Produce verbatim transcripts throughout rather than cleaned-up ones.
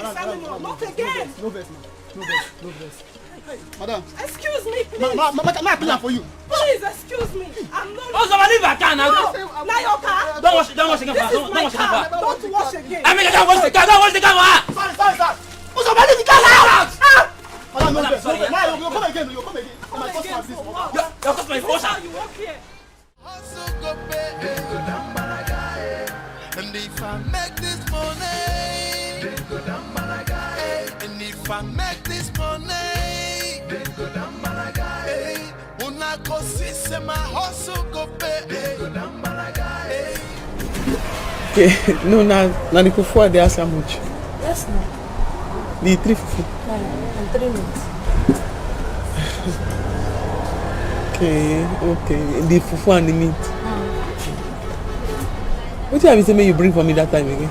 this anymore. Not again. No vex, ma. No vex, no vex. Madam. Excuse me, please. Ma, ma, ma, ma, ma, I clean am for you. Please, excuse me. I'm not. Oh, somebody leave her car now. No, not your car. Don't wash, don't wash the car. This is my car. Don't wash the car. Don't wash again. I mean, don't wash the car. Don't wash the car for her. Sorry, sorry, sir. Oh, somebody leave the car now. Ah! Madam, no vex, no vex. Now you come again. You come again. My customer, please. Your, your customer is wash am. This is how you work here. Hustle go pay. And if I make this money, and if I make this money, una go see say my hustle go pay. Okay, no, na na the fufu I dey ask how much. Yes, no. The three fufu. No, and three minutes. Okay, okay. The fufu and the meat. What did I say make you bring for me that time again?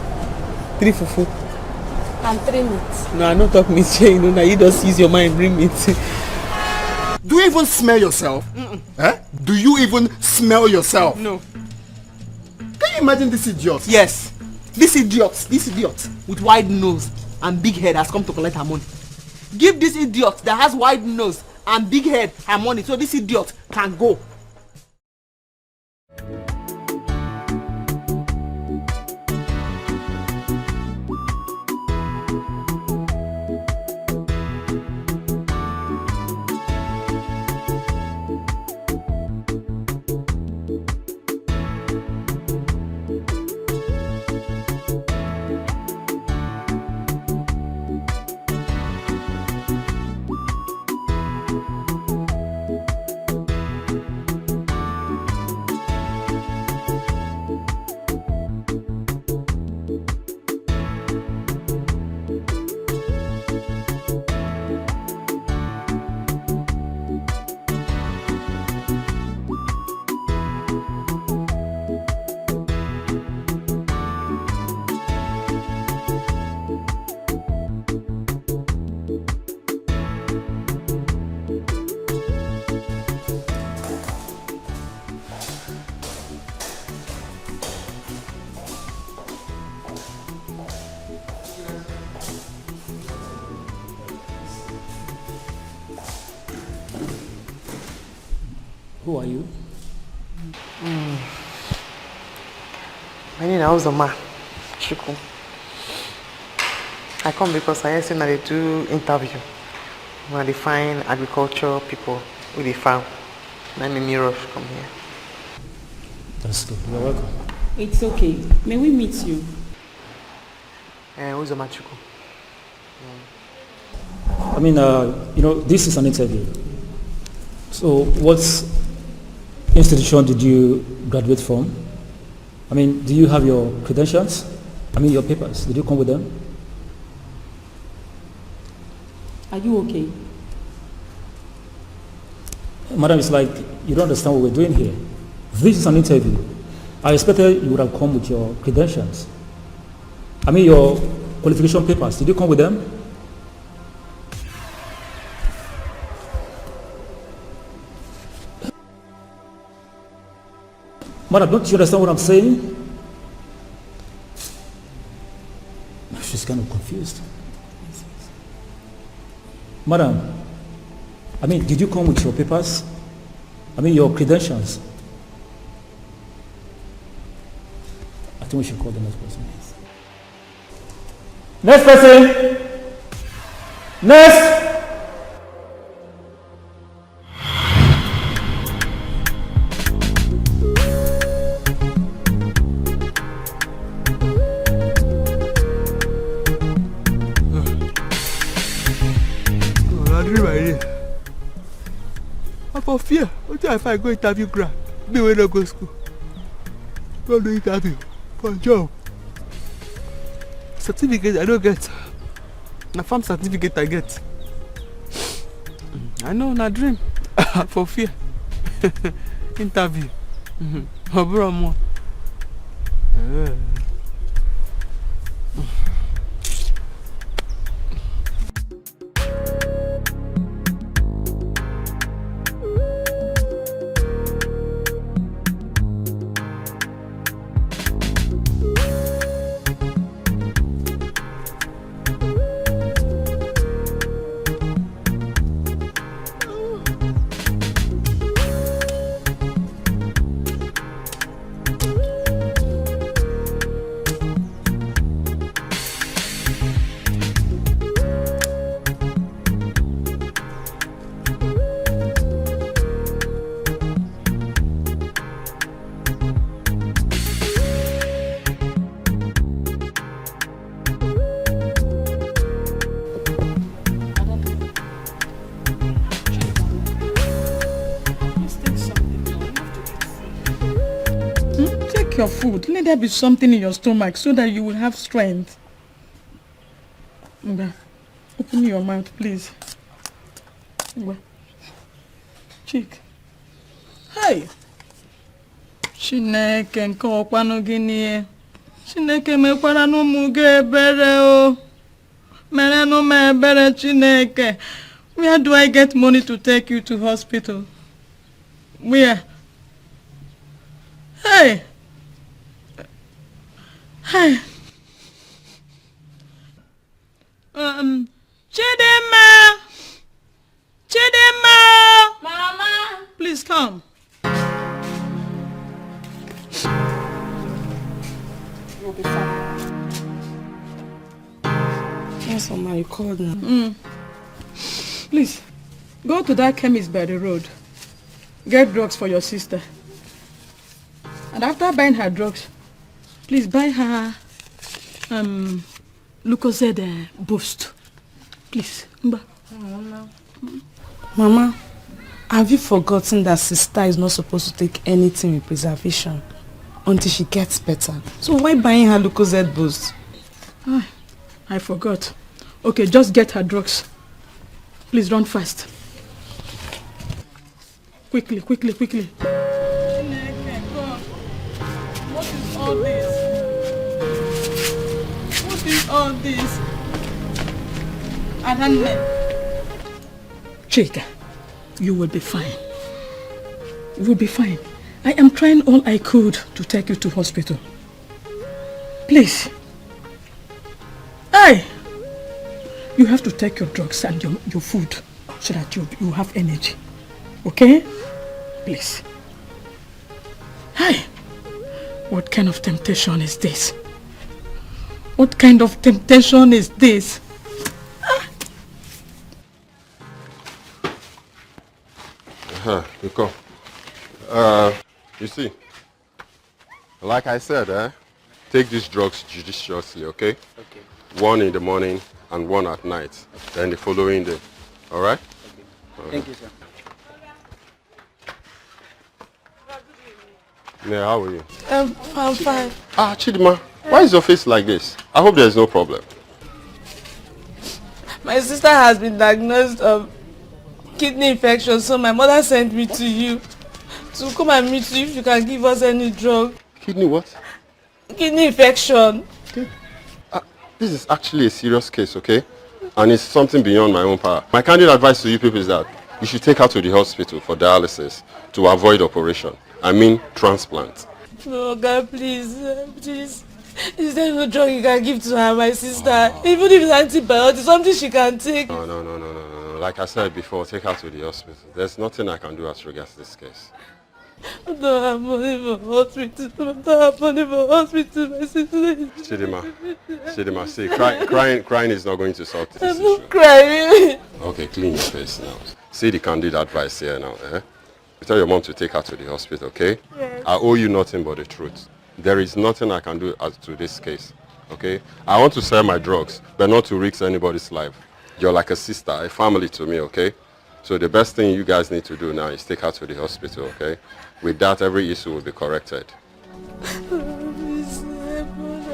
Three fufu. And three minutes. No, I no talk meat shey, you know, now you just use your mind, bring meat. Do you even smell yourself? Mm-mm. Eh? Do you even smell yourself? No. Can you imagine this idiot? Yes. This idiot, this idiot with wide nose and big head has come to collect her money. Give this idiot that has wide nose and big head her money so this idiot can go. Who are you? Mm. My name is Uzoma Chukwu. I come because I hear say una dey do interview. Una dey find agriculture people wey dey farm. Na make me rush come here. That's good. You're welcome. It's okay. May we meet you? Uh, Uzoma Chukwu. I mean, uh, you know, this is an interview. So, what institution did you graduate from? I mean, do you have your credentials? I mean, your papers. Did you come with them? Are you okay? Madam, it's like you don't understand what we're doing here. This is an interview. I expected you would have come with your credentials. I mean, your qualification papers, did you come with them? Madam, don't you understand what I'm saying? She's kind of confused. Madam, I mean, did you come with your papers? I mean, your credentials? I think we should call the next person. Next person. Next. I for fear. Wetin I find go interview ground? Me wey no go school. Go do interview for job. Certificate I no get. Na farm certificate I get. I know na dream. I for fear. Interview. Oburo mo. Please take something now. You have to eat food. Hmm? Take your food. Let there be something in your stomach so that you will have strength. Ngwa, open your mouth, please. Ngwa. Chick. Hey! Chineke nke ọkwanụ gịnị? Chineke, mekwara n'ụmụ gị ebere o. Merenụ m ebere, Chineke. Where do I get money to take you to hospital? Where? Hey! Hey! Um, Chidinma! Chidinma! Mama! Please come. You'll be fine. Yes, Mama, you called now. Mm. Please, go to that chemist by the road. Get drugs for your sister. And after buying her drugs, please buy her, um, Lucozade, uh, boost. Please, Ngwa. Mama, have you forgotten that sister is not supposed to take anything with preservation until she gets better? So why buying her Lucozade boost? Ah, I forgot. Okay, just get her drugs. Please run fast. Quickly, quickly, quickly. Chineke, God. What is all this? What is all this? Adanne. Chika, you will be fine. You will be fine. I am trying all I could to take you to hospital. Please. Hey! You have to take your drugs and your, your food so that you, you have energy. Okay? Please. Hey! What kind of temptation is this? What kind of temptation is this? Uh-huh. You come. Uh, you see, like I said, eh, take these drugs judiciously, okay? Okay. One in the morning and one at night. Then the following day. All right? Okay. Thank you, sir. Yeah, how are you? Um, I'm fine. Ah, Chidima, why is your face like this? I hope there's no problem. My sister has been diagnosed of kidney infection, so my mother sent me to you to come and meet you if you can give us any drug. Kidney what? Kidney infection. Ah, this is actually a serious case, okay? And it's something beyond my own power. My candid advice to you people is that you should take her to the hospital for dialysis to avoid operation. I mean transplant. No, God, please, uh, please. Is there no drug you can give to her, my sister? Even if it's antibiotics, something she can take. No, no, no, no, no, no, no. Like I said before, take her to the hospital. There's nothing I can do as regards this case. I don't have money for hospital. I don't have money for hospital, my sister. Chidima, Chidima, see, cry, crying, crying is not going to solve this issue. I'm not crying. Okay, clean your face now. See the candid advice here now, eh? You tell your mom to take her to the hospital, okay? Yes. I owe you nothing but the truth. There is nothing I can do as to this case, okay? I want to sell my drugs, but not to risk anybody's life. You're like a sister, a family to me, okay? So the best thing you guys need to do now is take her to the hospital, okay? With that, every issue will be corrected.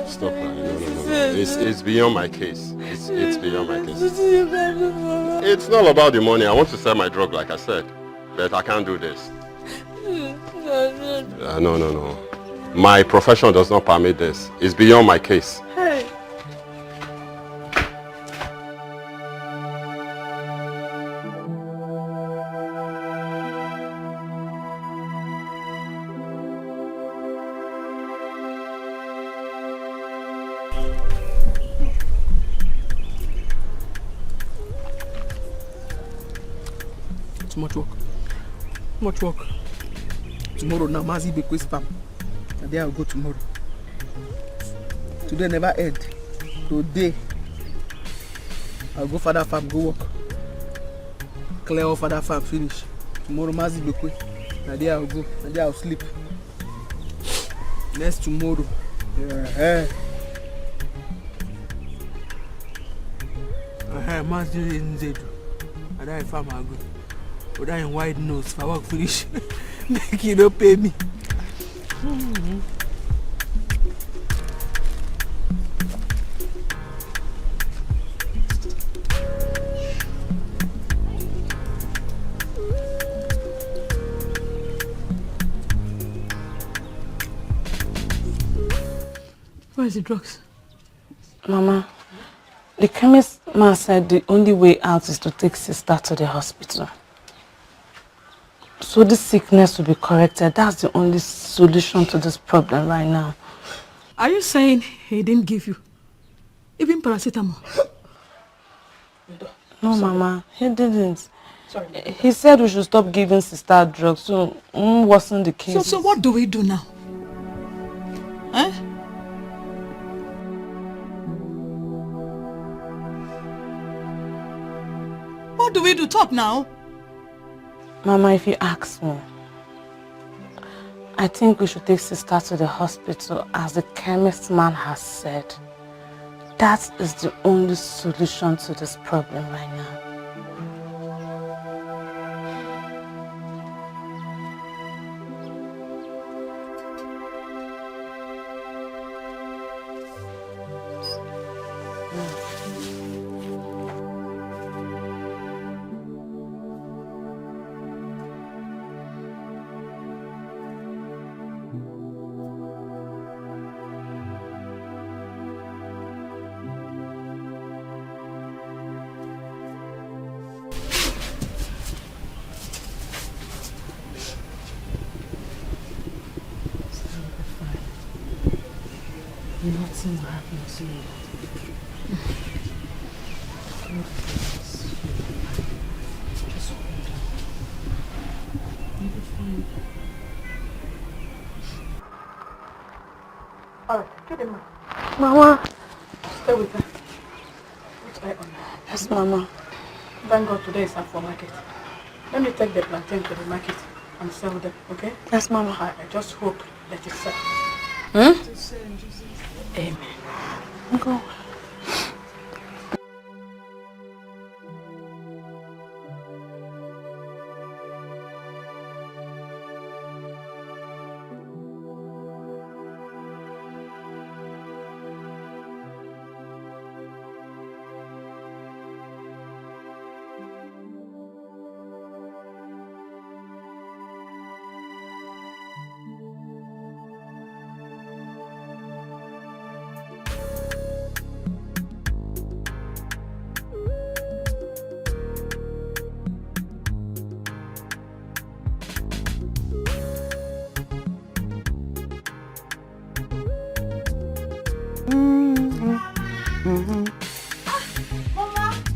Stop crying. No, no, no, no. It's, it's beyond my case. It's, it's beyond my case. It's not about the money. I want to sell my drug, like I said. But I can't do this. Uh, no, no, no. My profession does not permit this. It's beyond my case. Hey. Too much work. Too much work. Tomorrow na Mazi Bekwe's farm. Na there I go tomorrow. Today never end. Today, I'll go father farm, go work. Clear all father farm, finish. Tomorrow, Mazi Bekwe. Na there I'll go. Na there I'll sleep. Next tomorrow. Yeah. Uh-huh, Mazi Nzedu. Na there I farm, I go. But that in wide nose, if I work finish, make you no pay me. Where is the drugs? Mama, the chemist man said the only way out is to take sister to the hospital. So this sickness will be corrected. That's the only solution to this problem right now. Are you saying he didn't give you even paracetamol? No, Mama, he didn't. Sorry. He said we should stop giving sister drugs, so won't worsen the case. So, so what do we do now? Eh? What do we do? Talk now. Mama, if you ask me, I think we should take sister to the hospital as the chemist man has said. That is the only solution to this problem right now. Nothing will happen to you. Just hold on. You'll be fine. All right, get him, ma. Mama. Stay with her. Put eye on her. Yes, Mama. Thank God today is Afo market. Let me take the plantain to the market and sell them, okay? Yes, Mama. I, I just hope that it's sell. Hmm? Amen. Go.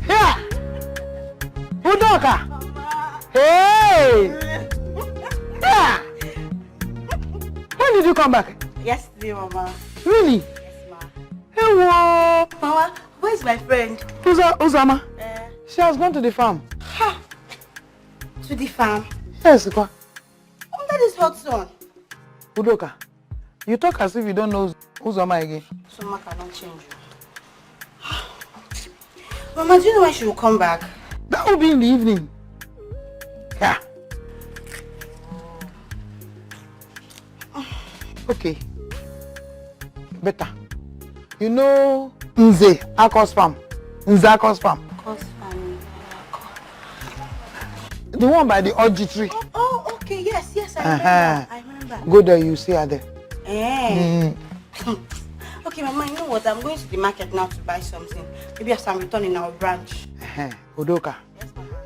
Here! Udoka! Hey! Yeah! When did you come back? Yesterday, Mama. Really? Yes, ma. Hey, whoa! Mama, where's my friend? Uza, Uzama. Eh? She has gone to the farm. Ha! To the farm? Yes, go. Under this hot sun. Udoka, you talk as if you don't know Uzoma again. Uzoma cannot change you. Mama, do you know when she will come back? That will be in the evening. Yeah. Okay. Better. You know Nze Akos farm? Nze Akos farm. Akos farm. The one by the orchard tree. Oh, oh, okay. Yes, yes, I remember. Uh-huh. I remember. Go there, you see her there. Eh. Okay, Mama, you know what? I'm going to the market now to buy something. Maybe as I'm returning, I'll branch. Udoka,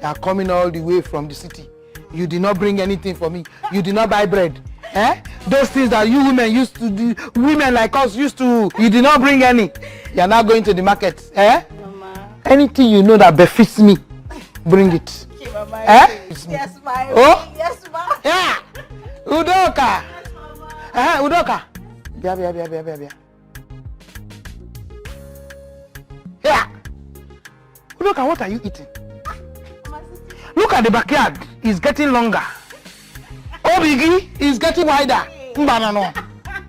you are coming all the way from the city. You did not bring anything for me. You did not buy bread. Eh? Those things that you women used to do, women like us used to, you did not bring any. You are now going to the market. Eh? Mama. Anything you know that befits me, bring it. Okay, Mama. Eh? Yes, ma. Oh? Yes, ma. Yeah. Udoka. Eh, Udoka. Bia, bia, bia, bia, bia, bia. Yeah. Udoka, what are you eating? Look at the backyard. It's getting longer. Obigi is getting wider. Mbanano.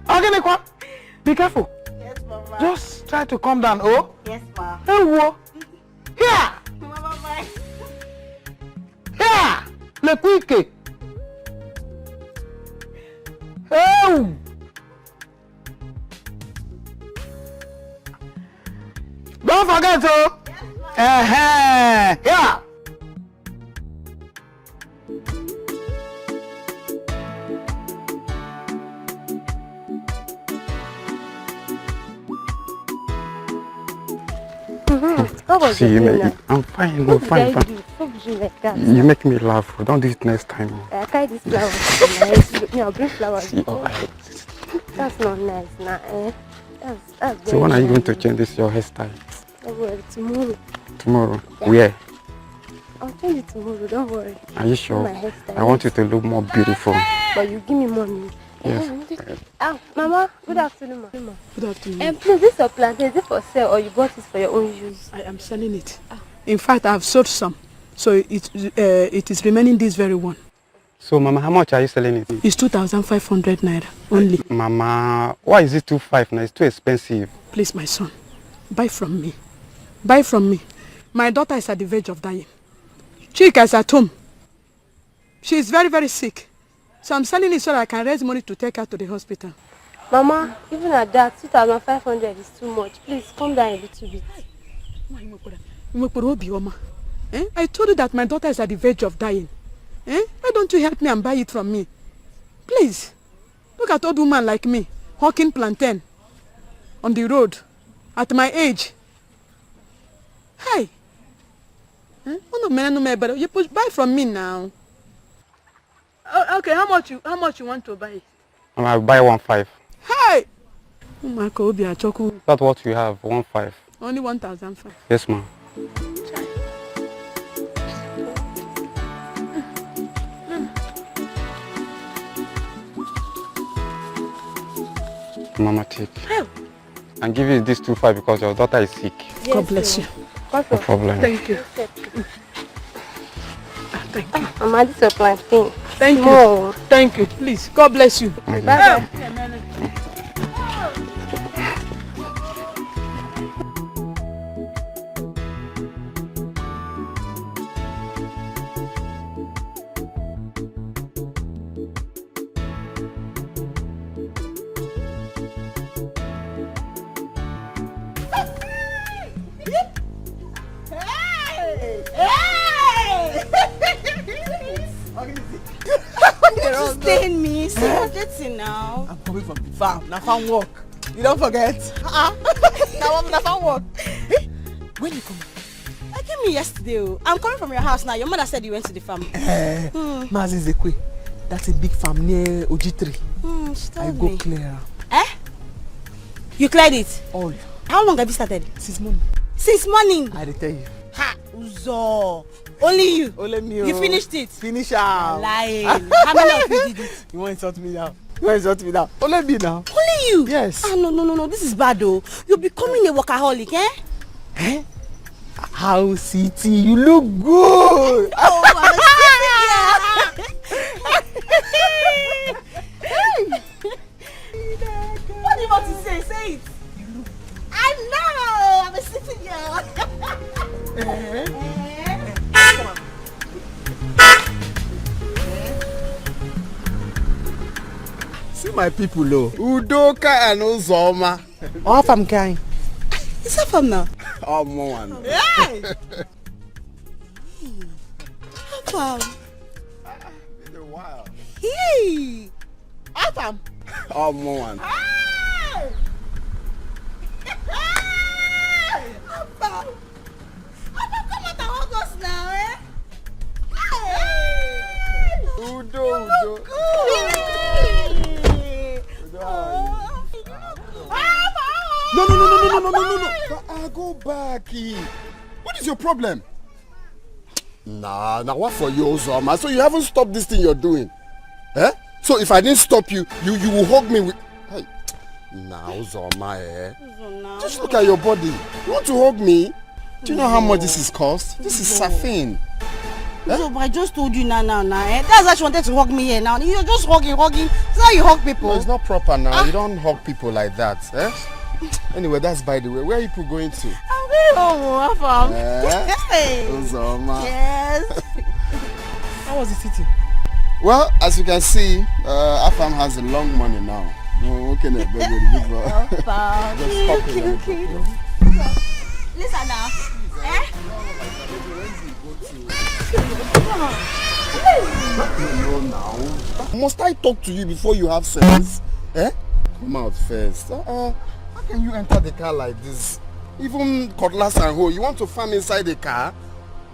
Ogenekwa. Be careful. Yes, Mama. Just try to calm down, oh? Yes, ma. Hey, wo. Here. Mama, bye. Here. Le quick. Oh. Don't forget, oh. Uh-huh. Yeah. How was See, you make, I'm fine, I'm fine, fine. What did I do? What did you like that? You make me laugh. Don't do it next time. I carry this flower. Yeah, I'll bring flowers. See, oh, I, That's not nice now, eh? That's, that's So when are you going to change this your hairstyle? Don't worry, tomorrow. Tomorrow? Yeah. Where? I'll change it tomorrow, don't worry. Are you sure? My hairstyle. I want you to look more beautiful. But you give me money. Yes. Eh, ah, Mama, good afternoon, ma. Good afternoon. Um, please, this your plantain, is it for sale or you bought it for your own use? I am selling it. Ah. In fact, I have sold some. So it, uh, it is remaining this very one. So, Mama, how much are you selling it? It's two thousand five hundred naira only. Mama, why is it two five now? It's too expensive. Please, my son, buy from me. Buy from me. My daughter is at the verge of dying. Chika is at home. She is very, very sick. So I'm selling it so that I can raise money to take her to the hospital. Mama, even at that, two thousand five hundred is too much. Please, come down a little bit. Nwa Imwekporo, Imwekporo Obioma. Eh? I told you that my daughter is at the verge of dying. Eh? Why don't you help me and buy it from me? Please. Look at old woman like me, hawking plantain on the road at my age. Hey! Eh? Unu mere nu mebere. You push buy from me now. Oh, okay, how much you, how much you want to buy it? Um, I'll buy one five. Hey! Ụmụaka obi achọkwu. That's what you have, one five. Only one thousand five. Yes, ma'am. Mama, take. Hey! And give you this two five because your daughter is sick. Yes, God bless you. No problem. Thank you. Ah, thank you. Mama, this is plantain. Thank you. Small. Thank you. Please, God bless you. Bye bye. Hey! Hey! You just stain me. See what you see now. I'm coming from the farm. Na farm work. You don't forget. Ah, na one na farm work. Eh? When you come? I came in yesterday. Oh. I'm coming from your house now. Your mother said you went to the farm. Eh, Mazi Zekwe. That's a big farm near Ojitri. Hmm, she told I go me. Clear. Eh? You cleared it? All. How long have you started? Since morning. Since morning? I dey tell you. Ha! Uzo. Only you? Only me. You finished it? Finish am. Lying. How many of you did it? You wan insult me now? You wan insult me now? Only me now. Only you? Yes. Ah, no, no, no, no. This is bad, though. You're becoming a workaholic, eh? Eh? How city? You look good. Oh, I'm a city girl. Hey! What do you want to say? Say it. I know. I'm a city girl. Eh? Eh? See my people, oh. Udoka and Uzoma. How far am I? It's how far now? Oh, more one. Hey! How far? It's a while. Hey! Afam. Omo one. Afam. Afam, come out and hug us now, eh? Udo, Udo. Good. Udo, how are you? No, no, no, no, no, no, no, no, no. Ah, go back. Eh. What is your problem? Nah, now what for you, Uzoma? So you haven't stopped this thing you're doing? Eh? So if I didn't stop you, you you will hug me with. Hey. Nah, Uzoma, eh? Just look at your body. You want to hug me? Do you know how much this is cost? This is saffin. So, but I just told you now, now, now. Eh? That's why she wanted to hug me here now. You're just hugging, hugging. That's how you hug people. No, it's not proper now. You don't hug people like that. Eh? Anyway, that's by the way. Where are you people going to? I'm going home, oh, Afam. Eh? Hey. Uzoma. Yes. How was the city? Well, as you can see, uh, Afam has a long money now. No, okay, no, beg you, big boy. Afam. Just pop it, let me pop it. Listen now. Eh? No, now. Must I talk to you before you have sense? Eh? Come out first. Uh-uh. How can you enter the car like this? Even cutlass and hoe, you want to farm inside the car?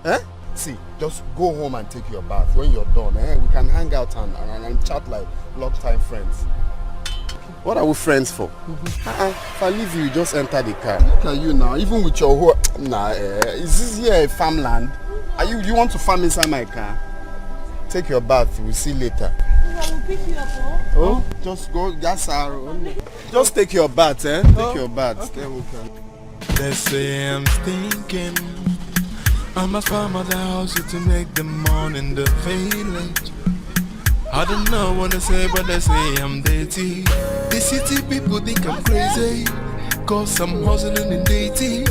Eh? See, just go home and take your bath. When you're done, eh, we can hang out and, and, and chat like long-time friends. What are we friends for? Uh-uh. If I leave you, you just enter the car. Look at you now, even with your hoe. Nah, eh, is this here a farmland? Are you you want to farm inside my car? Take your bath. We'll see later. I will pick you up, oh. Oh, just go. That's our own. Just take your bath, eh? Take your bath. Then we can. They say I'm stinking. I must find my house to make the morning the village. I don't know what they say, but they say I'm dirty. The city people think I'm crazy. Cause I'm hustling in dirty.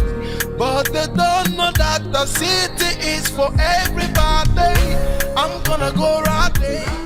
But they don't know that the city is for everybody. I'm gonna go right there.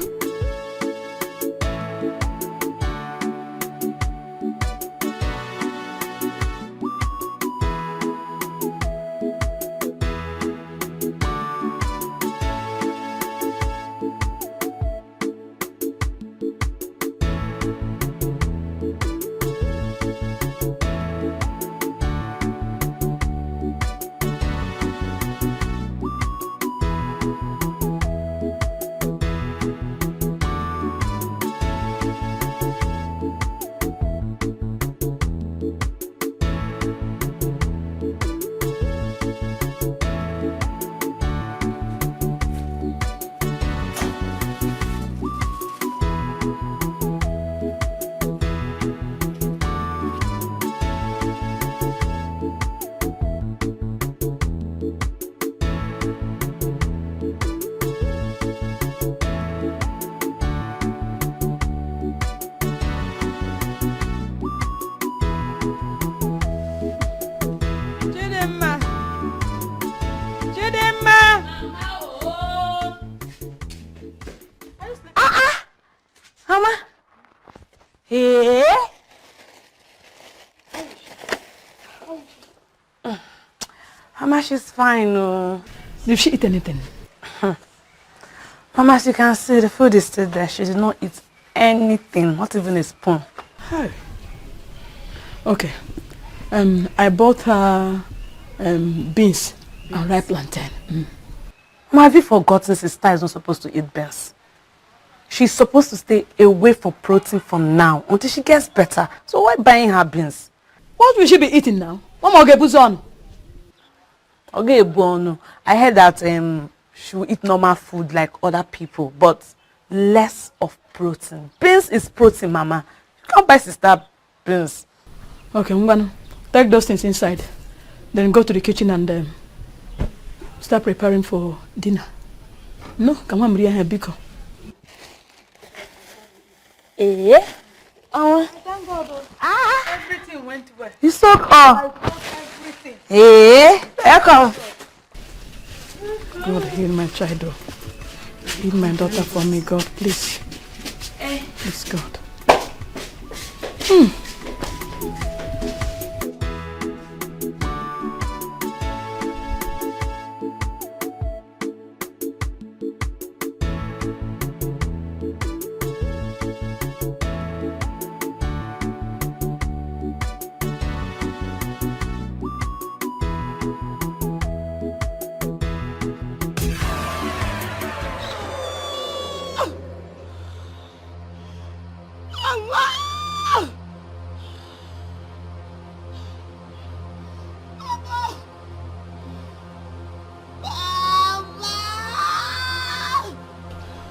Chidimma. Chidimma. Ah, ah. Mama. Hey. Mama, she's fine, oh. Did she eat anything? Mama, as you can see, the food is still there. She did not eat anything, not even a spoon. Hey. Okay. Um, I bought her um, beans and ripe plantain. Mm. Mama, have you forgotten sister is not supposed to eat beans? She's supposed to stay away from protein from now until she gets better. So why buying her beans? What will she be eating now? Mama Ogebuzon. Okay, Bono. I heard that um, she will eat normal food like other people, but less of protein. Beans is protein, Mama. You can't buy sister beans. Okay, Ngwanu, take those things inside. Then go to the kitchen and um, start preparing for dinner. No, come on, Maria, here, Biko. Eh? Oh, Thank God, oh, ah, everything went well. You soak I up. Bought everything. Eh? Welcome. God, heal my child, oh. Heal my daughter for me, God, please. Please, God.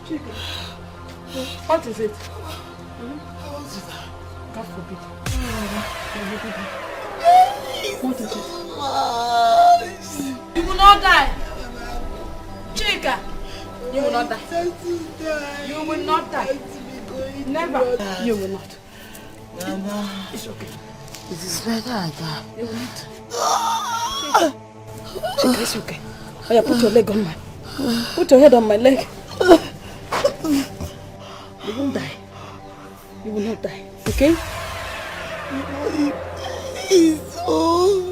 What is it? Hmm? God forbid. What is it? You will not die. Chika, you will not die. You will not die. Never. You will not. Mama. It's okay. It is better I die. You will not. Chika, it's okay. Oya, put your leg on my, put your head on my leg. You won't die. You will not die. Okay? It's so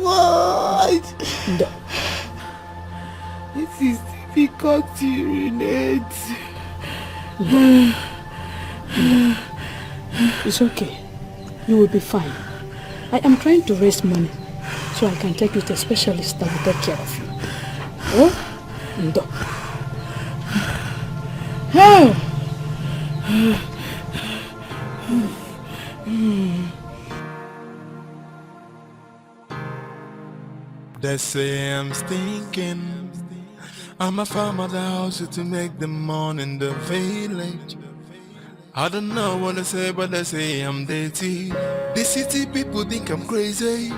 much. No. This is difficult to urinate. It's okay. You will be fine. I am trying to raise money so I can take you to a specialist that will take care of you. Oh? Ndo. Oh. They say I'm stinking. I'm a farmer that hustle to make the money in the village. I don't know what they say, but they say I'm dirty. The city people think I'm crazy,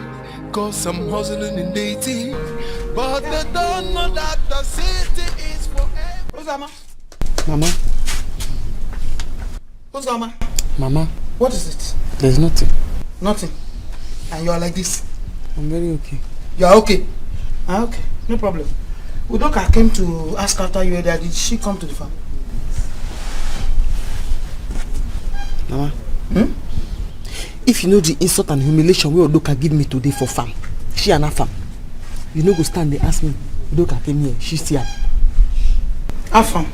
cause I'm hustling in dirty. But they don't know that the city is forever. Uzoma. Mama. Uzoma. Mama. What is it? There's nothing. Nothing. And you are like this. I'm very okay. You are okay? Ah, okay. No problem. Udoka came to ask after you earlier. Did she come to the farm? Mama. Hmm? If you know the insult and humiliation wey Udoka give me today for farm, she and her farm, you no go stand dey ask me. Udoka came here, she see am. How farm?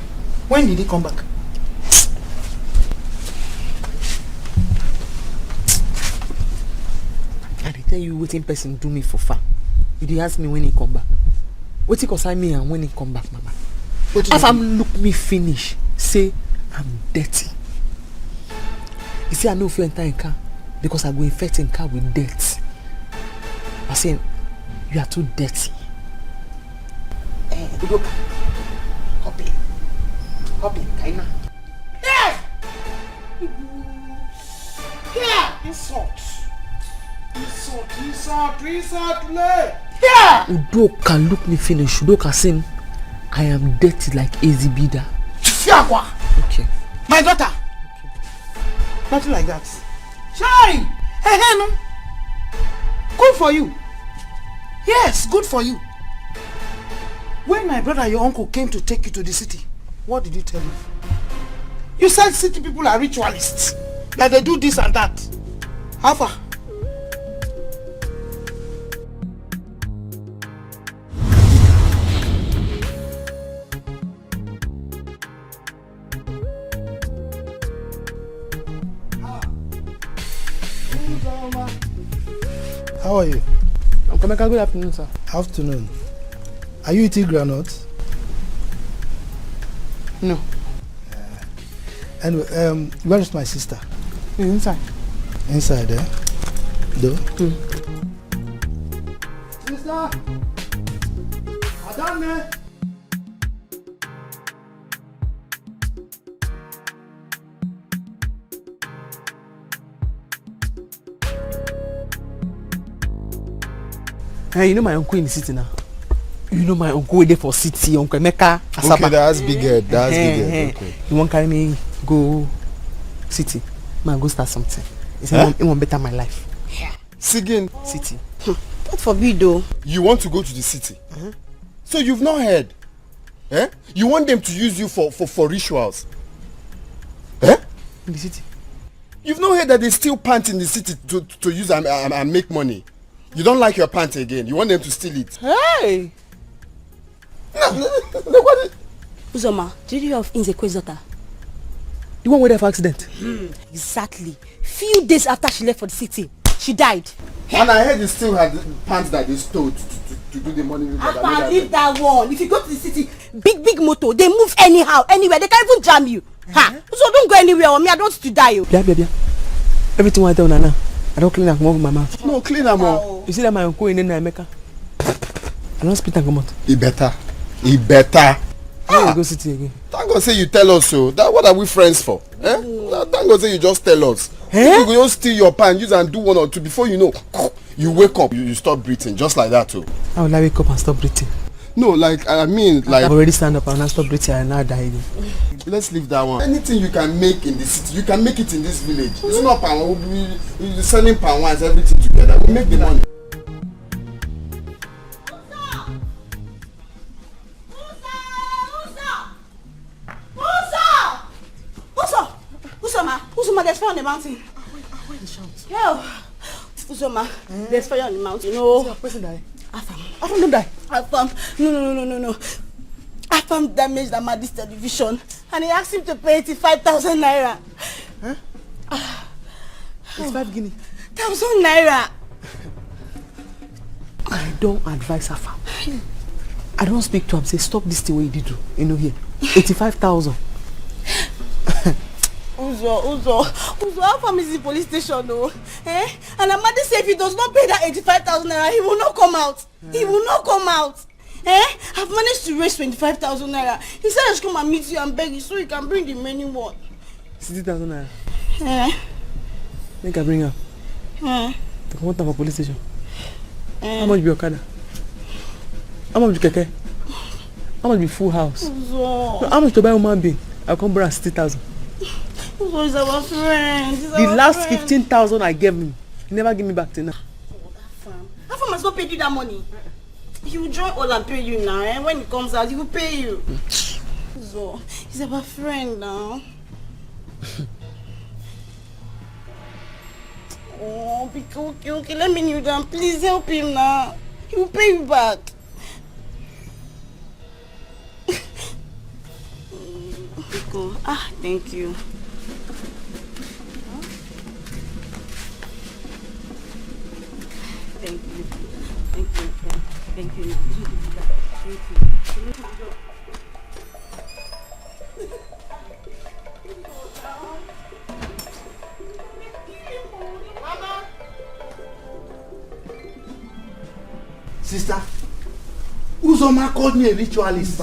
When did he come back? I dey tell you wetin person do me for farm. You dey ask me when he come back. Wetin concern me and when he come back, Mama? How farm look me finish, say I'm dirty. He say I no fit enter in car because I go infect in car with dirt. I say, you are too dirty. Eh, Udoka, hop in. Hop in, Kaina. Hey! Here! Insult. Insult, insult, insult, le! Here! Udoka look me finish. Udoka say, I am dirty like Ezibida. Fiakwa! Okay. My daughter! Nothing like that. Chai! Hey, hey, no. Good for you. Yes, good for you. When my brother, your uncle, came to take you to the city, what did you tell him? You said city people are ritualists, that they do this and that. How far? How are you? Uncle Emeka, good afternoon, sir. Afternoon. Are you eating groundnut? No. Uh, anyway, um, where is my sister? She's inside. Inside, eh? Do? Mm. Sister! Adanne! Hey, you know my uncle in the city now. You know my uncle wey dey for city, Uncle Emeka Asaba. Okay, that's big head. That's big head. Eh, eh. Okay. He wan carry me go city. Man, go start something. He say, eh? He wan, he wan better my life. Singing. City. Hmm. God forbid, though. You want to go to the city? Uh-huh. So you've not heard? Eh? You want them to use you for, for, for rituals? Eh? In the city. You've not heard that they steal pants in the city to, to use and, and, and make money? You don't like your pants again. You want them to steal it. Hey! No, no, no, what? Uzoma, did you hear of Nzekwe's daughter? The one wey die for accident. Hmm, exactly. Few days after she left for the city, she died. And I heard you still had pants that they stole to, to, to, to do the money with. Apa, leave that one. If you go to the city, big, big motor, they move anyhow, anywhere. They can even jam you. Ha! So don't go anywhere, or me, I don't want to die. Oh. Bia, bia, bia. Everything I tell una now, I don't clean am, mama. No, clean am, oh. You see that my uncle in Emeka? I don't spit and come out. He better. He better. Why you go city again? Thank God say you tell us so. That, what are we friends for? Eh? Thank God say you just tell us. Eh? If we go just steal your pan, use and do one or two, before you know, you wake up, you, you stop breathing just like that too. How will I wake up and stop breathing? No, like, I mean, like, I've already stand up and I stop breathing and now die again. Let's leave that one. Anything you can make in the city, you can make it in this village. It's not pan, we'll be, we'll be selling pan ones, everything together. We'll make the money. Uzo! Uzo! Uzo! Uzo, ma! Uzo, ma, there's fire on the mountain. Why, why the shout? Yo! Uzo, ma, there's fire on the mountain. Oh, see, a person die. Afam. Afam don't die. Afam. No, no, no, no, no, no. Afam damaged Amadi's television and he asked him to pay eighty-five thousand naira. Huh? It's five guinea. Thousand naira. I don't advise Afam. I don't speak to him. Say stop this thing wey you dey do. You know here. Eighty-five thousand. Uzo, Uzo, Uzo, Afam is in police station, no? Eh? And Amadi say if he does not pay that eighty-five thousand naira, he will not come out. He will not come out. Eh? I've managed to raise twenty-five thousand naira. He said I should come and meet you and beg you so you can bring the many one. Sixty thousand naira. Eh? Make I bring am. Eh? To comot am for police station. Eh? How much be okada? How much be keke? How much be full house? Uzo. No, how much to buy woman being? I come bring am sixty thousand. Uzo is our friend. He's the our last friend. Fifteen thousand I gave him, he never give me back till now. Afam. Afam has not paid you that money. He will join all and pay you now, eh? When he comes out, he will pay you. So, he's our friend now. Oh, okay, okay, okay. Let me kneel down. Please help him now. He will pay you back. Biko. Ah, thank you. Thank you. Thank you. Thank you. Thank you. Sister, Uzoma called me a ritualist.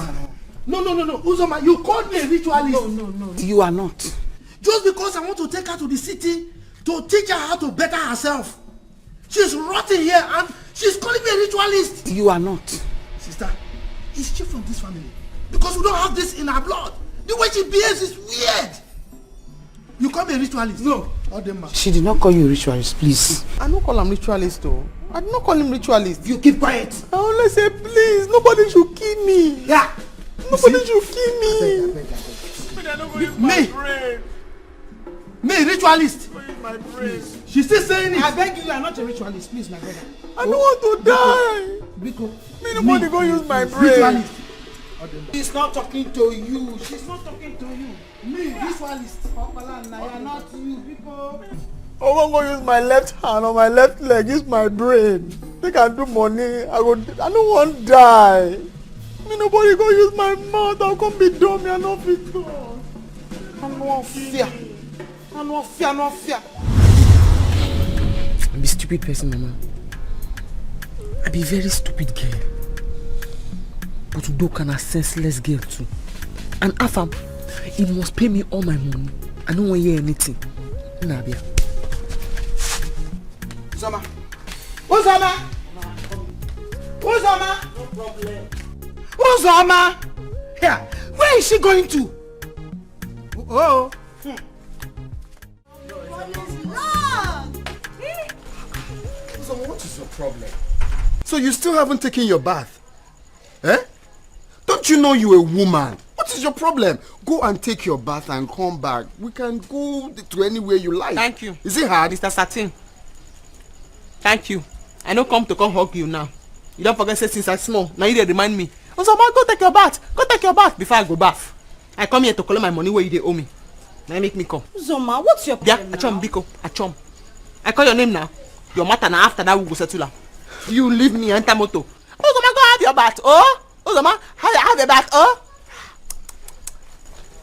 No, no, no, no. Uzoma, you called me a ritualist. No, no, no. You are not. Just because I want to take her to the city to teach her how to better herself. She's rotting here and she's calling me a ritualist. You are not. Sister, is she from this family? Because we don't have this in our blood. The way she behaves is weird. You call me a ritualist? No. Odema. She did not call you a ritualist, please. I no call am ritualist o. I no call him ritualist. You keep quiet. I only say please, nobody should kill me. Yeah. Nobody should kill me. Abeg, abeg, abeg. Me? Me, ritualist. Go use my brain. She's still saying it. I beg you, you are not a ritualist, please, my brother. I don't want to die. Biko. Me, nobody go use my brain. Ritualist. She's not talking to you. She's not talking to you. Me, ritualist. Opalana, you are not you, people. I wan go use my left hand or my left leg, use my brain. Make I do money. I go. I no wan die. Me, nobody go use my mouth. I come be dumb. I no fit talk. I no fear. I no fear. I no fear. I be stupid person, Mama. I be very stupid girl. But Udoka na senseless girl too. And Afam, he must pay me all my money. I no wan hear anything. Na bia. Uzoma. Uzoma. Uzoma. No problem. Uzoma. Yeah. Where is she going to? Oh. Hmm. Uzoma, what is your problem? So you still haven't taken your bath? Eh? Don't you know you're a woman? What is your problem? Go and take your bath and come back. We can go to anywhere you like. Thank you. Is it hard? Mister Satin. Thank you. I no come to come hug you now. You don't forget say since I small, now you dey remind me. Uzoma, go take your bath. Go take your bath before I go bath. I come here to collect my money where you dey owe me. Now you make me come. Uzoma, what's your problem? Yeah, Achom, now? Biko, Achom. I call your name now. Your matter now after that we go settle am. You leave me, enter motor. Uzoma, go have your bath, oh? Uzoma, have, have a bath, oh?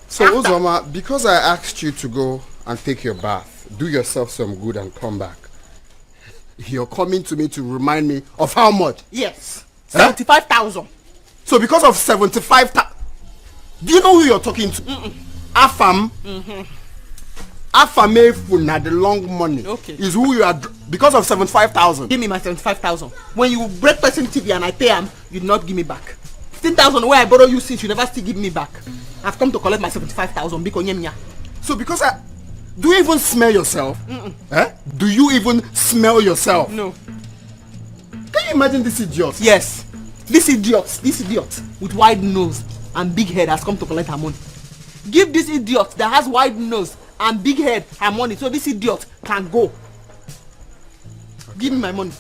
So, after. Uzoma, because I asked you to go and take your bath, do yourself some good and come back, you're coming to me to remind me of how much? Yes. Huh? Seventy-five thousand. So because of seventy-five thousand, Do you know who you're talking to? Afam. Afam Efu na the long money. Okay. Is who you are dr- because of seventy-five thousand. Give me my seventy-five thousand. When you break person T V and I pay am, you did not give me back. Fifteen thousand wey I borrow you since, you never still give me back. I've come to collect my seventy-five thousand. Biko, nye m ya. So because I, do you even smell yourself? Eh? Do you even smell yourself? No. Can you imagine this idiot? Yes. This idiot, this idiot with wide nose and big head has come to collect her money. Give this idiot that has wide nose and big head her money so this idiot can go. Give me my money.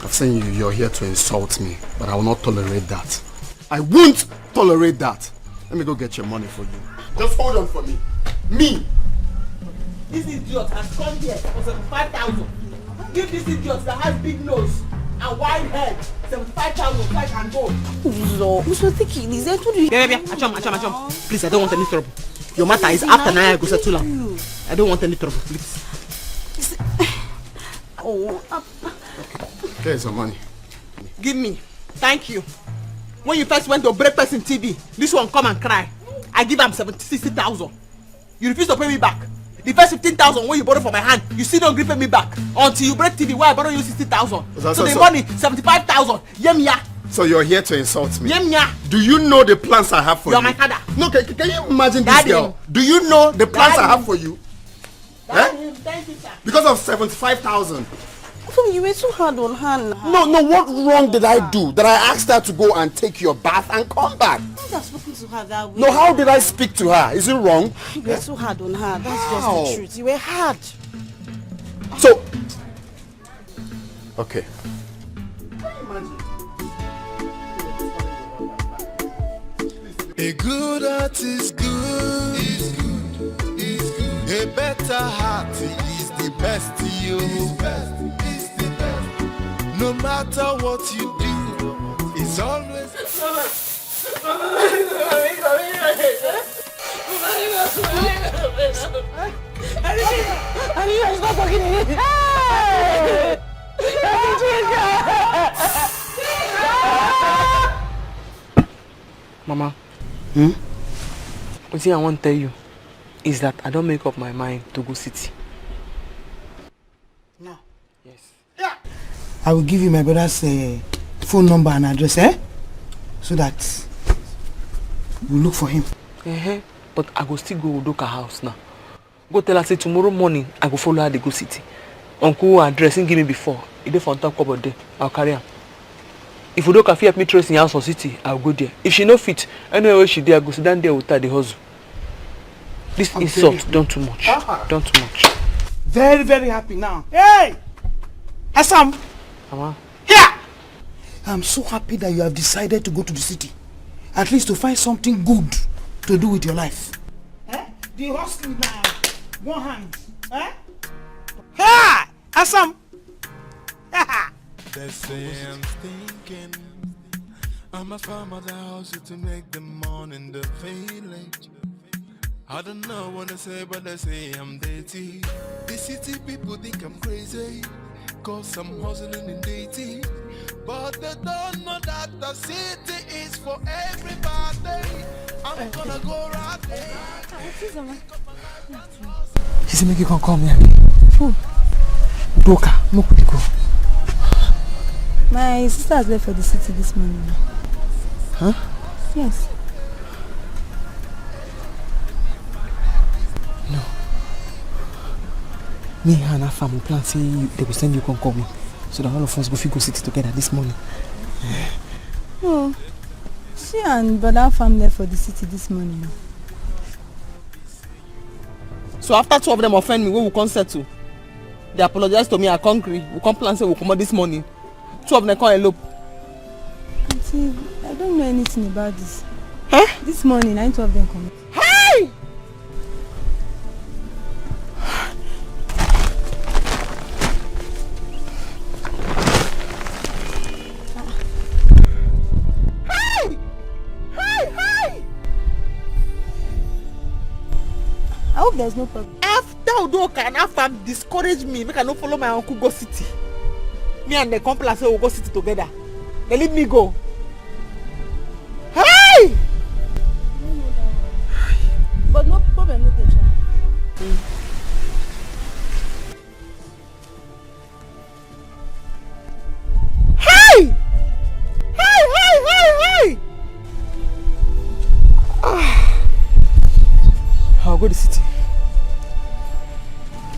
I've seen you. You're here to insult me, but I will not tolerate that. I won't tolerate that. Let me go get your money for you. Just hold on for me. Me. This idiot has come here for seventy-five thousand. Give this idiot that has big nose and wide head seventy-five thousand so I can go. Uzo, Uzo, take it easy. I told you. Yeah, yeah, yeah. Achom, achom, achom. Please, I don't want any trouble. Your matter is after now. I go settle am. I don't want any trouble, please. Oh, uh, There's your money. Give me. Thank you. When you first went to break person T V, this one come and cry. I give am seventy, sixty thousand. You refuse to pay me back. The first fifteen thousand wey you borrow for my hand, you still don't gree pay me back until you break T V wey I borrow you sixty thousand. So the money, seventy-five thousand. Yemia. So you're here to insult me? Yemia. Do you know the plans I have for you? You are my father. No, can, can you imagine this girl? Do you know the plans I have for you? Daddy. Eh? Thank you, sir. Because of seventy-five thousand. Fumi, you were too hard on her now. No, no, what wrong did I do that I asked her to go and take your bath and come back? I would have spoken to her that way. No, how did I speak to her? Is it wrong? You were too hard on her. That's just the truth. You were hard. So, okay. A good heart is good. Is good. Is good. A better heart is the best, yo. Is best. Is the best. No matter what you do, it's always. Mama, hmm? Wetin I wan tell you is that I don make up my mind to go city. Now. Yes. I will give you my brother's uh, phone number and address, eh? So that we look for him. Uh-huh. But I go still go Udoka house now. Go tell her say tomorrow morning I go follow her dey go city. Uncle address he give me before. E dey for on top cupboard there. I'll carry am. If Udoka fit help me trace him house for city, I'll go there. If she no fit, anywhere where she dey, I go sit down there with her dey hustle. This insult don too much. Don too much. Very, very happy now. Hey! Asam! Mama. Here! I'm so happy that you have decided to go to the city. At least to find something good to do with your life. Eh? The hustle now. One hand. Eh? Ha! Asam! They say I'm stinking. I'm a farmer that hustle to make the money in the village. I don't know what to say, but they say I'm dirty. The city people think I'm crazy. Cause I'm hustling in dirty. But they don't know that the city is for everybody. I'm gonna go right there. She say make you come come here. Who? Doka, make we go. My sister has left for the city this morning. Huh? Yes. No. Me and her family plan say you, they go send you come call me. So that all of us go fit go city together this morning. No. She and brother family left for the city this morning. So after two of them offend me, we will come settle. They apologize to me, I come gree. We come plan say we come out this morning. Two of them come elope. Auntie, I don't know anything about this. Huh? This morning, I two of them come. Hey! Hey! Hey! Hey! I hope there's no problem. After Udoka and Afam discourage me, make I no follow my uncle go city. Me and the complain say we go city together. They leave me go. Hey!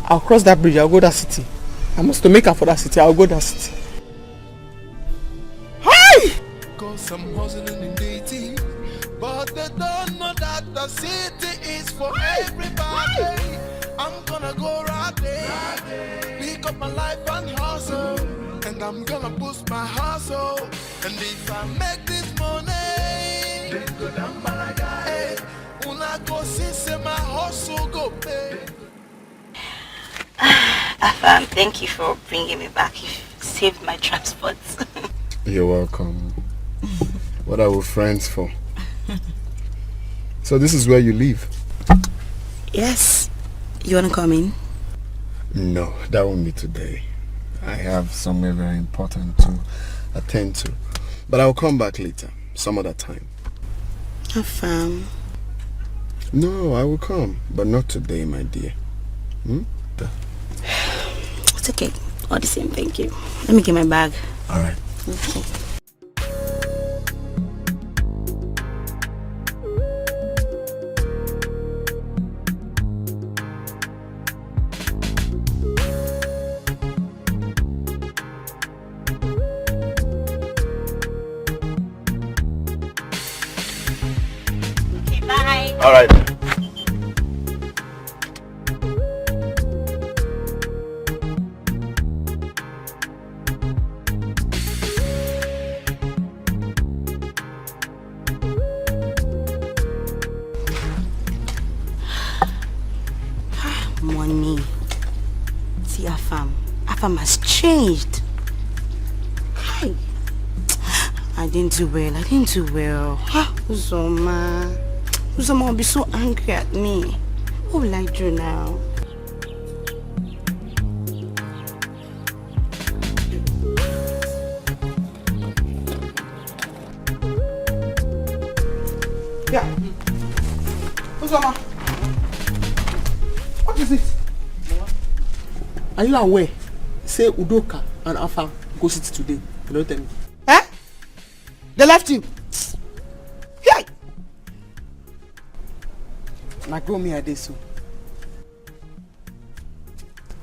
I'll cross that bridge. I'll go that city. I must to make up for that city. I'll go that city. Hi! Cause I'm hustling in dating, but they don't know that the city is for everybody. I'm gonna go right there, pick up my life and hustle, and I'm gonna boost my hustle. And if I make this money, then go down Malaga. Hey, una go see say my hustle go pay. Afam, thank you for bringing me back. You saved my transport. You're welcome. What are we friends for? So this is where you live? Yes. You want to come in? No, that won't be today. I have somewhere very important to attend to. But I'll come back later, some other time. Afam. No, I will come, but not today, my dear. Hmm? It's okay. All the same, thank you. Let me get my bag. All right. Okay. Okay, bye. All right. Money. See Afam. Afam has changed. Hi. I didn't do well. I didn't do well. Ah, Uzoma. Uzoma will be so angry at me. What will I do now? Yeah. Uzoma, what is it? Are you aware? Say Udoka and Afam go city today. You don't tell me. Eh? They left you. Hey! Na go me I dey so.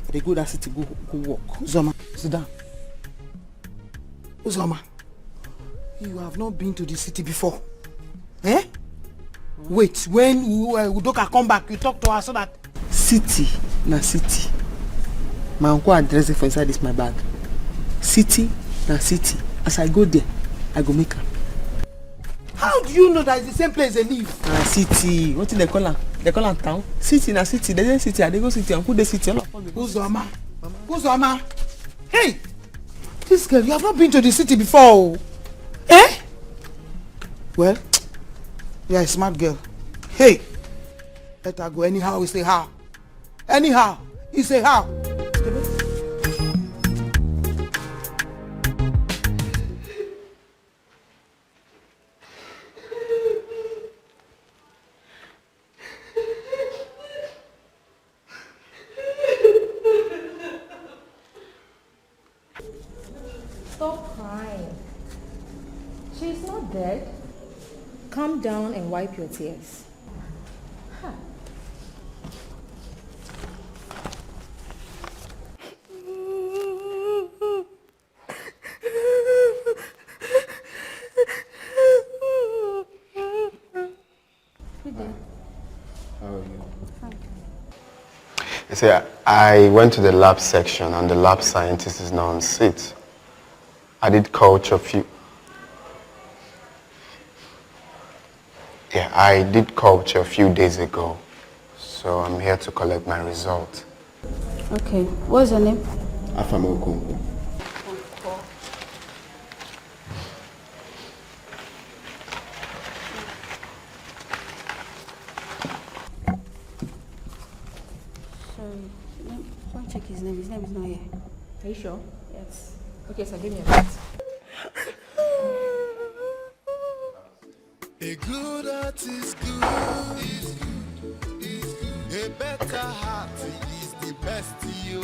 I dey go that city go go work. Uzoma, sit down. Uzoma, you have not been to the city before. Eh? Wait, when U- uh, Udoka come back, you talk to her so that. City na city. My uncle address it for inside this my bag. City na city. As I go there, I go make am. How do you know that it's the same place they live? Na city. Wetin dem call am? Dem call am town. City na city. Dem dey city. I dey go city. Uncle dey city. All of us dey go. Uzoma. Uzoma. Hey! This girl, you have not been to the city before. Oh. Eh? Well, you are a smart girl. Hey! Let her go anyhow. We say how? Anyhow. You say how? Stop crying. She's not dead. Calm down and wipe your tears. Ha. You see, I went to the lab section and the lab scientist is not on seat. I did culture few. Yeah, I did culture a few days ago, so I'm here to collect my result. Okay, what's your name? Afam Okonkwo. Sorry. Let me check his name. His name is not here. Are you sure? Yes. Okay, so give me a minute. A good heart is good, is good, is good. A better heart is the best, yo.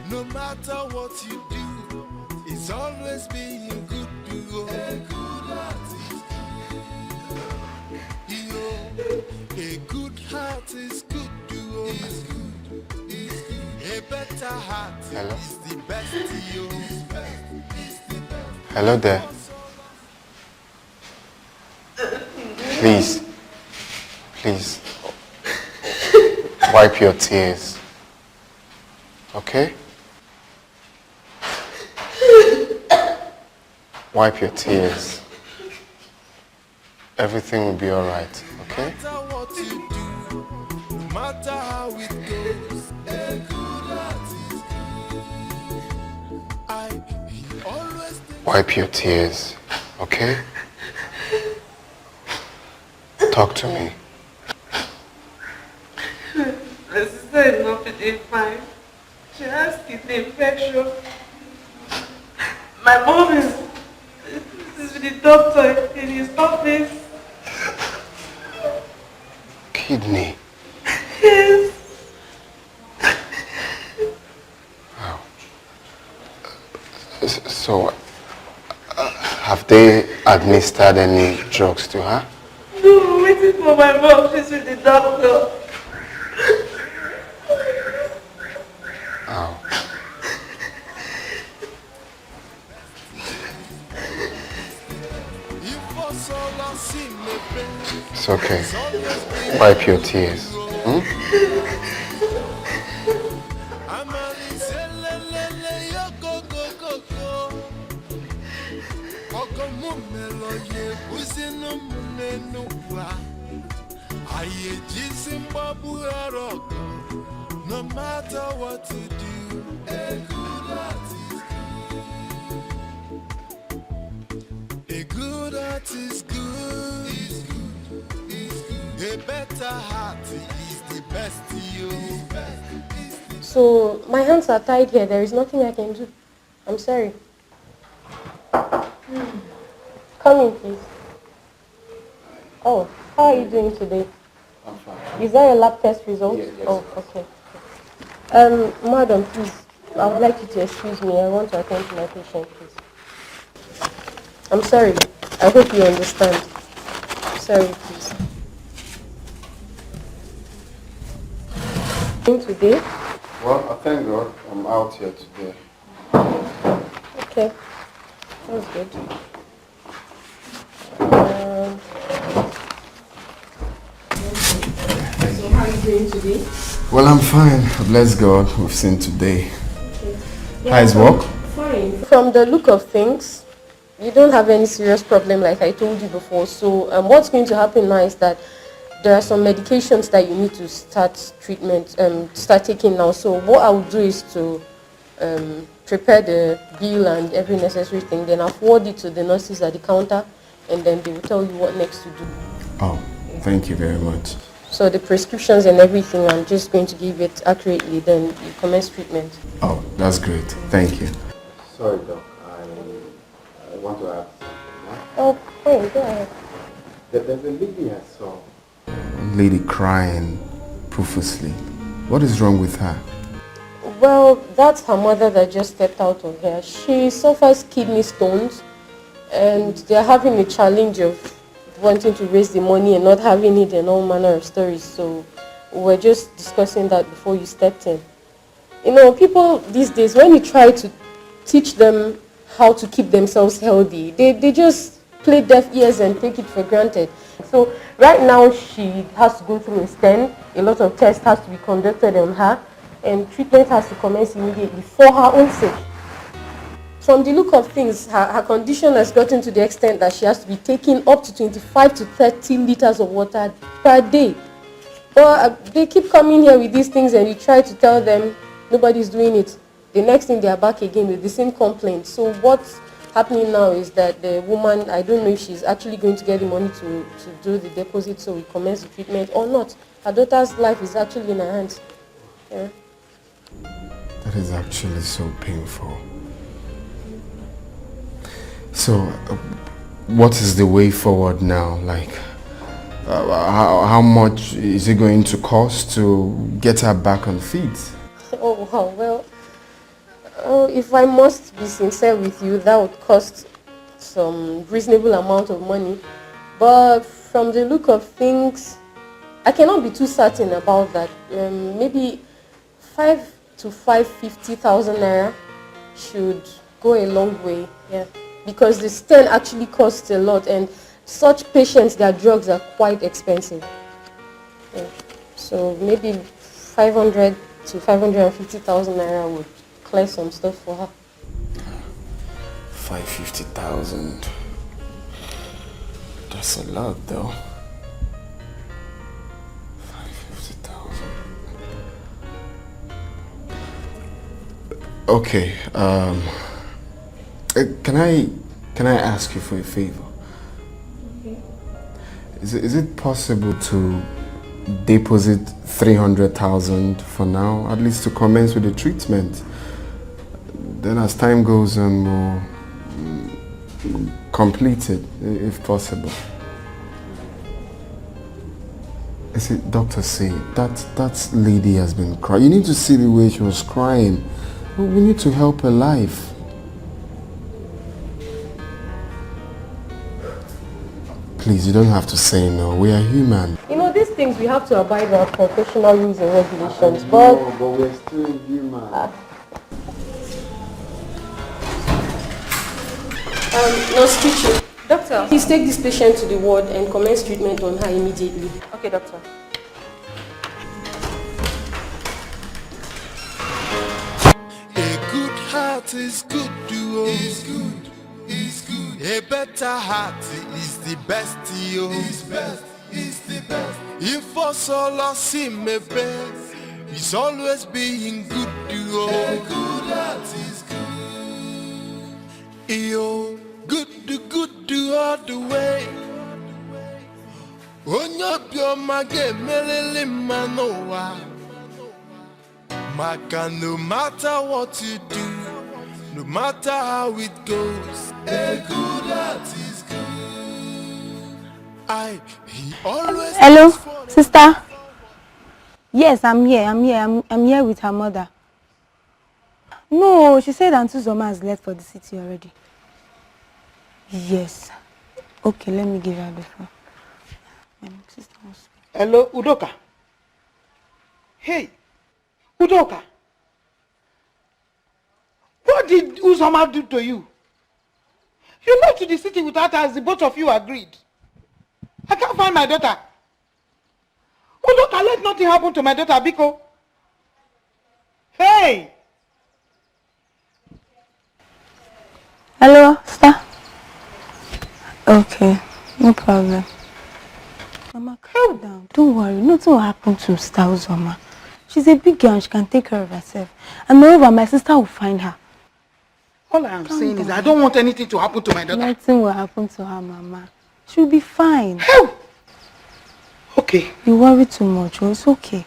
No matter what you do, it's always being good, yo. A good heart is good, yo. A good heart is good, yo. Hello? Hello there. Please, please, wipe your tears. Okay? Wipe your tears. Everything will be all right, okay? No matter what you do, no matter how it goes, a good heart is good. I always think. Wipe your tears, okay? Talk to me. My sister is not feeling fine. She has kidney infection. My mom is, is with the doctor in his office. Kidney? Yes. Wow. S- So, uh, have they administered any drugs to her? No, I'm waiting for my mom. She's with the doctor. Wow. It's okay. Wipe your tears. Hmm? No matter what you do, a good heart is good. A good heart is good. Is good. Is good. A better heart is the best. You. So, my hands are tied here. There is nothing I can do. I'm sorry. Come in, please. Oh, how are you doing today? I'm fine. Is that your lab test result? Yes, yes. Oh, okay. Um, madam, please, I would like you to excuse me. I want to attend to my patient, please. I'm sorry. I hope you understand. Sorry, please. In today? Well, I thank God I'm out here today. Okay. That's good. Um, so how are you doing today? Well, I'm fine. Bless God, we've seen today. Okay. How is work? Fine. From the look of things, you don't have any serious problem like I told you before. So um, what's going to happen now is that there are some medications that you need to start treatment, um, start taking now. So what I would do is to um, prepare the bill and every necessary thing, then I'll forward it to the nurses at the counter, and then they will tell you what next to do. Oh, thank you very much. So the prescriptions and everything, I'm just going to give it accurately, then you commence treatment. Oh, that's great. Thank you. Sorry, Doc. I, I want to ask. Oh, fine, go ahead. There- There's a lady I saw. Lady crying profusely. What is wrong with her? Well, that's her mother that just stepped out of here. She suffers kidney stones, and they're having a challenge of wanting to raise the money and not having it and all manner of stories. So we're just discussing that before you stepped in. You know, people these days, when you try to teach them how to keep themselves healthy, they, they just play deaf ears and take it for granted. So right now, she has to go through a stent. A lot of tests has to be conducted on her, and treatment has to commence immediately for her own sake. From the look of things, her, her condition has gotten to the extent that she has to be taking up to twenty-five to thirty liters of water per day. But uh, they keep coming here with these things, and you try to tell them nobody's doing it. The next thing, they are back again with the same complaint. So what's happening now is that the woman, I don't know if she's actually going to get the money to, to do the deposit, so we commence the treatment or not. Her daughter's life is actually in her hands. Yeah. That is actually so painful. So, uh, what is the way forward now? Like, uh, how, how much is it going to cost to get her back on feet? Oh, wow. Well, uh, if I must be sincere with you, that would cost some reasonable amount of money. But from the look of things, I cannot be too certain about that. Um, maybe five to five fifty thousand naira should go a long way. Yeah, because the stent actually costs a lot, and such patients, their drugs are quite expensive. Yeah. So maybe five hundred to five hundred and fifty thousand naira would clear some stuff for her. Five fifty thousand. That's a lot, though. Five fifty thousand. Okay. Um. Uh, can I can I ask you for a favor? Is it, is it possible to deposit three hundred thousand for now, at least to commence with the treatment? Then, as time goes on, we'll mm, complete it, i- if possible. I see, Doctor, see, that, that lady has been crying. You need to see the way she was crying. We need to help her life. Please, you don't have to say no. We are human. You know, these things we have to abide by professional rules and regulations. But No, but we're still human. um, Nurse Chichi, Doctor, please take this patient to the ward and commence treatment on her immediately. Okay, doctor. A good heart is good, duo. It's good, it's good. A better heart is the best, yo. It's best, it's the best. If for solo see me best, it's always being good, duo. A good heart is good. Yo, good, good, do all the way. Onye obiọma ga-emelili mma n'ụwa. Maka no matter what you do, no matter how it goes, a good heart is good. I, he always Hello, looks for the sister. Yes, I'm here. I'm here. I'm, I'm here with her mother. No, she said Auntie Zoma has left for the city already. Yes. Okay, let me give her the phone. My sister wants Hello, Udoka. Hey, Udoka. What did Uzoma do to you? You left the city without her as the both of you agreed. I can't find my daughter. Udoka, let nothing happen to my daughter, Biko. Hey! Hello, sister. Okay, no problem. Mama, calm down. Don't worry. Nothing will happen to sister Uzoma. She's a big girl and she can take care of herself. And moreover, my sister will find her. All I am saying is I don't want anything to happen to my daughter. Nothing will happen to her, Mama. She'll be fine. Hell! Okay, You worry too much. Oh, it's okay.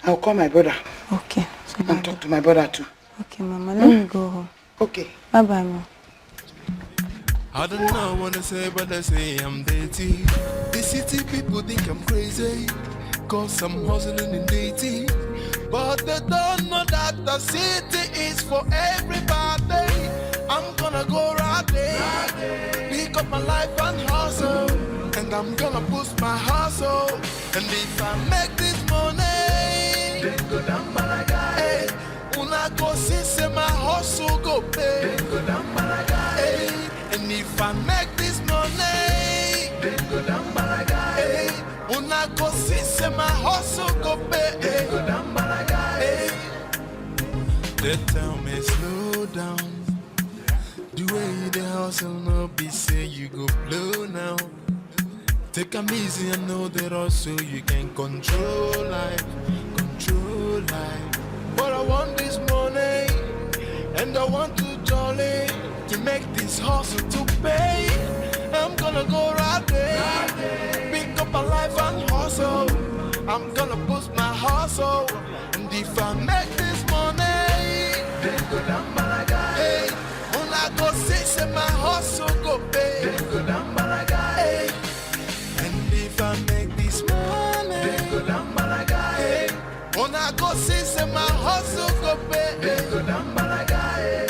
I'll call my brother Okay. So and bye. Talk to my brother too. Okay, Mama. Let me go home. Okay. Bye bye, Ma. I don't know what to say, but they say I'm dirty. The city people think I'm crazy. Cause I'm hustling and dating. But they don't know that the city is for everybody. I'm gonna go right there. Pick up my life and hustle. And I'm gonna boost my hustle. And if I make this money, then go down Malaga. Hey, una go see say my hustle go pay. Then go down Malaga. Hey, and if I make this money, then go down Malaga. Hey, una go see say my hustle go pay. Then go down Malaga. Hey. They tell me slow down. The way you dey hustle no be say you go blow now. Take am easy and know the rush so you can control life, control life. But I want this money and I want to jolly to make this hustle to pay. I'm gonna go right there, pick up a life and hustle. I'm gonna boost my hustle. And if I make this money, then go down Malaga. Hey, una go see say my hustle go pay. Then go down Malaga. Hey, and if I make this money, then go down Malaga. Hey, una go see say my hustle go pay. Then go down Malaga. Hey,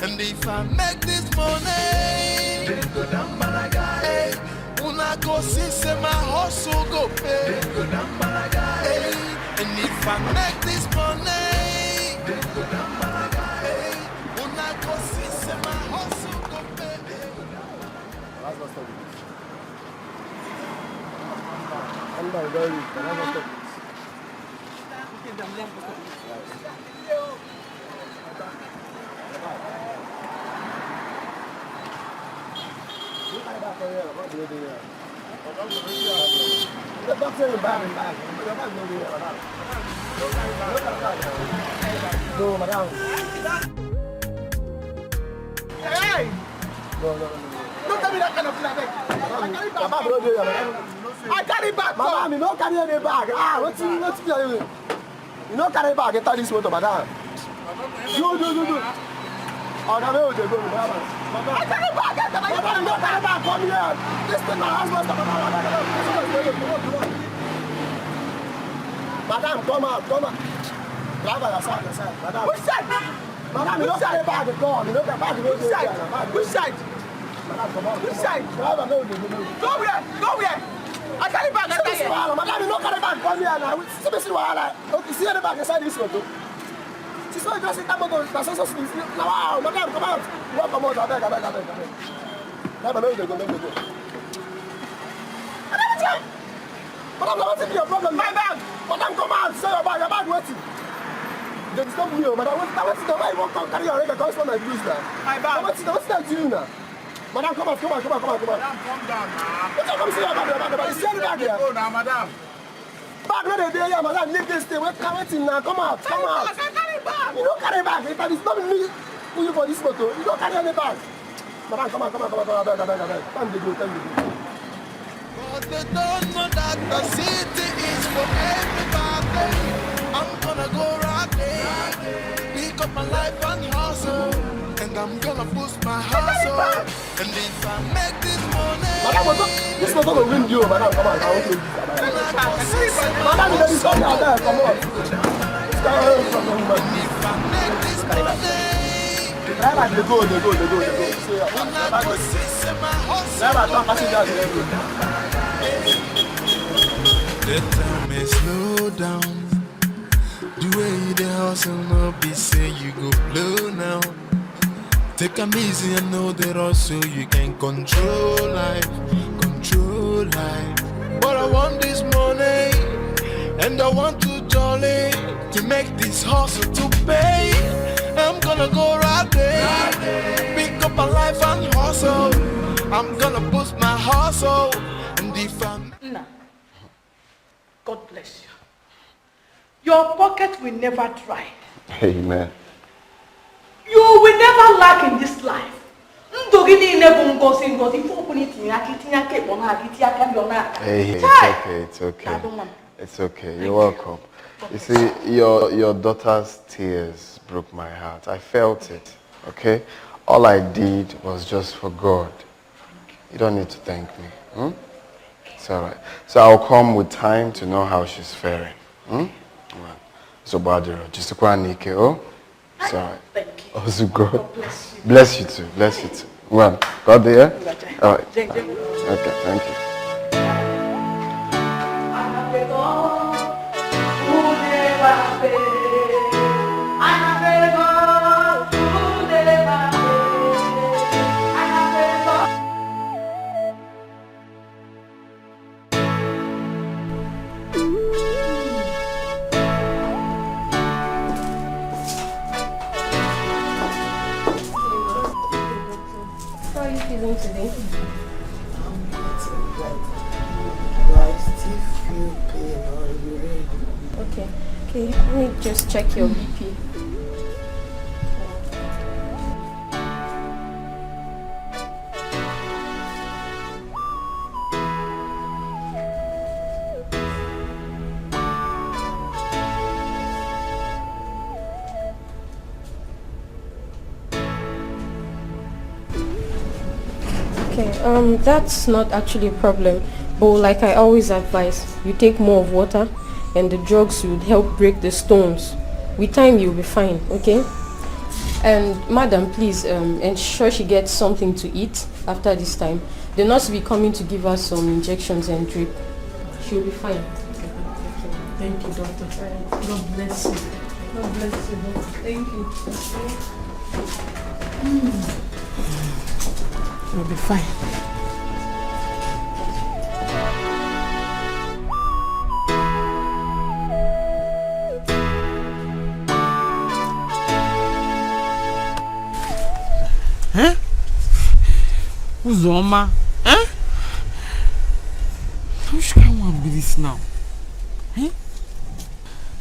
and if I make this money, then go down Malaga. Hey, una go see say my hustle go pay. Hey, and if I make this money, hey, una go see say my hustle go pay. Last bus stop. Come down, very. Last bus stop. No, madam. Hey! No, no, no, no. Don't tell me that kind of thing, abeg. I carry bag. Baba, no dey here, madam. I carry bag. Madam, you no carry any bag. Ah, wetin, wetin be your You no carry bag enter this motor, madam. Do, do, do, do. Oh, na where we dey go, madam? I carry bag enter my Madam, you no carry bag come here. This thing na house master, madam. Madam, come out, come out. Driver, your side, your side, madam. Which side? Madam, you no carry bag come. You no carry bag. Which side? Which side? Madam, come out. Which side? Driver, no, no, no, no. Go where? Go where? I carry bag enter here. Madam, you no carry bag come here now. See me see wahala. Okay, see any bag inside this motor? She saw just enter motor. Na so so she. Now, wow, madam, come out. You wan comot? Abeg, abeg, abeg, abeg. Madam, make we dey go, make we dey go. Madam, wetin? Madam, na wetin be your problem? My bag. Madam, come out. Say your bag, your bag wetin? Dey disturb me o, madam. Wetin, na wetin, na why you wan come carry your leg and come spoil my blues now? My bag. Na wetin, na wetin I do you now? Madam, come out, come out, come out, come out, come out. Madam, come down now. Wetin come see your bag, your bag, your bag? You see any bag here? Go now, madam. Bag no dey dey here, madam. Leave this thing. Wait, na wetin now? Come out, come out. I carry bag. You no carry bag. If I disturb me, put you for this motor. You no carry any bag. Madam, come out, come out, come out, come out. Abeg, abeg, abeg. Time dey go, time dey go. But they don't know that the city is for everybody. I'm gonna go right there, pick up my life and hustle, and I'm gonna boost my hustle. And if I make this money, madam, this motor go win you, madam. Come on, I want to. Madam, you dey disturb me, abeg, comot. If I make this money, driver, dey go, dey go, dey go, dey go. Driver, turn passenger to every. The time is slow down. The way you dey hustle, no be say you go blow now. Take am easy and know the rush so you can control life, control life. But I want this money and I want to jolly to make this hustle to pay. I'm gonna go right there, pick up my life and hustle. I'm gonna boost my hustle. And if I'm Nna, God bless you. Your pocket will never dry. Amen. You will never lack in this life. Ndụ gị niile bụ ngozi, ngozi. Ife ọbụla itinye aka, itinye aka ekpe n'aka, itinye aka nri n'aka. Hey, it's Chai! Okay, it's okay. Daalụ nwa m. It's okay. Thank you. You're welcome. God bless you. You see, your, your daughter's tears broke my heart. I felt it, okay? All I did was just for God. You don't need to thank me. Hmm? It's all right. So I'll come with time to know how she's faring. Hmm? Well, so, Badro, just a quick, oh? It's all right. Thank you. Ozugo. God bless you. Bless you too. Bless you too. Well, God there? All right. Jai, jai. Okay, thank you. How are you feeling today? I'm getting better. But I still feel pain or urine. Okay. Okay, let me just check your B P. Okay, um, that's not actually a problem. But like I always advise, you take more of water, and the drugs would help break the stones. With time, you'll be fine, okay? And madam, please, um, ensure she gets something to eat after this time. The nurse will be coming to give her some injections and drip. She'll be fine. Thank you, doctor. God bless you. God bless you, doctor. Thank you. You'll be fine. Eh? Uzoma? Eh? Which kind one be this now? Eh?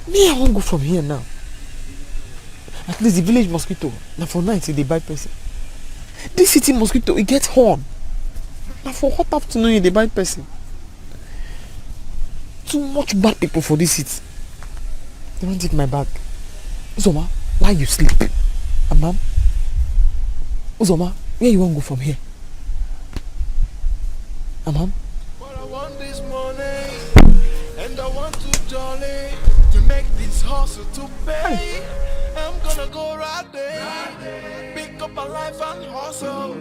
Me, I won't go from here now. At least the village mosquito, na for night e dey bite person. This city mosquito, e get horn. Na for hot afternoon e dey bite person. Too much bad people for this city. They wan take my bag. Uzoma, why you sleep? Amam? Uzoma, where you wan go from here? Amam? But I want this money, and I want to jolly to make this hustle to pay. I'm gonna go right there, pick up my life and hustle.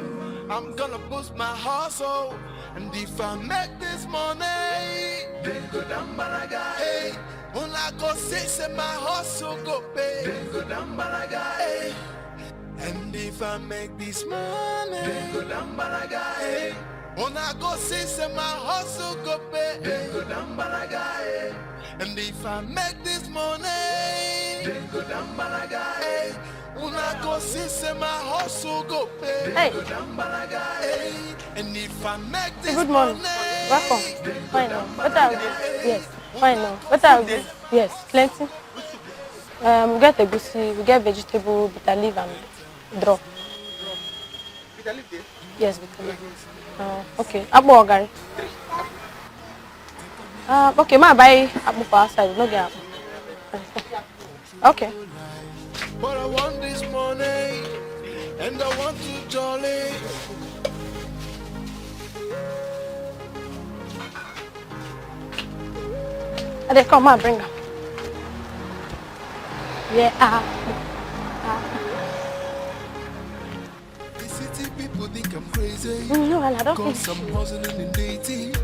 I'm gonna boost my hustle, and if I make this money, then go down balaga. Hey, una go see say my hustle go pay. Then go down balaga. Hey. And if I make this money, then go down balaga. Hey. Una go see say my hustle go pay. Then go down balaga. Hey. And if I make this money, then go down balaga. Hey. Una go see say my hustle go pay. Hey. Go down balaga. Hey. And if I make this Good morning. Money, Welcome. Fine now. What are we? Yes. Fine now. What are we? Yes. Plenty. Um, we get egusi, we get vegetable, bitter leaf and draw. Yes, bitter leaf. Uh, okay. Akpu or garri? Uh, okay, ma buy akpu for outside. We no get akpu. Okay. But I want this money, and I want to jolly. I dey come, ma bring am. Yeah. Ah. The city people think I'm crazy. Mm, no, I don't Cause think I'm hustling in dating,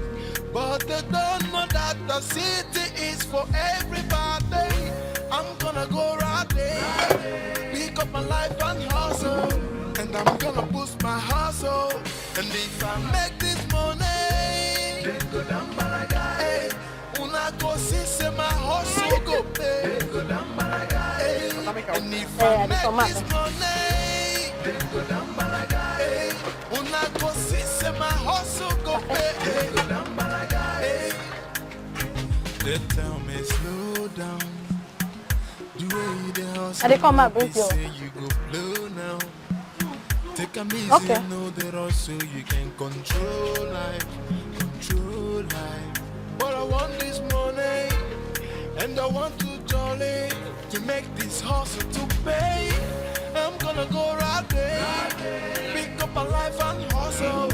but they don't know that the city is for everybody. I'm gonna go right there, pick up my life and hustle, and I'm gonna boost my hustle. And if I make this money, then go down balaga. Hey, una go see say my hustle go pay. Then go down balaga. Hey, and if Yeah, I yeah, make come out. This money, then go down balaga. Hey, una go see say my hustle go pay. Then go down balaga. Hey. They tell me slow down. The way you dey hustle, I dey come out, no be bring your say you go blow now. Take am easy, Okay. No dey rush so you can control life, control life. But I want this money, and I want to jolly to make this hustle to pay. I'm gonna go right there, pick up a life and hustle.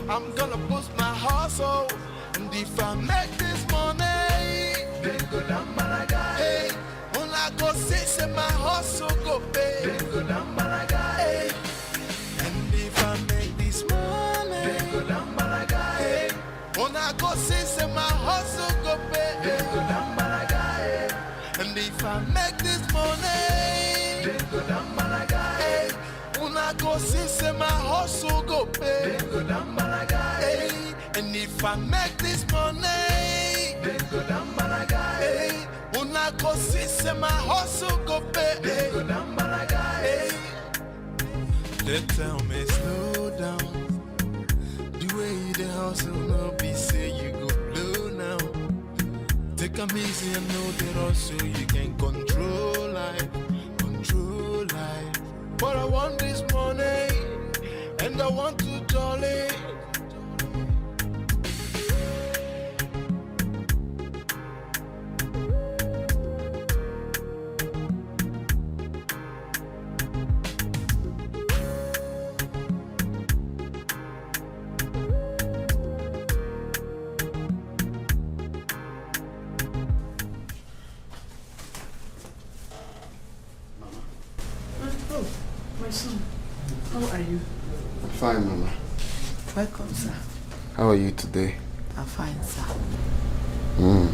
I'm gonna boost my hustle, and if I make this money, then go down balaga. Hey, una go see say my hustle go pay. Then go down balaga. Hey, and if I make this money, then go down balaga. Hey, una go see say my hustle go pay. Then go down balaga. Hey, and if I make this money, then go down balaga. Hey, una go see say my hustle go pay. Then go down balaga. Hey, and if I make this money, then go down balaga. Hey, una go see say my hustle go pay. Then go down balaga. Hey, they tell me slow down. The way you dey hustle, no be say you go blow now. Take am easy and no dey rush so you can control life, control life. But I want this money, and I want to jolly. Oh, my son, how are you? Fine, Mama. Welcome, sir. How are you today? I'm fine, sir. Mm.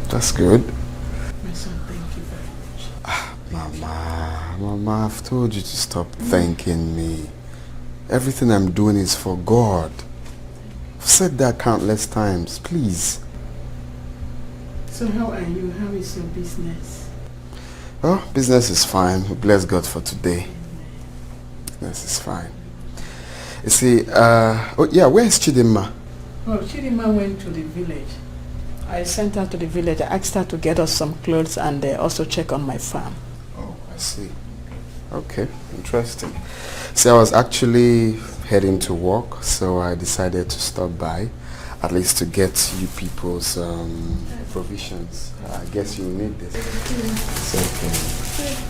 That's good. My son, thank you very much. Mama, Mama, I've told you to stop thanking me. Everything I'm doing is for God. I've said that countless times. Please. So how are you? How is your business? Oh, business is fine. We bless God for today. Business is fine. You see, uh, oh yeah, where's Chidinma? Well, Chidinma went to the village. I sent her to the village. I asked her to get us some clothes and uh, also check on my farm. Oh, I see. Okay, interesting. See, I was actually heading to work, so I decided to stop by, at least to get you people's um, provisions. I guess you need this. It's okay.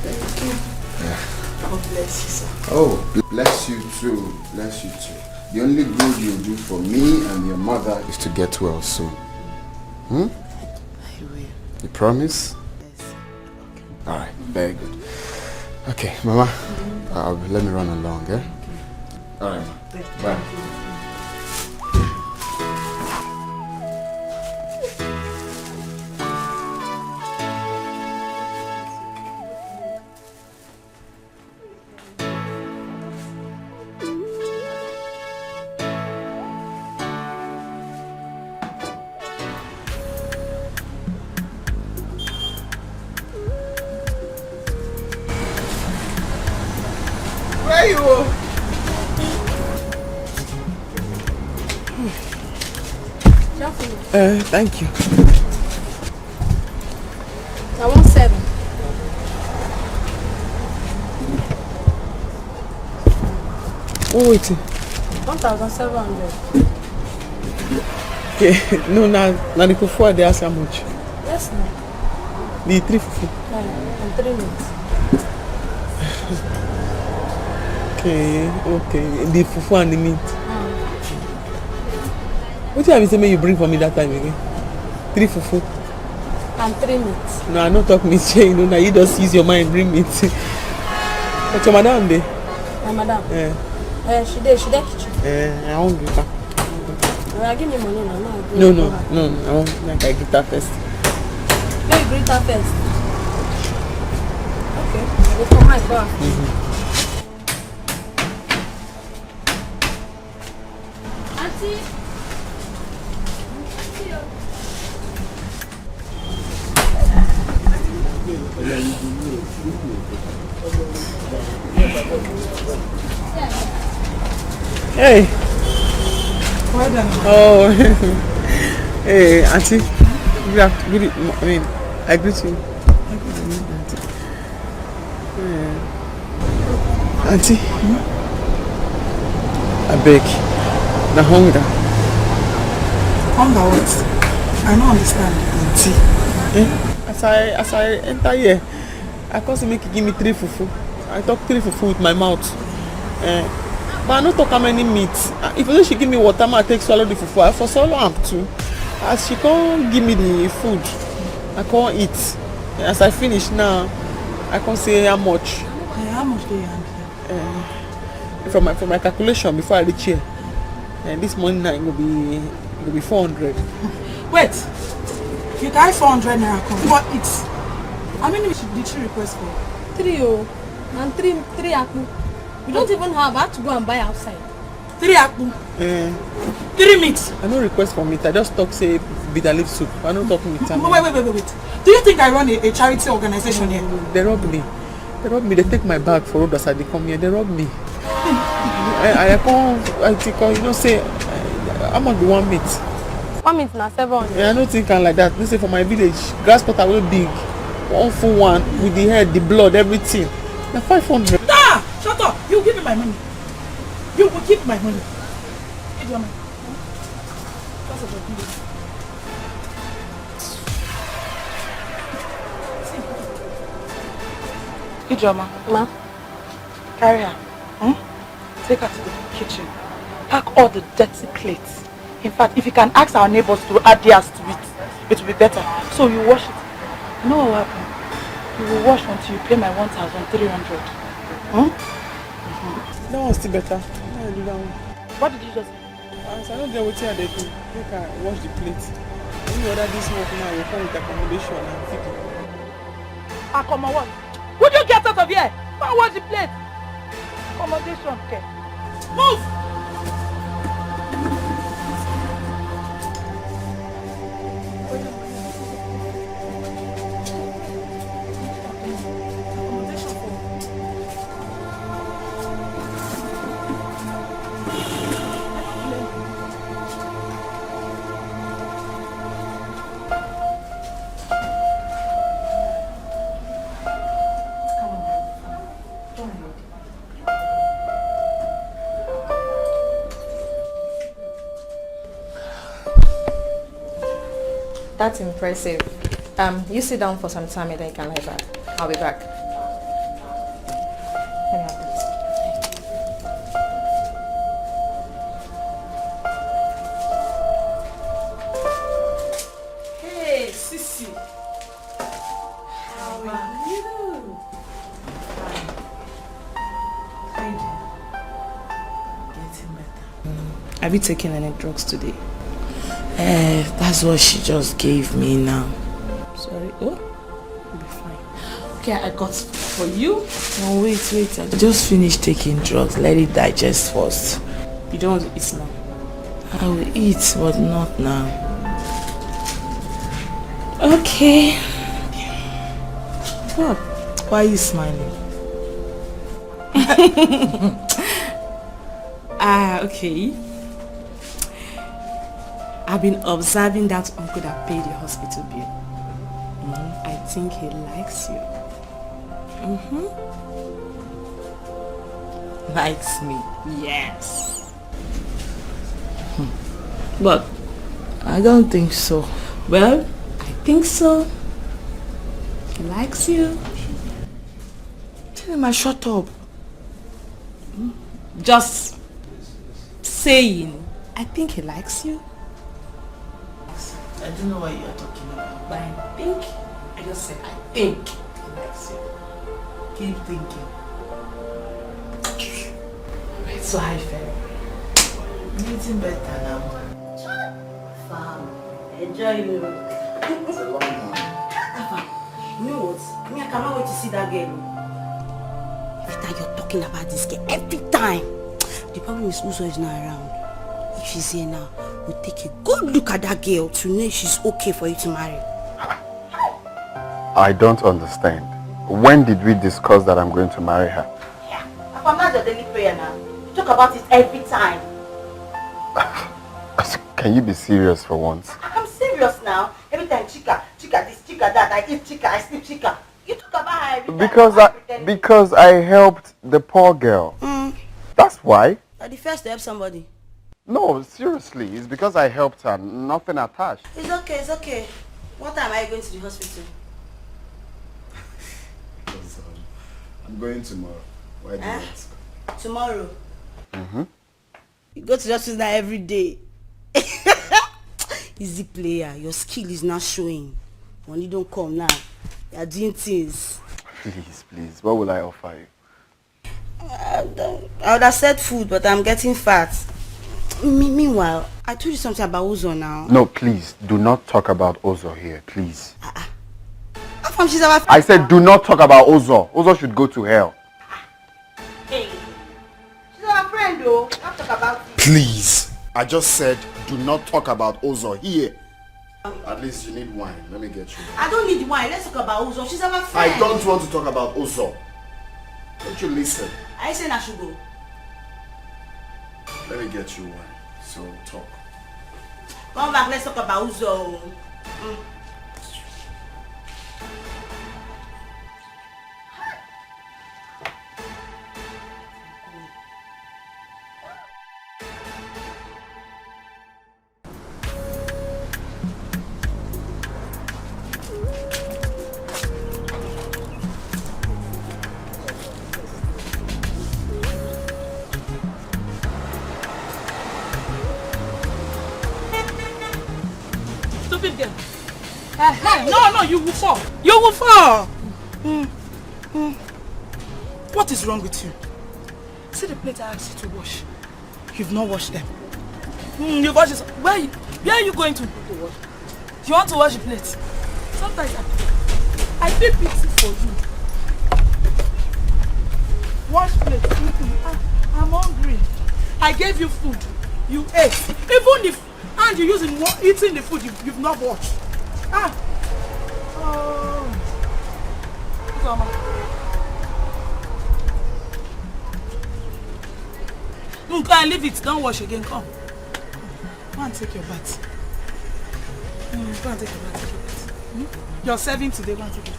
Thank you. Yeah. God bless you, sir. Oh, bless you too. Bless you too. The only good you do for me and your mother is to get well soon. Hmm? I will. You promise? Yes. All right, very good. Okay, Mama, uh, let me run along, eh? All right, ma. Bye. Where you? Uh, thank you. I want seven. Oh, wait. One thousand seven hundred. Okay, no, now, now the kufu, they ask how much? Yes, ma'am. The three fufu. Uh, and three minutes. Okay, okay. The fufu and the meat. Um, What do you have to say make you bring for me that time again? Three fufu. and three minutes. No, I no talk meat shey, you know, now you just use your mind, bring meat. But your madam dey? My madam. Eh, Uh, she dey, she dey kitchen. Eh, I won't greet her. Uh, give me money now. No, no, no, no, I won't, like, I greet her first. Let you greet her first. Okay. I go come my car. Auntie. Auntie, oh. Hey. Well done. Oh. Hey, auntie. Good afternoon. Good e- I mean, I greet you. Eh. Auntie. I beg. Na hunger. Hunger what? I no understand. Auntie. Eh? As I as I enter here, I come say make you give me three fufu. I talk three fufu with my mouth. Eh, but I no talk how many meat. Ah, if you say she give me water, ma take swallow the fufu. I for swallow am too. As she come give me the food, I come eat. As I finish now, I come say how much. Eh, how much dey your hand? Eh, from my from my calculation before I reach here, and this morning now it go be it go be four hundred. Wait. You carry four hundred naira come. What eat? How many did she request for? Three, oh, and three, three akpu. We don't even have. I have to go and buy outside. Three akpu. Eh, Three meat. I no request for meat. I just talk say bitter leaf soup. I no talk meat. I Wait, wait, wait, wait, wait. Do you think I run a, a charity organization here? They rob me. They rob me. They take my bag for road as I dey come here. They rob me. I, I come, I think, you know, say, eh, how much be one meat? One meat na seven hundred. Yeah, I no think am like that. They say for my village, grass cutter wey big, one full one with the head, the blood, everything. Na five hundred. Ah! Shut up! You give me my money. You will keep my money. Ijeoma. Because of your village. Ijeoma. Ma. Carry her. Hmm? Take her to the kitchen. Pack all the dirty plates. In fact, if you can ask our neighbors to add theirs to it, it will be better. So you wash it. You know what will happen? You will wash until you pay my one thousand three hundred. Hmm? That one still better. Make I do that one. What did you just say? As I don't get wetin I dey do, make I wash the plate. Any other this work now, I go come with accommodation and feeding. Accommodation? Would you get out of here? Go and wash the plate. Accommodation, okay. Move! That's impressive. Um, you sit down for some time and then you can lie back. I'll be back. Let me have this. Hey, Sisi. How are you? Fine. Fine, dear. Getting better. Have you taken any drugs today? Eh, that's what she just gave me now. Sorry, oh? You'll be fine. Okay, I got for you. No, wait, wait. I just finished taking drugs. Let it digest first. You don't want to eat now? I will eat, but not now. Okay. What? Why are you smiling? Ah, okay. I've been observing that uncle that paid the hospital bill. Mm, I think he likes you. Mm-hmm. Likes me? Yes. Hmm. But I don't think so. Well, I think so. He likes you. Tell him I shut up. Just saying. I think he likes you. I don't know what you're talking about. But I think, I just said I think he likes you. Keep thinking. It's so high, Femi. Getting better now. Fam, enjoy you. It's a long one. You know what? Me, I cannot wait to see that girl. Every time you're talking about this girl, every time. The problem is Uzo is not around. If she's here now, we'll take a good look at that girl to know if she's okay for you to marry. I don't understand. When did we discuss that I'm going to marry her? Yeah, Papa, that's your daily prayer now. You talk about it every time. Can you be serious for once? I'm serious now. Every time, Chika, Chika this, Chika that. I eat Chika, I sleep Chika. You talk about her every time. Because I, because I helped the poor girl. Mm. That's why. You're the first to help somebody. No, seriously, it's because I helped her, nothing attached. It's okay, it's okay. What time are you going to the hospital? Because, um, I'm going tomorrow. Why do you ask? Tomorrow? Mm-hmm. You go to the hospital now every day. Easy player, your skill is not showing. Money don't come now. You are doing things. Please, please, what will I offer you? I don't, I would have said food, but I'm getting fat. Me, meanwhile, I told you something about Uzo now. No, please, do not talk about Ozo here, please. How come she's our friend? I said do not talk about Ozo. Ozo should go to hell. Hey, she's our friend though. Not talk about it. Please, I just said do not talk about Ozo here. At least you need wine. Let me get you wine. I don't need wine. Let's talk about Uzo. She's our friend. I don't want to talk about Uzo. Don't you listen? I say I should go. Let me get you wine. So talk. Come back. Let's talk about Uzo. Mm. Stupid girl. Eh, eh, no, no, you will fall. You will fall. Mm, mm. What is wrong with you? See the plate I asked you to wash. You've not washed them. Hmm, you wash this. Where, you- where are you going to? You want to wash the plate? Sometimes I, I feel pity for you. Wash plate. Mm-mm. Ah, I'm hungry. I gave you food. You ate. Even the f- hand you use in wa- eating the food, you, you've not washed. Ah. Oh. Uzoma. Mm, go and leave it. Don't wash again. Come. Go and take your bath. Mm, go and take your bath. Take your bath. Hmm? You're serving today. Go and take it.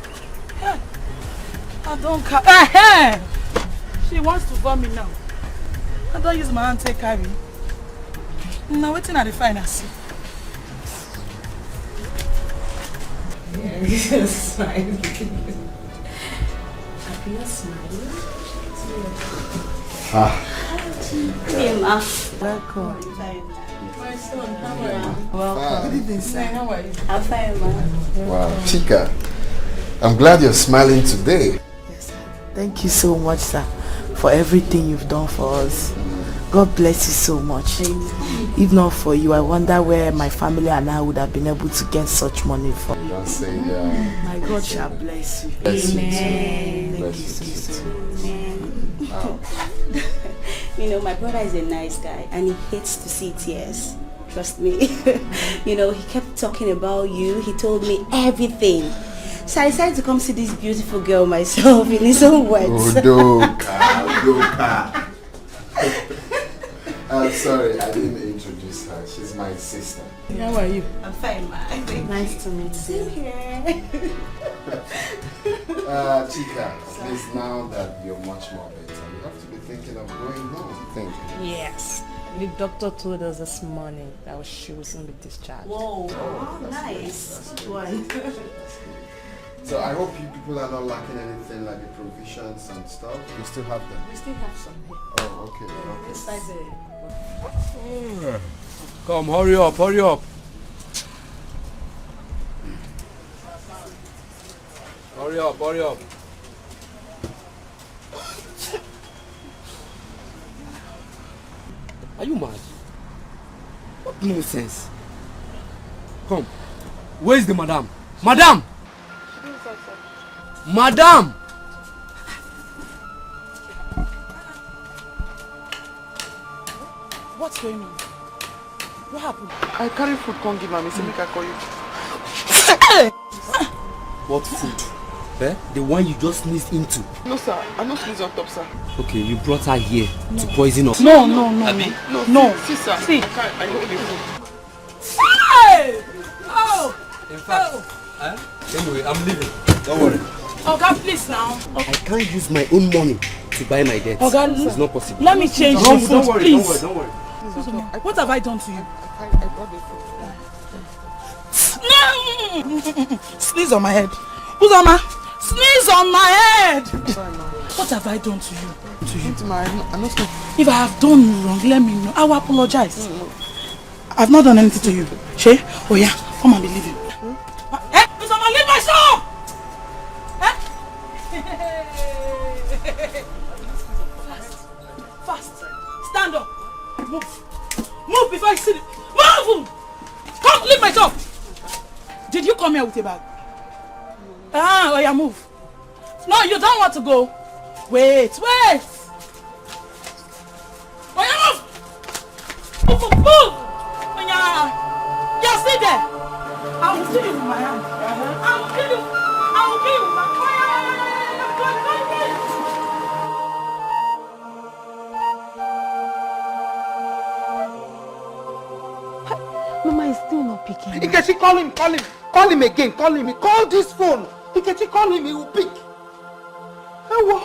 Hey, I don't care. Hey, hey. She wants to vomit now. I don't use my hand take carry. Now waiting at the fine. I see. Yes, fine. Happy, you're smiling. Ah. Hey, ma. Welcome. My son, how are you? Welcome. Good evening, sir. Hi, how are you? I'm fine, ma. Wow, Chika, I'm glad you're smiling today. Yes, sir. Thank you so much, sir, for everything you've done for us. God bless you so much. If not for you, I wonder where my family and I would have been able to get such money from. Don't say that. My God shall bless you. Bless you too. Amen. Bless you too. Amen. Wow. You know, my brother is a nice guy and he hates to see tears. Trust me. You know, he kept talking about you. He told me everything. So I decided to come see this beautiful girl myself in his own words. Udoka, Udoka. Uh, sorry, I didn't introduce her. She's my sister. How are you? I'm fine, ma. Nice to meet you. Same here. Uh, Chika, at least now that you're much more better, you have to be thinking of going home. Thank you. Yes. The doctor told us this morning that she will soon be discharged. Whoa, oh, nice. Good one. So I hope you people are not lacking anything like the provisions and stuff. You still have them? We still have some here. Oh, okay, okay. Inside the... Come, hurry up, hurry up. Hurry up, hurry up. Are you mad? What nonsense? Come. Where is the madam? Madam! Madam! What's going on? What happened? I carry food come give am. He say make I call you. What food? Eh? The one you just sneezed into? No, sir. I no sneeze on top, sir. Okay, you brought her here to poison us. No, no, no. Abi? No, no. See, see, sir. See. I can't. I hold the food. Hey! Oh! In fact, oh. Eh? Anyway, I'm leaving. Don't worry. Oga, please now. I can't use my own money to buy my debt. Oga, it's not possible. Let me change. Don't, don't worry, please. Don't worry, don't worry. What have I done to you? I, I brought the food. Sneeze on my head. Uzoma, sneeze on my head. What have I done to you? To you? If I have done you wrong, let me know. I will apologize. I've not done anything to you. She? Oh yeah, come and be leaving. Eh? Uzoma, leave my shop! Eh? Fast. Fast. Stand up. Move. Move before you see the... Move! Come, leave my shop! Did you come here with a bag? Ah, oh yeah, move. No, you don't want to go. Wait, wait! Oh yeah, move! Move, move, move! Oh yeah! You're still there! I will kill you with my hand. I will kill you. I will kill you with my... Oh yeah, yeah, yeah, yeah, yeah, yeah, yeah, yeah. Mama is still not picking. Nkechi, call him, call him, call him again, call him. Call this phone. Nkechi, call him, he will pick. Ewo.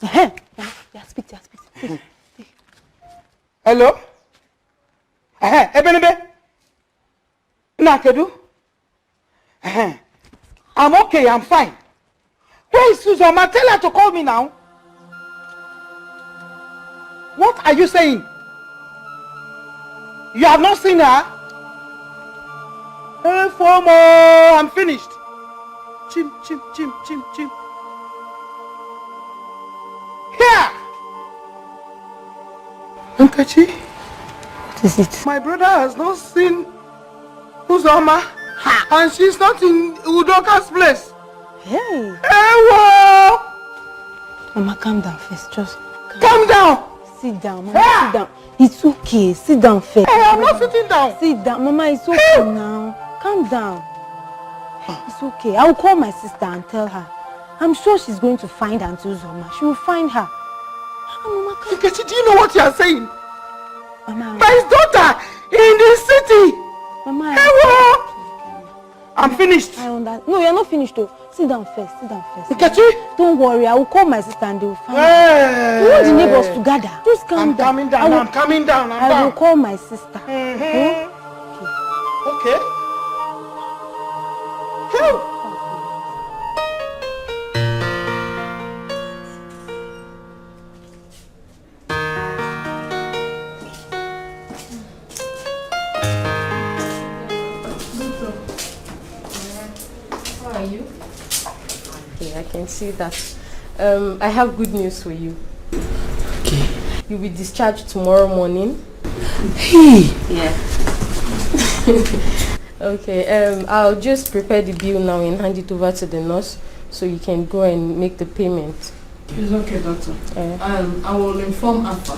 Ehem. Yeah, speak, yeah, speak. Hello? Ehem, Ebenebe? Nakedu? Ehem. I'm okay, I'm fine. Where is Uzoma? Tell her to call me now. What are you saying? You have not seen her? Hey, Fomo, I'm finished. Chim, chim, chim, chim, chim. Here! Nkechi, what is it? My brother has not seen Uzoma, and she's not in Udoka's place. Hey. Ewo! Mama, calm down first. Just calm down. Sit down, Mama. Sit down. It's okay. Sit down first. Hey, I'm not sitting down. Sit down, Mama. It's okay now. Calm down. It's okay. I will call my sister and tell her. I'm sure she's going to find Auntie Uzoma. She will find her. Ah, Mama, calm. Nkechi, do you know what you are saying? Mama. There is daughter in the city. Mama. Ewo! I'm finished. I understand. No, you're not finished though. Sit down first. Sit down first. Nkechi! Don't worry. I will call my sister and they will find her. Hey! We want the neighbors to gather. Just calm down. I'm calming down. I will, I'm calming down. I'm I will call my sister. Mm-hmm. Hmm? Okay. Okay. Phew! How are you? Okay, I can see that. Um, I have good news for you. Okay. You'll be discharged tomorrow morning. Hey! Yeah. Okay, um, I'll just prepare the bill now and hand it over to the nurse so you can go and make the payment. It's okay, doctor. Eh. Um, I will inform Alpha.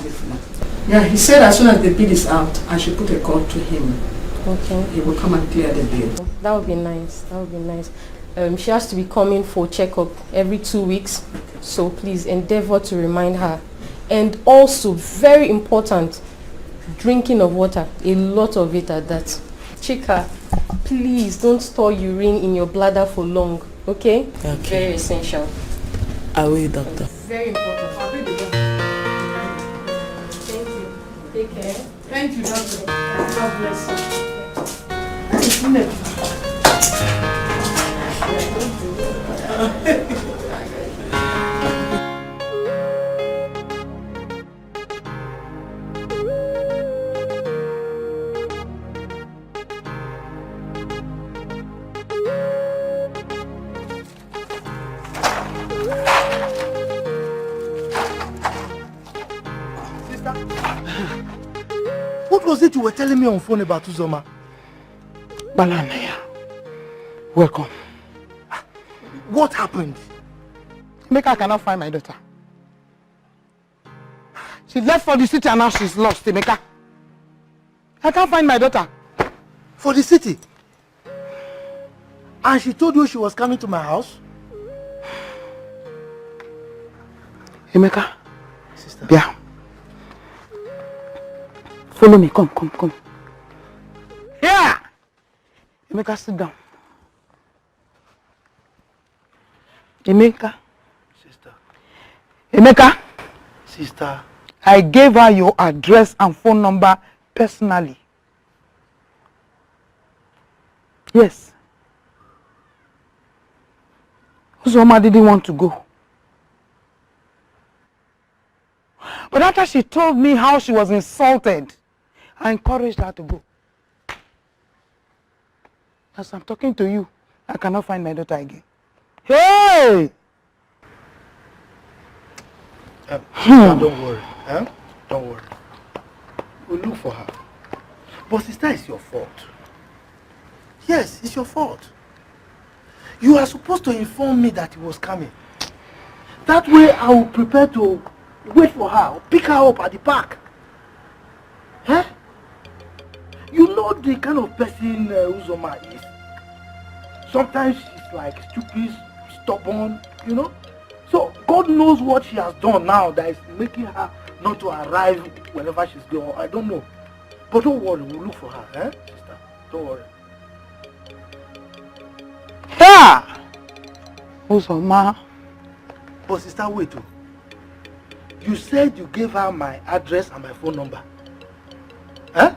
Yeah, he said as soon as the bill is out, I should put a call to him. Okay. He will come and clear the bill. That would be nice. That would be nice. Um, she has to be coming for checkup every two weeks. So please endeavor to remind her. And also, very important, drinking of water. A lot of it at that. Chika, please don't store urine in your bladder for long, okay? Okay. Very essential. I will, doctor. Very important. Thank you. Take care. Thank you, doctor. God bless you. Sister, what was it you were telling me on phone about Uzoma? Balanaya, welcome. What happened? Emeka, I cannot find my daughter. She left for the city and now she's lost, Emeka. I can't find my daughter. For the city? And she told you she was coming to my house? Emeka. Sister. Yeah. Follow me. Come, come, come. Here! Emeka, sit down. Emeka. Sister. Emeka. Sister. I gave her your address and phone number personally. Yes. Uzoma didn't want to go. But after she told me how she was insulted, I encouraged her to go. As I'm talking to you, I cannot find my daughter again. Hey! Uh, sister, don't worry. Eh? Don't worry. We'll look for her. But sister, it's your fault. Yes, it's your fault. You are supposed to inform me that he was coming. That way I will prepare to wait for her, pick her up at the park. Eh? You know the kind of person uh, Uzoma is. Sometimes she's like stupid, stubborn, you know. So God knows what she has done now that is making her not to arrive whenever she's going. I don't know. But don't worry, we'll look for her, eh, sister? Don't worry. Ha! Uzoma. But sister, wait oh. You said you gave her my address and my phone number. Huh?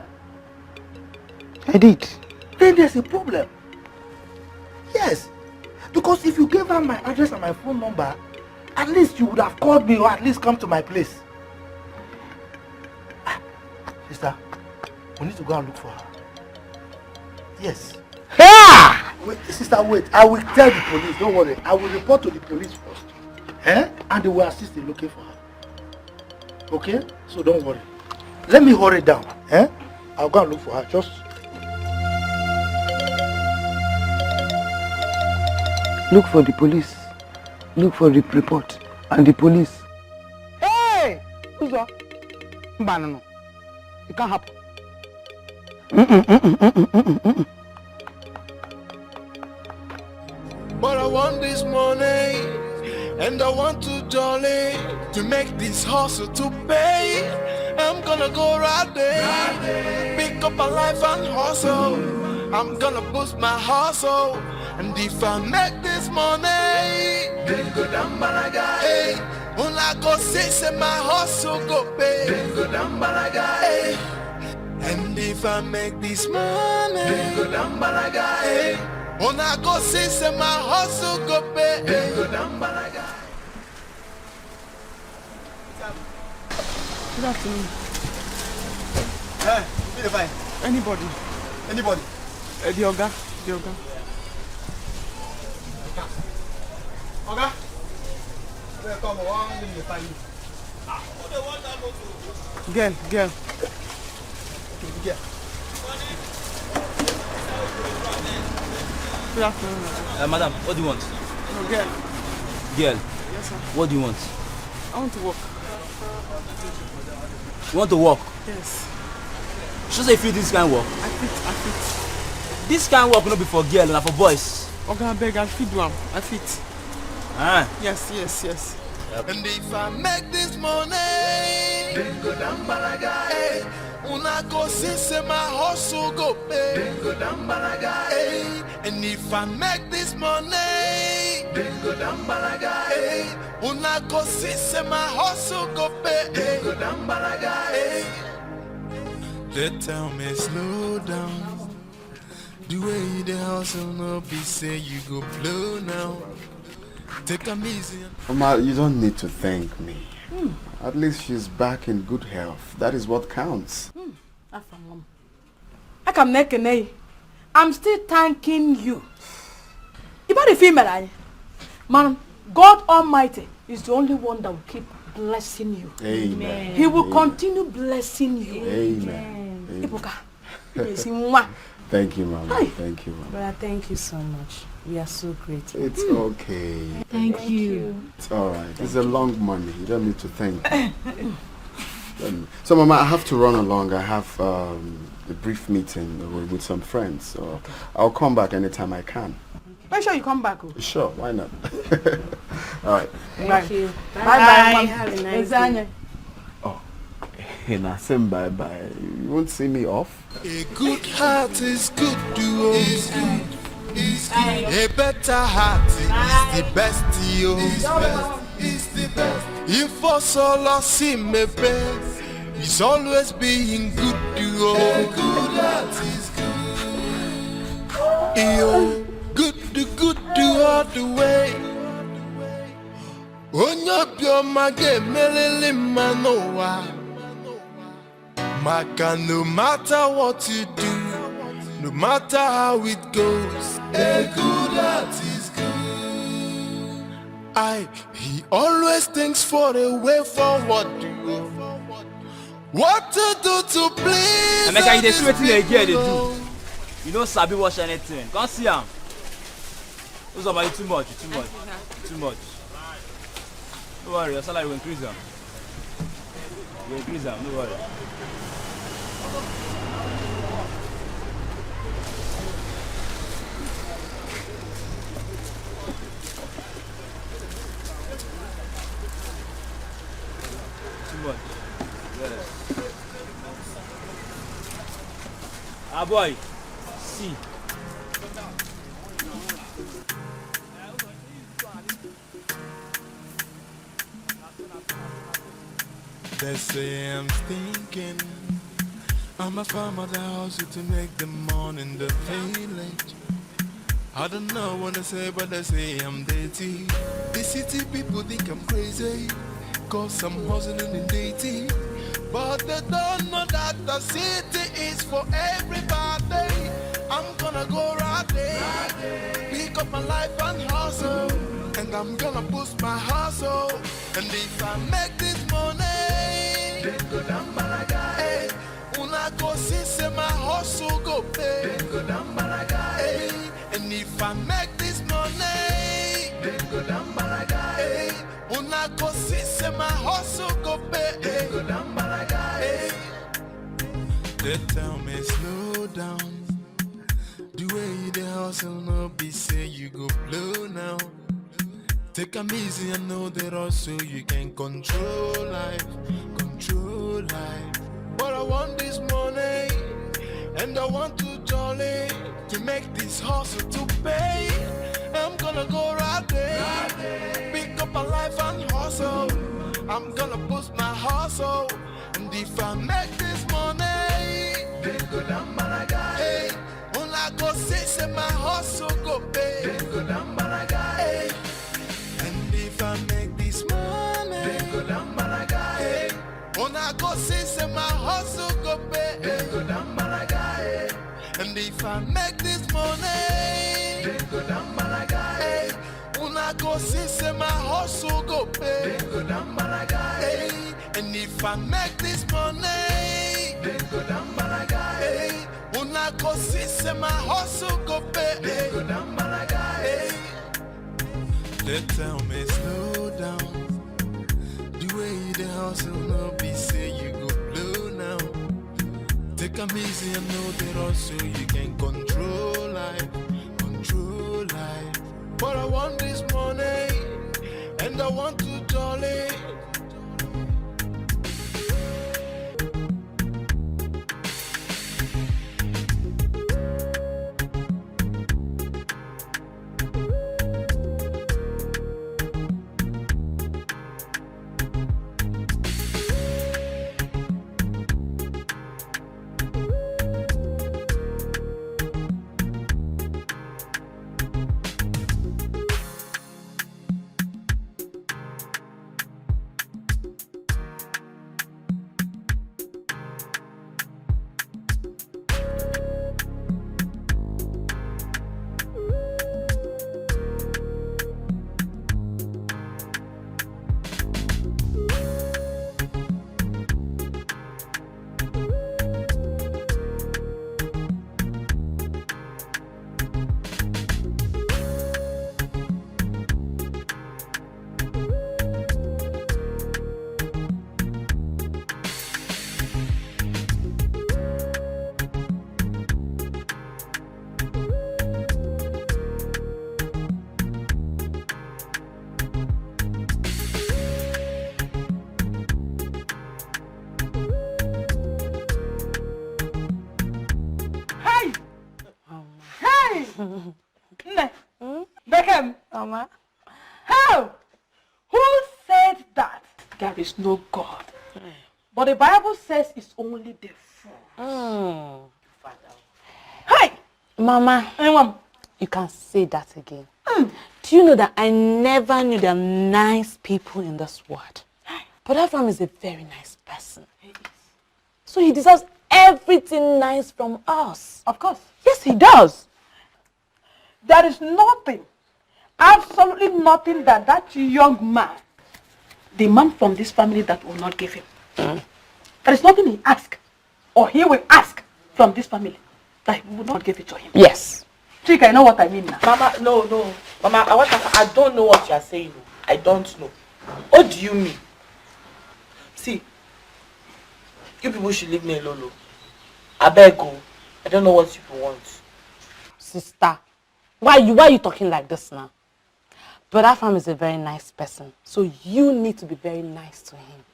I did. Then there's a problem. Yes. Because if you gave her my address and my phone number, at least you would have called me or at least come to my place. Ah, sister, we need to go and look for her. Yes. Ah! Wait, sister, wait. I will tell the police. Don't worry. I will report to the police first. Eh? And they will assist in looking for her. Okay? So don't worry. Let me hurry down. Eh? I'll go and look for her. Just look for the police. Look for the report and the police. Hey! Ụzọ. Mba, no, no. It can't happen. But I want this money, and I want to jolly to make this hustle to pay. I'm gonna go right there, pick up a life and hustle. I'm gonna boost my hustle, and if I make this money, then go down, balaga, hey. Una go see say my hustle go pay, then go down, balaga, hey. And if I make this money, then go down, balaga, hey. Una go see say my hustle go pay, then go down, balaga. Good afternoon. Eh, who dey find? Anybody. Anybody. Eh, the oga. The oga. Oga. Come on, why you dey find me? Girl, girl. Good afternoon. Uh, madam, what do you want? No, girl. Girl. Yes, sir. What do you want? I want to work. You want to work? Yes. She say fit this kind work. I fit, I fit. This kind work no be for girl, na for boys. Oga, I beg, I fit do am. I fit. Ah. Yes, yes, yes. And if I make this money, then go down, balaga, hey. Una go see say my hustle go pay, then go down, balaga, hey. And if I make this money, then go down, balaga, hey. Una go see say my hustle go pay, then go down, balaga, hey. They tell me slow down. The way you dey hustle no be say you go blow now. Take am easy. Mama, you don't need to thank me. At least she's back in good health. That is what counts. Afamam. Aka m na-ekene gị. I'm still thanking you. Ị bụrụ ife i mere anyị. Man, God Almighty is the only one that will keep blessing you. Amen. He will continue blessing you. Amen. Ibuka, ị bụ ezi nwa. Thank you, Mama. Hi. Thank you, Mama. Brother, thank you so much. We are so grateful. It's okay. Thank you. It's all right. It's a long money. You don't need to thank me. Um, so, Mama, I have to run along. I have um, a brief meeting with, with some friends. So I'll come back anytime I can. Make sure you come back. Oh. Sure, why not? All right. Thank you. Bye bye. Bye. Have a nice day. Hey, na same bye bye. You won't see me off. A good heart is good to own. It's good. It's good. A better heart is the best to own. It's the best. If for solo see me best, it's always being good to own. A good heart is good. Yo, good to good to all the way. Onye obiọma ga-emelili mma n'ụwa. Maka no matter what you do, no matter how it goes, a good heart is good. I, he always thinks for a way forward. What to do to please? Emeka, you dey see wetin the girl dey do. Oh. You no sabi wash anything. Come see am. Uzoma, you too much, you too much, you too much. No worry, your salary will increase am. You increase am, no worry. Too much. Yeah. Ah, boy. See. They say I'm stinking. I'm a farmer that hustle to make the money in the village. I don't know what they say, but they say I'm dirty. The city people think I'm crazy. Cause I'm hustling in dirty. But they don't know that the city is for everybody. I'm gonna go right there. Pick up my life and hustle. And I'm gonna boost my hustle. And if I make this money, Hey, una go see say my hustle go pay. Hey, and if I make this money, hey, una go see say my hustle go pay. Hey, hey. They tell me slow down. The way you dey hustle no be say you go blow now. Take am easy and know the rush so you can control life, control life. But I want this money and I want to jolly to make this hustle to pay. I'm gonna go right there, pick up a life and hustle. I'm gonna boost my hustle. And if I make this money, hey, una go see say my hustle go pay. Hey, and if I make this money, hey, una go see say my hustle go pay. Hey, and if I make this money, hey, una go see say my hustle go pay. Hey, and if I make this money, hey, una go see say my hustle go pay. Hey, they tell me slow down. The way you dey hustle no be say you go blow now. Take am easy and know the rush so you can control life, control life. But I want this money and I want to jolly. Hey! Hey! Nne, Beckham, Mama. How? Who said that there is no God? But the Bible says it's only the fool. Mm. Father. Hey! Mama, Hey, Mom. You can say that again. Do you know that I never knew there are nice people in this world? But Avram is a very nice person. So he deserves everything nice from us. Of course. Yes, he does. There is nothing, absolutely nothing that that young man, the man from this family, that will not give him. There is nothing he ask or he will ask from this family that he will not give it to him. Yes. Chika, you know what I mean now? Mama, no, no. Mama, I want to, I don't know what you are saying. I don't know. What do you mean? See, you people should leave me alone. Oh. I beg you. I don't know what you people want. Sister, why you why you talking like this now? Brother Afam is a very nice person, so you need to be very nice to him.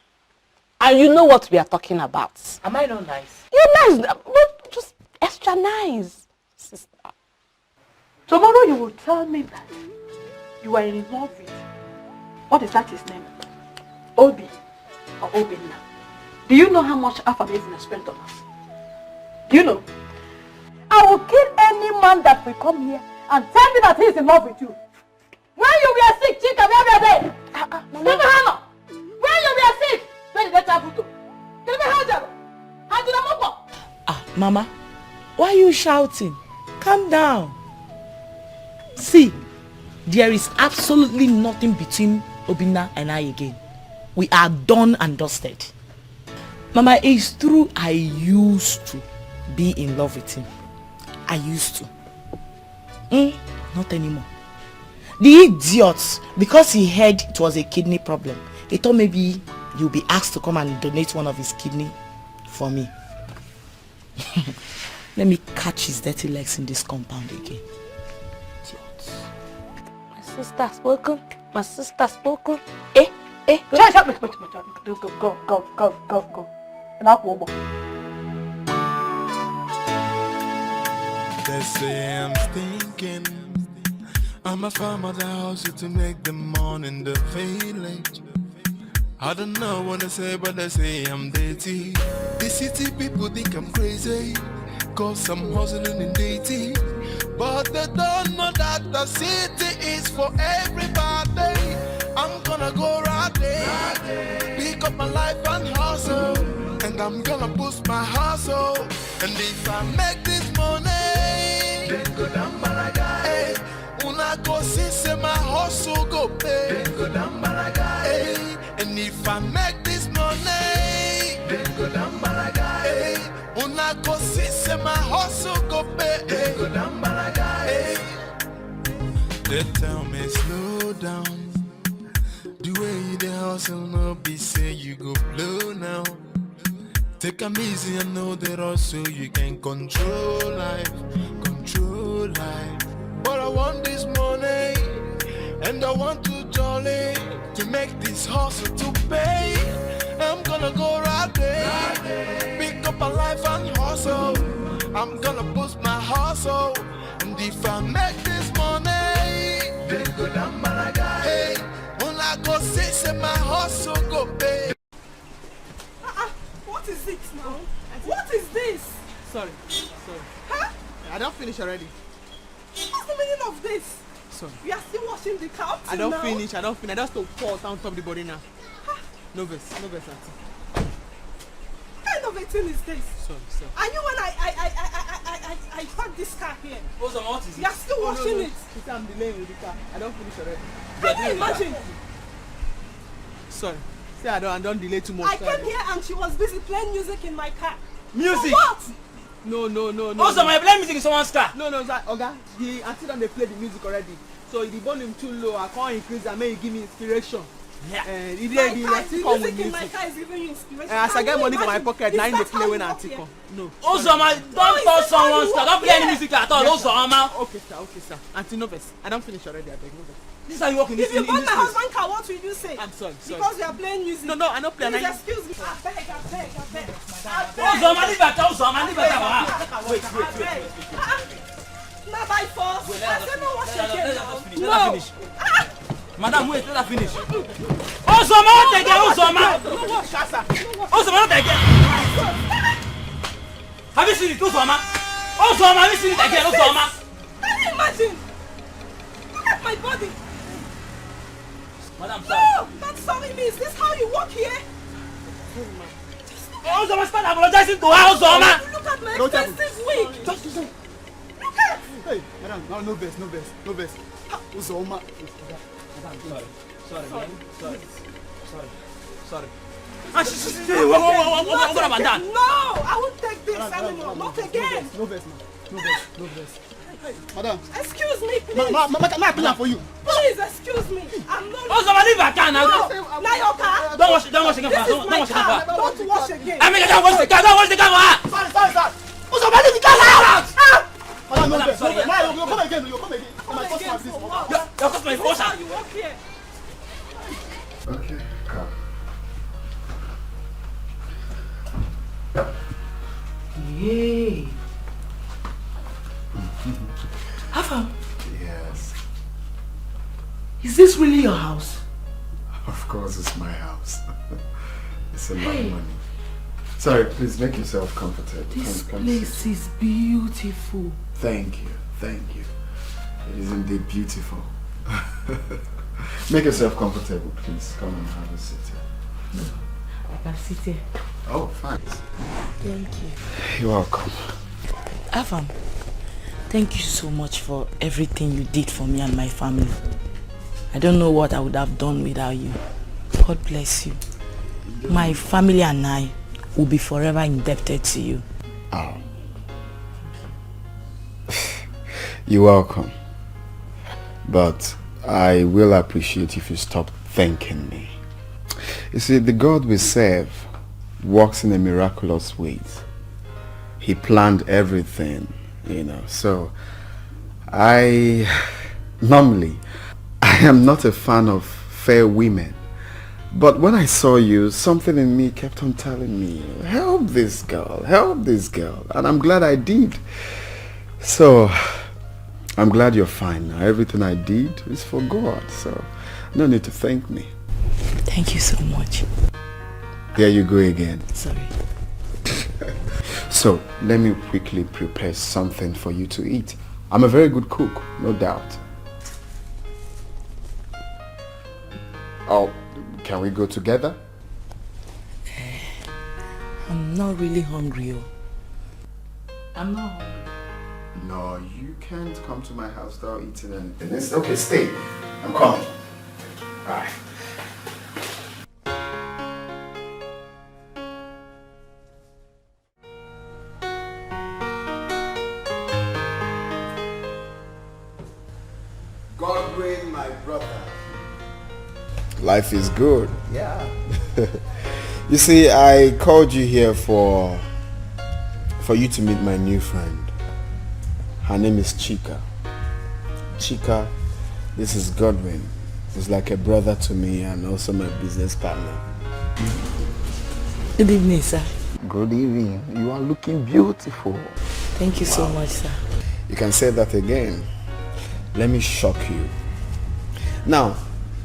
And you know what we are talking about. Am I not nice? You're nice, but just extra nice, sister. Tomorrow you will tell me that you are in love with, what is that his name? Obi or Obinna. Do you know how much Afam Ezinne spent on us? Do you know? I will kill any man that will come here and tell me that he is in love with you. When you were sick, Chika, where were they? Ah, ah, Mama. Never hano. When you were sick, where did they travel to? Kebe Hajaro. Hajiro Moko. Ah, Mama, why are you shouting? Calm down. See, there is absolutely nothing between Obinna and I again. We are done and dusted. Mama, it's true, I used to be in love with him. I used to. Mm, not anymore. The idiot, because he heard it was a kidney problem, he thought maybe you'll be asked to come and donate one of his kidney for me. Let me catch his dirty legs in this compound again. Idiot. My sister spoken. My sister spoken. Eh? Eh? Go, go, go, go, go, go, go, go. They say I'm stinking. I must find my house to make the morning the village. I don't know what they say, but they say I'm dirty. The city people think I'm crazy, cause I'm hustling in dirty. But they don't know that the city is for everybody. I'm gonna go right there, pick up my life and hustle. And I'm gonna boost my hustle. And if I make this money, then go down Malaga. Hey, una go see say my hustle go pay. Then go down Malaga. Hey, and if I make this money, then go down Malaga. Hey, una go see say my hustle go pay. Then go down Malaga. Hey. They tell me slow down. The way you dey hustle no be say you go blow now. Take am easy and know the rush so you can control life, control life. But I want this money and I want to jolly to make this hustle to pay. I'm gonna go right there, pick up a life and hustle. I'm gonna boost my hustle. And if I make this money, then go down Malaga. Hey, una go see say my hustle go pay. Ah, what is it now? What is this? Sorry, sorry. Huh? I don't finish already. What's the meaning of this? Sorry. You are still washing the car up till I don't now? Finish. I don't finish. I just to pour on top the body now. No vex, no vex, auntie. What kind of a thing is this? Sorry, sorry. Are you when I I I I I I I, I parked this car here? Oh, so what is it? You are still washing it. Sister, I'm delaying with the car. I don't finish already. Can you imagine? Sorry. See, I don't, I don't delay too much. I came here and she was busy playing music in my car. Music? For what? No, no, no, no. Also, my play music in someone's car. No, no, sir. Oga, the auntie don dey play the music already. So the volume too low. I can't increase am. Make you give me inspiration. Yeah. Eh, e dey the music in my car is giving you inspiration. Eh, as I get money for my pocket, na im dey play when auntie come. No. Uzoma, don't touch someone's car. Don't play any music at all. Uzoma. Okay, sir. Okay, sir. Auntie, no vex. I don finish already. I beg, no vex. This is how you work in this. If you burn my husband car, what will you say? I'm sorry, sorry. Because we are playing music. No, no, I no play. Please excuse me. I beg, I beg, I beg. Uzoma, leave her, Uzoma, leave her. Wait, wait, wait. Now by force. I say no wash again. No. Madam, wait, let her finish. Uzoma, not again, Uzoma. Uzoma, not again. Have you seen it, Uzoma? Uzoma, have you seen it again, Uzoma? Can you imagine? Look at my body. Madam, sorry. No, not sorry me. Is this how you walk here? Uzoma, start apologizing to her, Uzoma. Look at my expensive wig. Just listen. Look at. Hey, madam, no, no vex, no vex, no vex. Uzoma. Madam, sorry. Sorry, man. Sorry. Sorry. Sorry. And she, she, she, what, what, what, what, what, what about that? No, I won't take this anymore. Not again. No vex, no vex, ma. No vex, no vex. Madam. Excuse me, please. Ma, ma, ma, ma, ma, I clean am for you. Please, excuse me. I'm not. Oh, somebody leave her car now. No, now your car. Don't wash, don't wash again for her. Don't, don't wash again for her. Don't wash again. I mean, don't wash the car. Don't wash the car for her. Sorry, sorry, sir. Oh, somebody leave the car now. Ah! Madam, no vex, no vex. Sorry. Ma, you come again, you come again. My customer, please. Your, your customer is wash her. You walk here. Okay, come. Yay. How far? Yes. Is this really your house? Of course, it's my house. It's a lot of money. Sorry, please make yourself comfortable. This place is beautiful. Thank you, thank you. It is indeed beautiful. Make yourself comfortable, please. Come and have a seat here. No, I can sit here. Oh, fine. Thank you. You're welcome. Afam, thank you so much for everything you did for me and my family. I don't know what I would have done without you. God bless you. My family and I will be forever indebted to you. Oh. You're welcome. But I will appreciate if you stop thanking me. You see, the God we serve works in a miraculous way. He planned everything, you know. So, I normally, I am not a fan of fair women. But when I saw you, something in me kept on telling me, "Help this girl, help this girl." And I'm glad I did. So, I'm glad you're fine now. Everything I did is for God, so no need to thank me. Thank you so much. There you go again. Sorry. So, let me quickly prepare something for you to eat. I'm a very good cook, no doubt. Oh, can we go together? I'm not really hungry. Oh. I'm not hungry. No, you can't come to my house without eating anything. It's okay, stay. I'm coming. All right. Godwin, my brother. Life is good. Yeah. You see, I called you here for for you to meet my new friend. Her name is Chika. Chika, this is Godwin. He's like a brother to me and also my business partner. Good evening, sir. Good evening. You are looking beautiful. Thank you wow. so much, sir. You can say that again. Let me shock you. Now,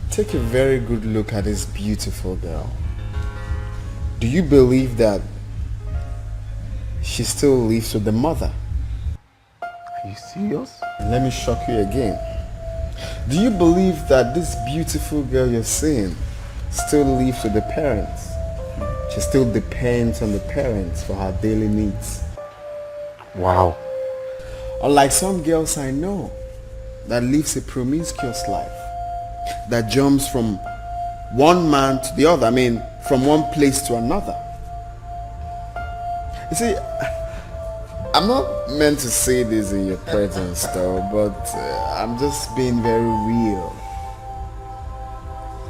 take a very good look at this beautiful girl. Do you believe that she still lives with the mother? Are you serious? Let me shock you again. Do you believe that this beautiful girl you're seeing still lives with the parents? She still depends on the parents for her daily needs. Wow. Unlike some girls I know that lives a promiscuous life, that jumps from one man to the other, I mean, from one place to another. You see, I'm not meant to say this in your presence, though, but uh, I'm just being very real.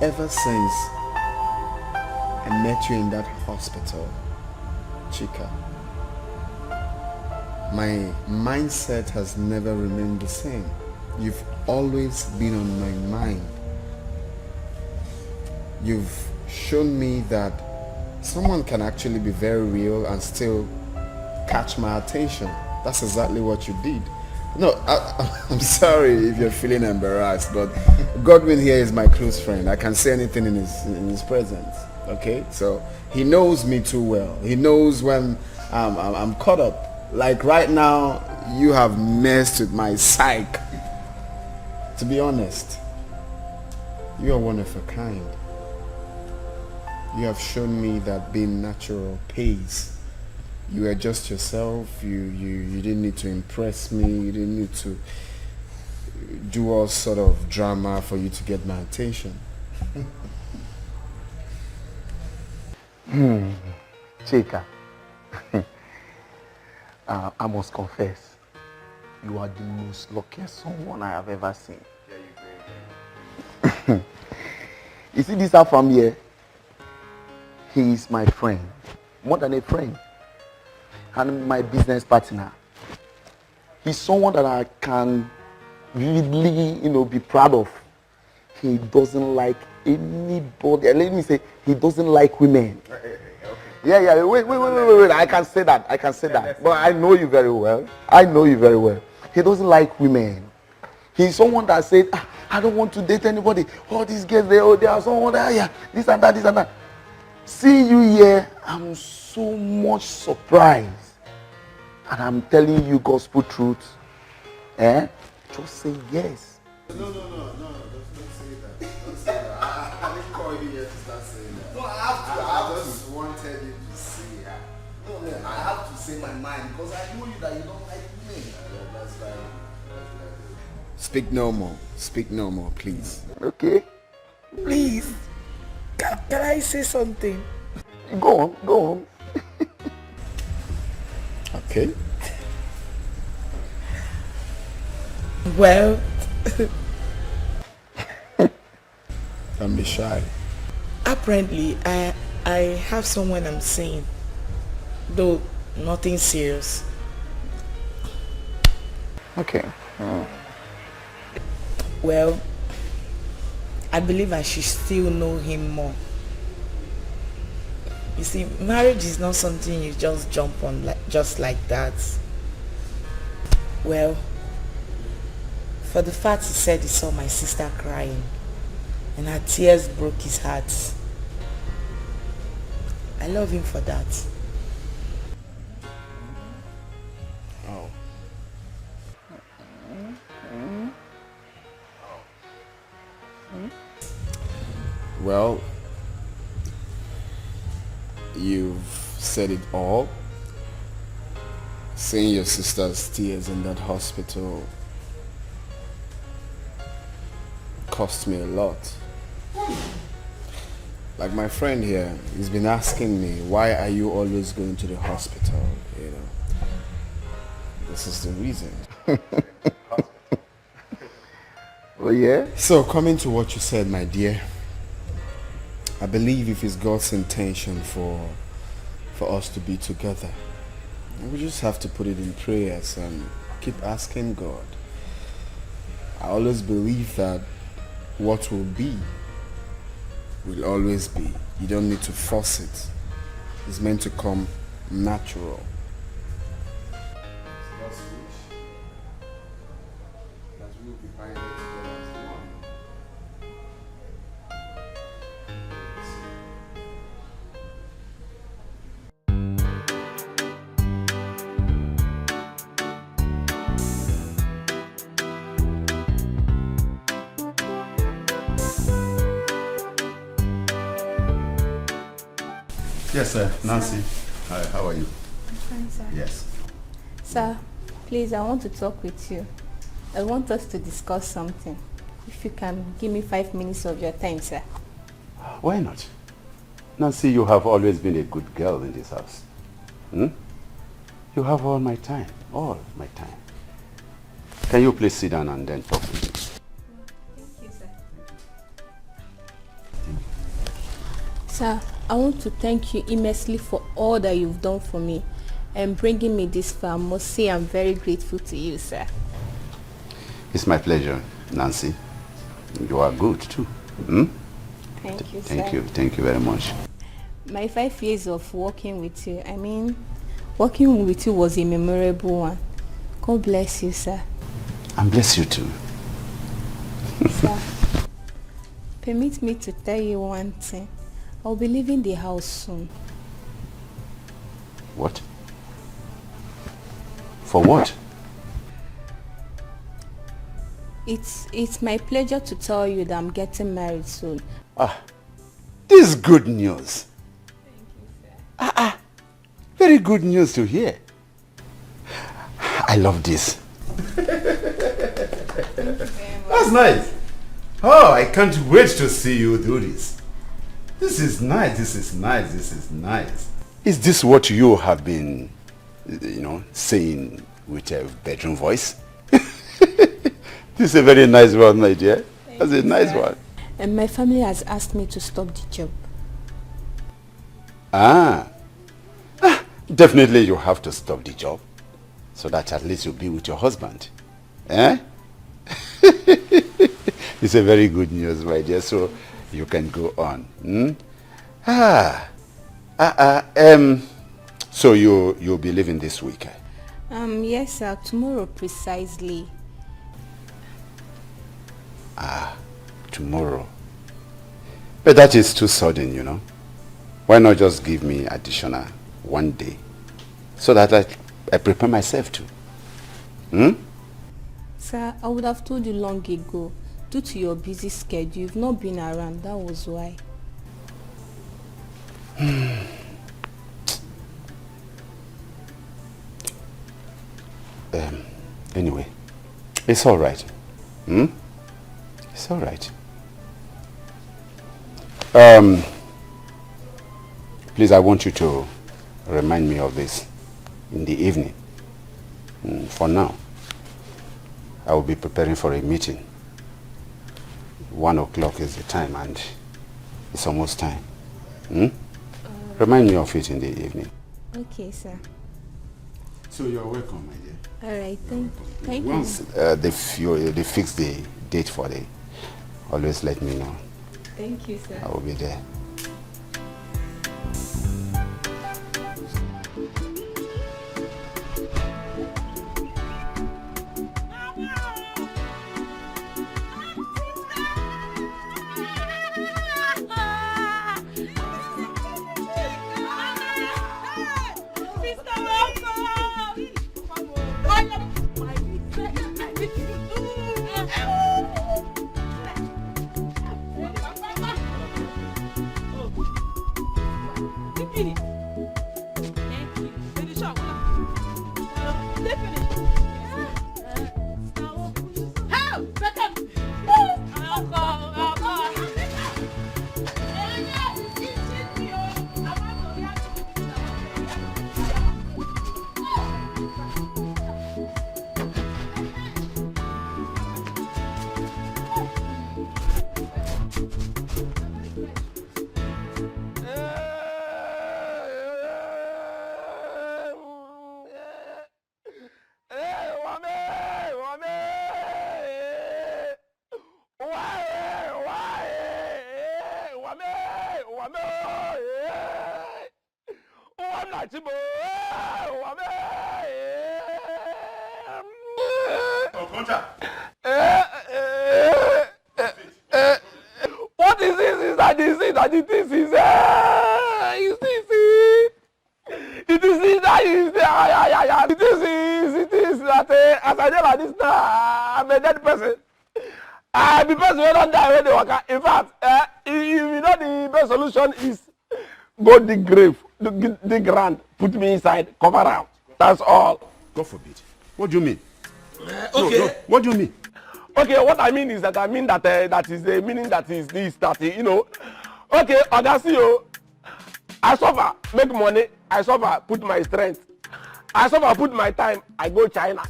Ever since I met you in that hospital, Chika, my mindset has never remained the same. You've always been on my mind. You've shown me that someone can actually be very real and still catch my attention. That's exactly what you did. No, I, I'm sorry if you're feeling embarrassed, but Godwin here is my close friend. I can say anything in his in his presence. Okay, so he knows me too well. He knows when um, I'm, I'm caught up. Like right now, you have messed with my psyche. To be honest, you are one of a kind. You have shown me that being natural pays. You were just yourself. You, you, you didn't need to impress me. You didn't need to do all sort of drama for you to get my attention. Hmm. Chika, uh, I must confess, you are the most luckiest someone I have ever seen. You see this Afam here? He is my friend, more than a friend, and my business partner. He's someone that I can really, you know, be proud of. He doesn't like anybody. Let me say, he doesn't like women. Yeah, yeah, wait, wait, wait, wait, wait, wait. I can say that. I can say that. But I know you very well. I know you very well. He doesn't like women. He's someone that said, "Ah, I don't want to date anybody. All these girls, they, oh, they are someone that, yeah, this and that, this and that." See you here, I'm so much surprised. And I'm telling you gospel truth. Eh? Just say yes. No, no, no, no, don't, don't say that. Don't say that. I, I, I didn't call you here to start saying that. No, I have to. I, I just wanted you to say that. No, no, I have to say my mind because I know you that you don't like women. Yeah, that's fine. That's fine. Speak no more. Speak no more, please. Okay. Please. Can, can I say something? Go on, go on. Okay? Well, Don't be shy. Apparently, I I have someone I'm seeing, though nothing serious. Okay. Mm. Well, I believe I should still know him more. You see, marriage is not something you just jump on like just like that. Well, for the fact he said he saw my sister crying and her tears broke his heart. I love him for that. Oh. Well, you've said it all. Seeing your sister's tears in that hospital cost me a lot. Like my friend here, he's been asking me, "Why are you always going to the hospital?" You know, this is the reason. Oh yeah? So, coming to what you said, my dear, I believe if it's God's intention for for us to be together, we just have to put it in prayers and keep asking God. I always believe that what will be will always be. You don't need to force it. It's meant to come natural. That we will be buying it together as one. Yes, sir. Nancy. Hi, how are you? I'm fine, sir. Yes. Sir, please, I want to talk with you. I want us to discuss something. If you can give me five minutes of your time, sir. Why not? Nancy, you have always been a good girl in this house. Hmm? You have all my time, all my time. Can you please sit down and then talk to me? Thank you, sir. Sir, I want to thank you immensely for all that you've done for me and bringing me this far. I must say I'm very grateful to you, sir. It's my pleasure, Nancy. You are good too. Hmm? Thank you, Thank sir. you. Thank you very much. My five years of working with you, I mean, working with you was a memorable one. God bless you, sir. And bless you too. Sir, permit me to tell you one thing. I'll be leaving the house soon. What? For what? It's it's my pleasure to tell you that I'm getting married soon. Ah, this is good news. Ah, ah, very good news to hear. I love this. That's nice. Oh, I can't wait to see you do this. This is nice. This is nice. This is nice. Is this what you have been, you know, saying with a bedroom voice? This is a very nice one, my dear. That's a nice one. And my family has asked me to stop the job. Ah. Ah, definitely you have to stop the job so that at least you'll be with your husband. Eh? It's a very good news, my dear. So you can go on. Hmm? Ah. Ah, ah, um, so you, you'll be leaving this week, eh? Um, yes, sir. Tomorrow precisely. Ah, tomorrow. But that is too sudden, you know. Why not just give me additional one day so that I, I prepare myself too? Hmm? Sir, I would have told you long ago. Due to your busy schedule, you've not been around. That was why. Um, anyway, it's all right. Hmm? It's all right. Um, please, I want you to remind me of this in the evening. Mm, for now, I will be preparing for a meeting. One o'clock is the time, and it's almost time. Hmm? Remind me of it in the evening. Okay, sir. So you're welcome, my dear. All right, thank, thank you. Once uh, they, f- you, they fix the date for the, always let me know. Thank you, sir. I will be there. Okonja. What is this? Is that this? Is that this? Is, uh, is this it? It is this that is the, ah, yeah, yeah, yeah. It is, is, it is that uh, as I dey like this now, I'm a dead person. I be person wey don die wey dey waka. In fact, uh, if you know the best solution is go dig grave, dig, dig ground, put me inside, cover am. That's all. God forbid. What do you mean? Uh, okay. No, no. What do you mean? Okay, what I mean is that I mean that uh, that is the meaning that is this that uh, you know. Okay, Oga C E O, I suffer, make money. I suffer, put my strength. I suffer, put my time. I go China.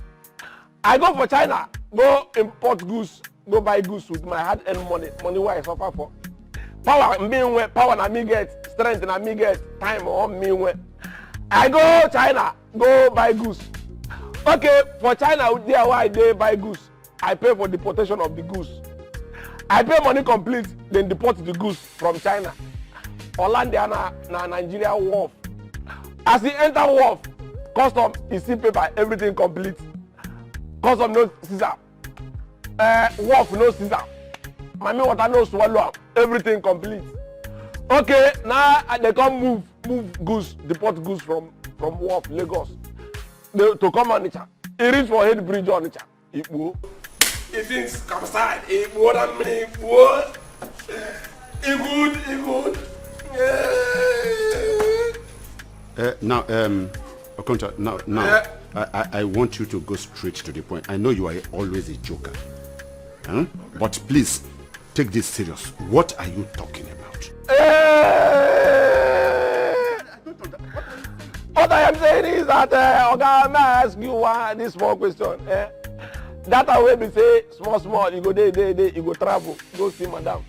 I go for China, go import goods, go buy goods with my hard-earned money, money wey I suffer for. Power, me wey power na me get, strength na me get, time on me wey. I go China, go buy goods. Okay, for China, there wey I dey buy goods, I pay for deportation of the goods. I pay money complete, then deport the goods from China. Hollandia na, na Nigeria wharf. As e enter wharf, custom, e see paper, everything complete. Custom no seize am. Uh, wharf no seize am. Mami water no swallow am. Everything complete. Okay, now I dey come move, move goods, deport goods from from wharf Lagos. Dey, to come Onitsha. E reach for head bridge Onitsha. Ikpuo. If things come side, Ikpuo that money, Ikpuo. E good, e good. Eh. Uh, now, um, Okoncha, now, now, Eh. I, I, I want you to go straight to the point. I know you are always a joker. Huh? But please, take this serious. What are you talking about? Eh. What I am saying is that, uh, Oga, may I ask you one this small question? Eh? That way we say small, small, you go dey, dey, dey, you go travel, go see madam.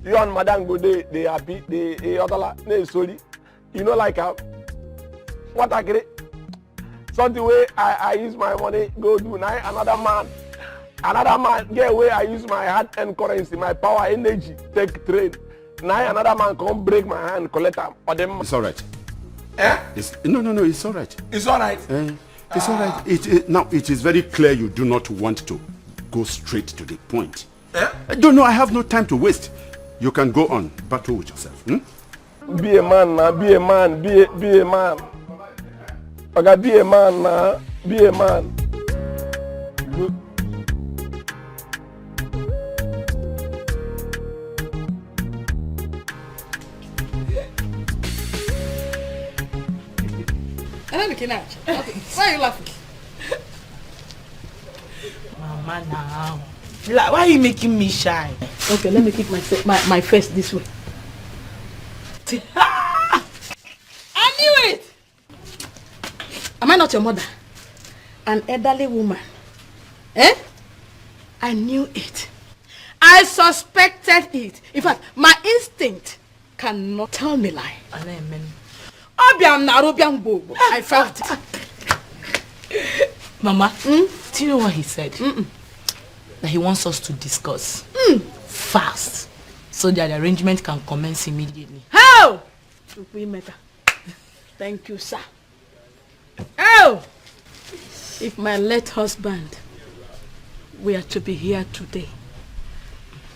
You and madam go dey, dey happy, dey, dey odala, dey sorry. You know like am. What I agree? Something wey I, I use my money go do, na another man, another man get wey I use my hard-earned currency, my power, energy, take train. Na another man come break my hand, collect am. Or dem. It's all right. Eh? It's, no, no, no, it's all right. It's all right. Eh, it's all right. It, it, now, it is very clear you do not want to go straight to the point. Eh? No, no, I have no time to waste. You can go on. Battle with yourself. Hmm? Be a man now. Be a man. Be a, be a man. Oga, be a man now. Be a man. Good. I'm not looking at you. Okay. Why are you laughing? Mama now. La, why are you making me shy? Okay, let me keep my, my, my face this way. I knew it! Am I not your mother? An elderly woman. Eh? I knew it. I suspected it. In fact, my instinct cannot tell me lie. Amen. Obiam na Obiam Gbogbo. I felt it. Mama, do you know what he said? That he wants us to discuss fast so that the arrangement can commence immediately. How? Chukwuemeka. Thank you, sir. Oh! If my late husband were to be here today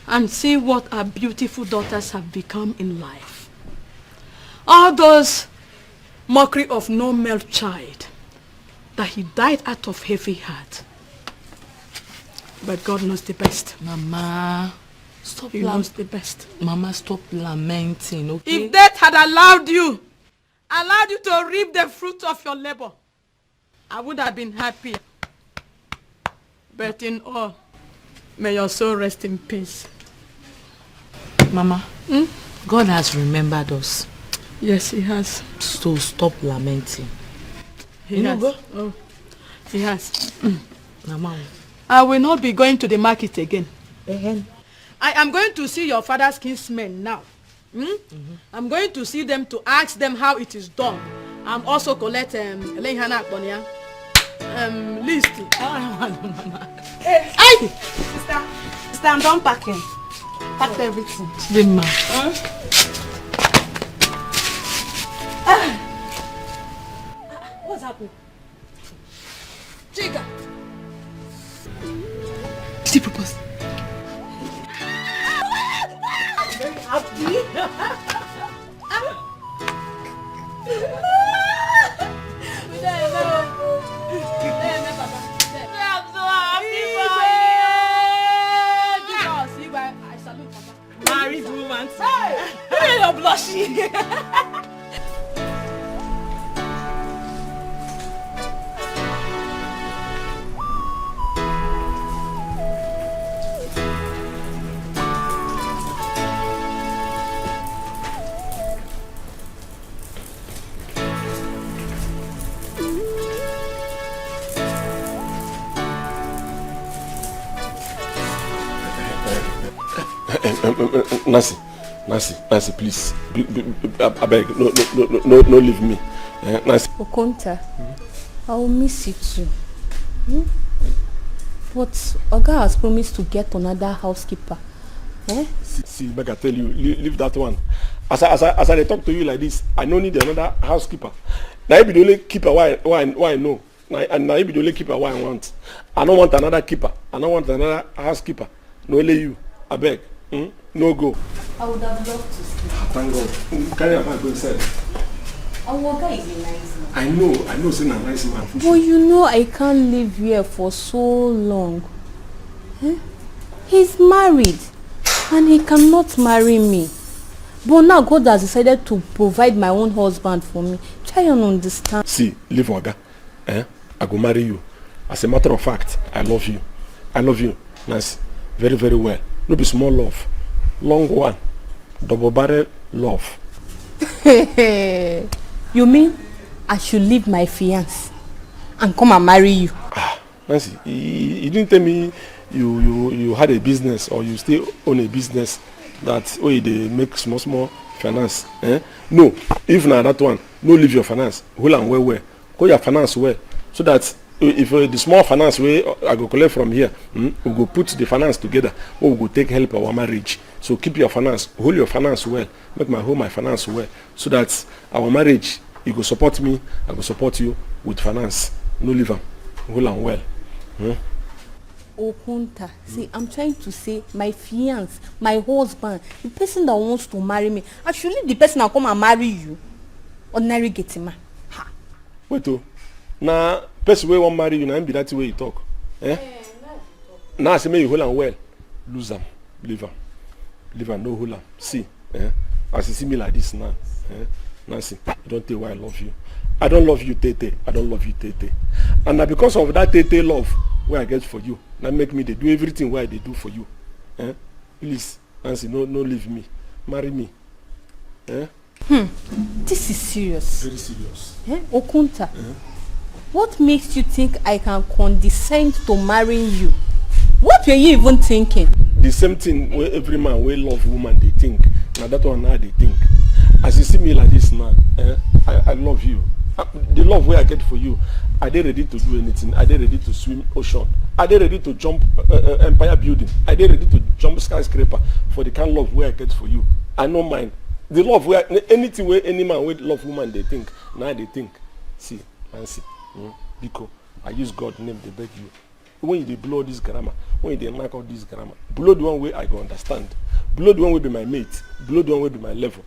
and see what our beautiful daughters have become in life, all those mockery of no male child, that he died out of heavy heart. But God knows the best. Mama, stop. He lam- knows the best. Mama, stop lamenting, okay? If death had allowed you, allowed you to reap the fruit of your labor, I would have been happy. But in all, may your soul rest in peace. Mama, God has remembered us. Yes, he has. So stop lamenting. He You know, has. go. Oh, he has. Mama, I will not be going to the market again. I am going to see your father's kinsmen now. Hmm? I'm going to see them to ask them how it is done. I'm also collect um, Lehana Akponia. Um, list. Mama. Hey, sister, sister, I'm done packing. Packed everything. The man. What's happening? Chica. Did he propose? I'm very happy. I'm so happy for you. Jesus, you guys, I salute Papa. Married woman. Hey, you're blushing. Nancy, Nancy, Nancy, please, be, be, be, I, I beg, no, no, no, no, no, no, leave me, eh, Nancy. Okonta, I will miss you too. Hmm? But Oga has promised to get another housekeeper. Eh? See, see, make I tell you, leave, leave that one. As I, as I, as I dey talk to you like this, I no need another housekeeper. Now you be the only keeper why, why, why I know. Now, and now you be the only keeper why I want. I don't want another keeper. I don't want another housekeeper. No, only you. I beg. Hmm? No go. I would have loved to stay. Thank God. Carry your bag, go inside. Our guy is a nice man. I know, I know, say na nice man. But you know I can't live here for so long. Eh? He's married and he cannot marry me. But now God has decided to provide my own husband for me. Try and understand. See, leave Oga. Eh? I go marry you. As a matter of fact, I love you. I love you, Nancy, very, very well. No be small love. Long one. Double barrel love. You mean I should leave my fiance and come and marry you? Nancy, you, you didn't tell me you, you, you had a business or you still own a business that, oh, you dey make small, small finance. Eh? No, if na that one, no leave your finance. Hold am well, well. Hold your finance well so that if, uh, the small finance wey I go collect from here, hmm, we go put the finance together, wey we go take help our marriage. So keep your finance, hold your finance well. Make my hold my finance well so that our marriage, you go support me, I go support you with finance. No leave am, hold am well. Hmm? Okunta, see, I'm trying to say my fiance, my husband, the person that wants to marry me, I should leave the person and come and marry you. Ordinary getting man. Ha. Wait, oh, na person wey wan marry you, na him be that thing wey you talk. Eh? Na I say make you hold am well, lose am, leave am, leave am, no hold am. See, eh? As you see me like this now, eh? Nancy, you don tey wey I love you. I don love you tey tey. I don love you tey tey. And na because of that tey tey love wey I get for you, na make me dey do everything wey I dey do for you. Eh? Please, Nancy, no, no leave me. Marry me. Eh? This is serious. Very serious. Eh? Okunta. What makes you think I can condescend to marrying you? What were you even thinking? The same thing wey every man wey love woman dey think. Na that one I dey think. As you see me like this now, eh, I, I love you. Uh, the love wey I get for you, I dey ready to do anything. I dey ready to swim ocean. I dey ready to jump uh, uh, Empire Building. I dey ready to jump skyscraper for the kind love wey I get for you. I no mind. The love wey I, anything wey any man wey love woman dey think, na I dey think. See, Nancy, mm, biko, I use God name dey beg you. When you dey blow all this grammar, when you dey knack all this grammar, blow the one wey I go understand. Blow the one wey be my mate. Blow the one wey be my level.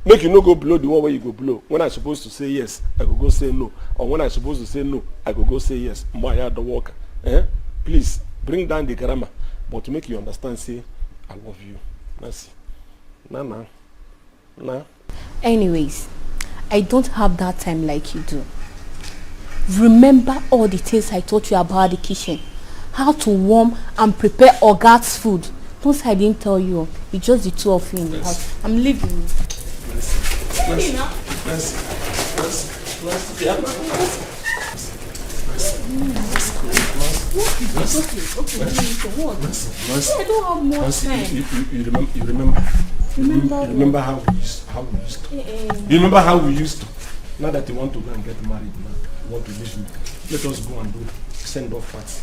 Make you no go blow the one wey you go blow. When I suppose to say yes, I go go say no. Or when I suppose to say no, I go go say yes. Maya the worker. Eh? Please, bring down the grammar, but make you understand say I love you. Nancy. Na na. Na. Anyways, I don't have that time like you do. Remember all the things I taught you about the kitchen. How to warm and prepare Oga's food. Don't say I didn't tell you. It's just the two of you in the house. I'm leaving. Leave me now. I don't have more time. You, you, you remember, you remember, remember, you remember how we used, how we used to. Eh, eh. You remember how we used to. Now that you want to go and get married now, you want to leave me. Let us go and do send off party.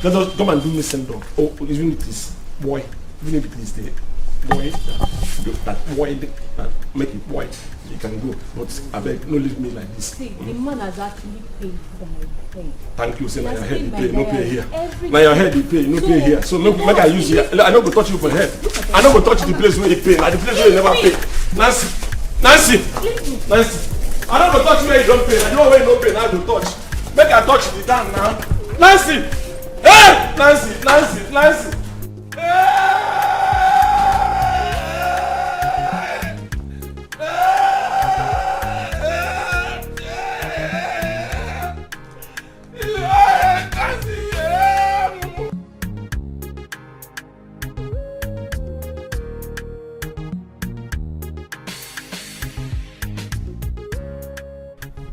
Let us come and do me send off. Oh, even if it is boy, even if it is the boy that, that boy that make it boy, you can go. But I beg, no leave me like this. See, the man has actually paid for my thing. Thank you. Say na your head dey pay, no pay here. Na your head dey pay, no pay here. So make, make I use here. I no go touch you for head. I no go touch the place where you pay. Na the place where you never pay. Nancy, Nancy, Nancy. I no go touch where you don't pay. I know where you don't pay. Now I go touch. Make I touch the down now. Nancy, hey, Nancy, Nancy, Nancy. Hey!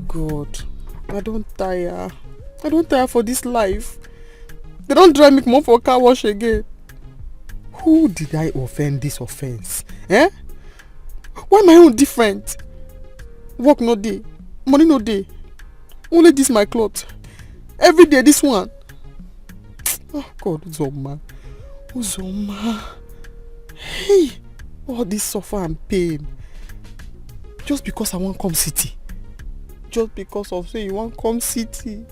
God, I don tire. I don tire for this life. They don drive me comot for car wash again. Who did I offend this offense? Eh? Why my own different? Work no dey, money no dey. Only this my cloth. Every day this one. Oh God, Uzoma. Uzoma. Hey, all this suffer and pain. Just because I wan come city. Just because of say you wan come city.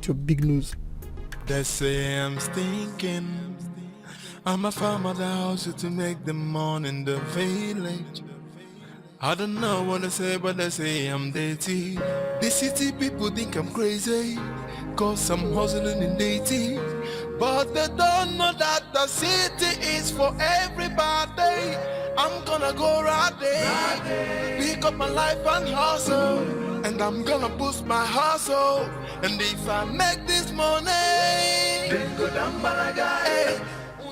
Your big nose. They say I'm stinking. I'm a farmer, the house to make the money in the village. I don't know what they say, but they say I'm dirty. The city people think I'm crazy, cause I'm hustling in dirty. But they don't know that the city is for everybody. I'm gonna go right there, pick up my life and hustle. And I'm gonna boost my hustle. And if I make this money, then go down, my guy.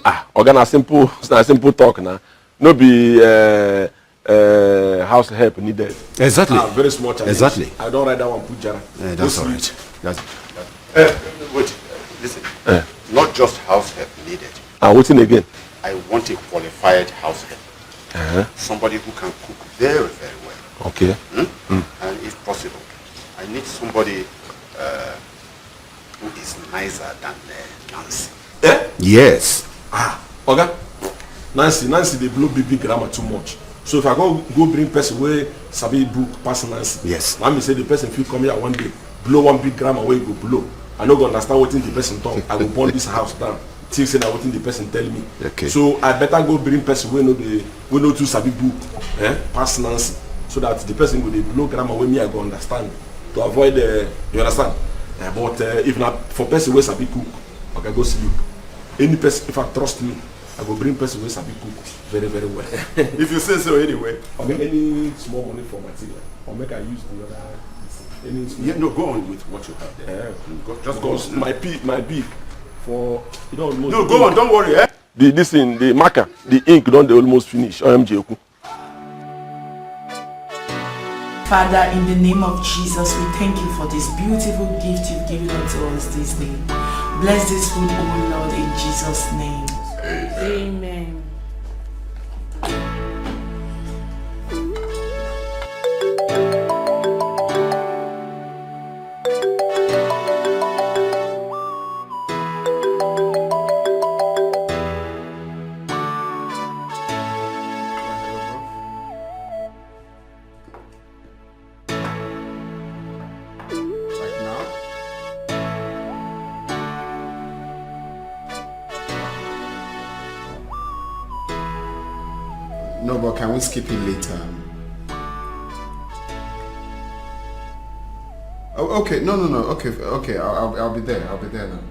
Ah, Oga, na simple, na simple talk na. No be uh, uh, house help needed. Exactly. Ah, very small challenge. Exactly. I don't write that one, put Jara. Eh, that's all right. That's... Uh, wait, listen. Uh. Not just house help needed. Ah, what's in again? I want a qualified house help. Uh-huh. Somebody who can cook very, very well. Okay. Hmm? Mm. And if possible, I need somebody uh, who is nicer than uh, Nancy. Eh? Yes. Ah, Oga, Nancy, Nancy, they blow big, big grammar too much. So if I go go bring person wey sabi book pass Nancy, yes, let me say the person fit come here one day, blow one big grammar wey go blow. I no go understand wetin the person talk. I go burn this house down. Think say na wetin the person tell me. Okay. So I better go bring person wey no dey, wey no too sabi book, eh, pass Nancy, so that the person go dey blow grammar wey me I go understand to avoid, uh, you understand. Uh, but uh, if na for person wey sabi cook, I can go sleep. Any person, if I trust me, I go bring person wey sabi cook very, very well. If you say so, anyway. Okay, any small money for material, or make I use the other. Any small... Yeah, no, go on with what you have there. Yeah. Go, just go on. My P, my B, for you don't know. No, go on. Don't worry. Eh? The, this thing, the marker, the ink don dey almost finish. O M G Oku. Father, in the name of Jesus, we thank you for this beautiful gift you've given unto us this day. Bless this food, O Lord, in Jesus' name. Amen. Like now? No, but can we skip it later? Oh, okay. No, no, no. Okay, okay. I'll, I'll, I'll be there. I'll be there now.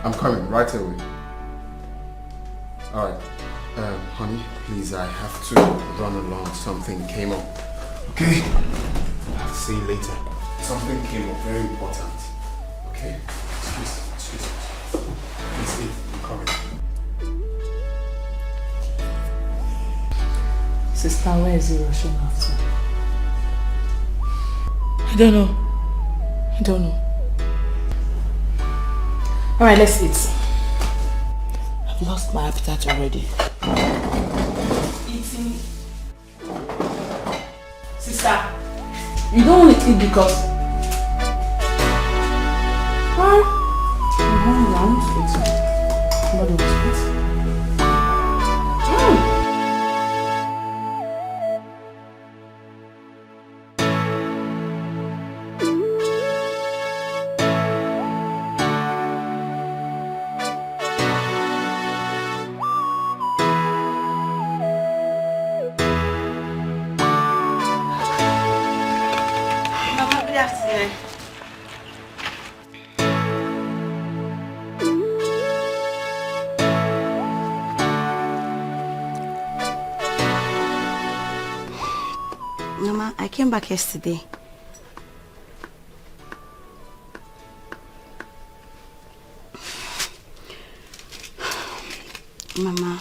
I'm coming right away. All right. Um, honey, please, I have to run along. Something came up. Okay? I'll see you later. Something came up, very important. Okay? Excuse, excuse me. Please, I'm coming. Sister, where is he rushing after? I don't know. I don't know. All right, let's eat. I've lost my appetite already. Eating. Sister, you don't want to eat because. Huh? I'm hungry. I want to eat. Somebody wants to eat. Mm. Mama, good afternoon. Mama, I came back yesterday. Mama.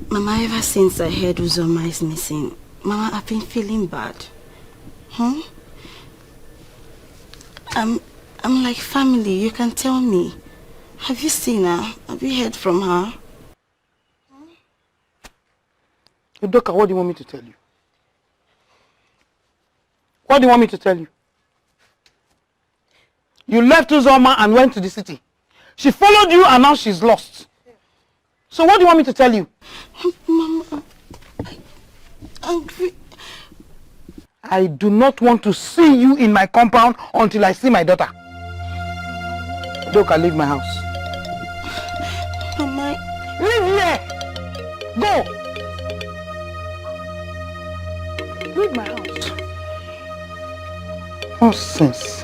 Mama, ever since I heard Uzoma is missing, Mama, I've been feeling bad. Hmm? I'm, I'm like family, you can tell me. Have you seen her? Have you heard from her? Udoka, what do you want me to tell you? What do you want me to tell you? You left Uzoma and went to the city. She followed you and now she's lost. So what do you want me to tell you? Mama, I, I, I do not want to see you in my compound until I see my daughter. Udoka, leave my house. Mama. Leave here! Go! Leave my house. Nonsense.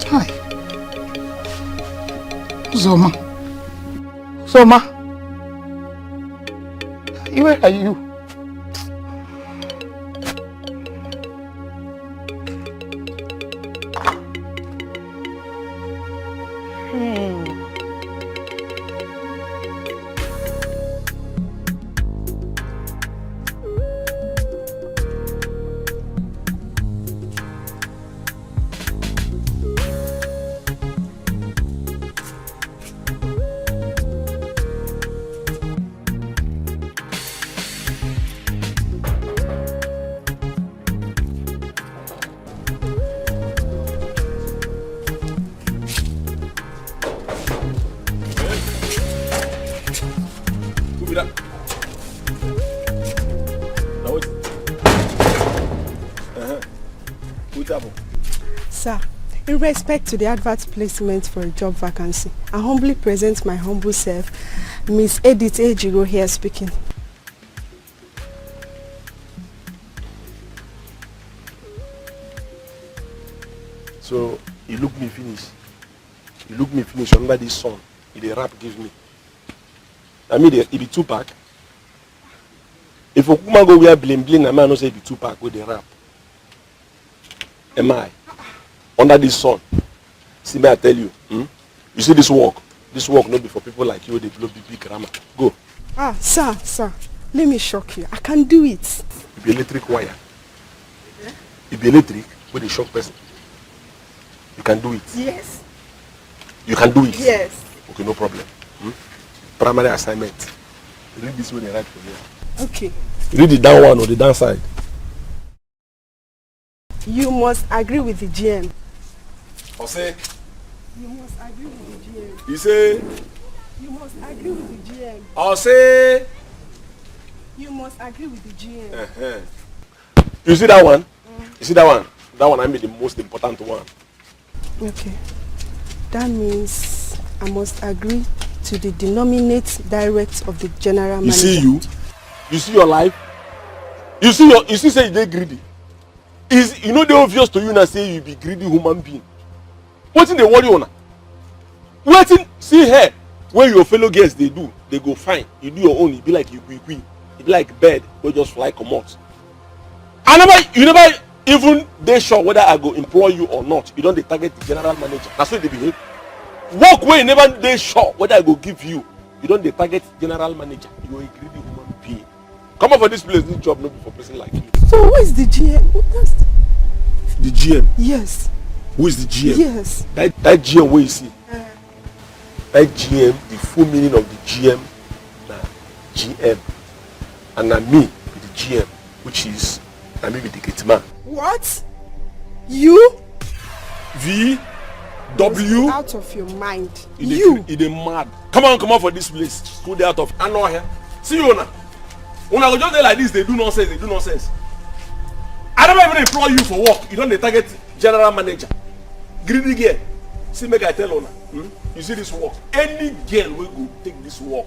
Hi. Uzoma. Uzoma. Where are you? Hmm. Who be that? Now wait. Uh-huh. Who travel? Sir, in respect to the advert placement for a job vacancy, I humbly present my humble self, Miss Edith Ejiro here speaking. So, you look me finish. You look me finish under this sun. You dey rap give me. I mean, e be Tupac. If Okuma go wear bling bling, na me I know say e be Tupac wey dey rap. Am I? Under this sun. See me, I tell you. Hmm? You see this work? This work no be for people like you wey dey blow big big grammar. Go. Ah, sir, sir, let me shock you. I can do it. You be electric wire. You be electric wey dey shock person. You can do it. Yes. You can do it. Yes. Okay, no problem. Hmm? Primary assignment. Read this wey dem write for here. Okay. Read the down one or the downside. You must agree with the G M. Ose. You must agree with the G M. You say. You must agree with the G M. Ose. You must agree with the G M. Uh-huh. You see that one? Mm. You see that one? That one, I mean, the most important one. Okay. That means I must agree to the denominate direct of the general manager. You see you? You see your life? You see your, you see say you dey greedy? Is, you know, dey obvious to you now say you be greedy human being. Wetin dey worry una? Wetin, see here, wey your fellow girls dey do, dey go fine. You do your own, e be like you quick quick. E be like bird wey just fly comot. I never, you never even dey sure whether I go employ you or not. You don dey target the general manager. Na so you dey behave. Work wey you never dey sure whether I go give you, you don dey target general manager. You are a greedy human being. Come out for this place. This job no be for person like you. So who is the G M? Who is the G M? Yes. Who is the G M? Yes. That, that G M wey you see. That G M, the full meaning of the G M na G M. And na me be the G M, which is, na me be the gate man. What? You? V W. Out of your mind. You dey, you dey mad. Come on, come out for this place. Go dey out of, I know here. See you now. Una go just dey like this, dey do nonsense, dey do nonsense. I never even employ you for work. You don dey target general manager. Greedy girl. See, make I tell una. Hmm? You see this work. Any girl wey go take this work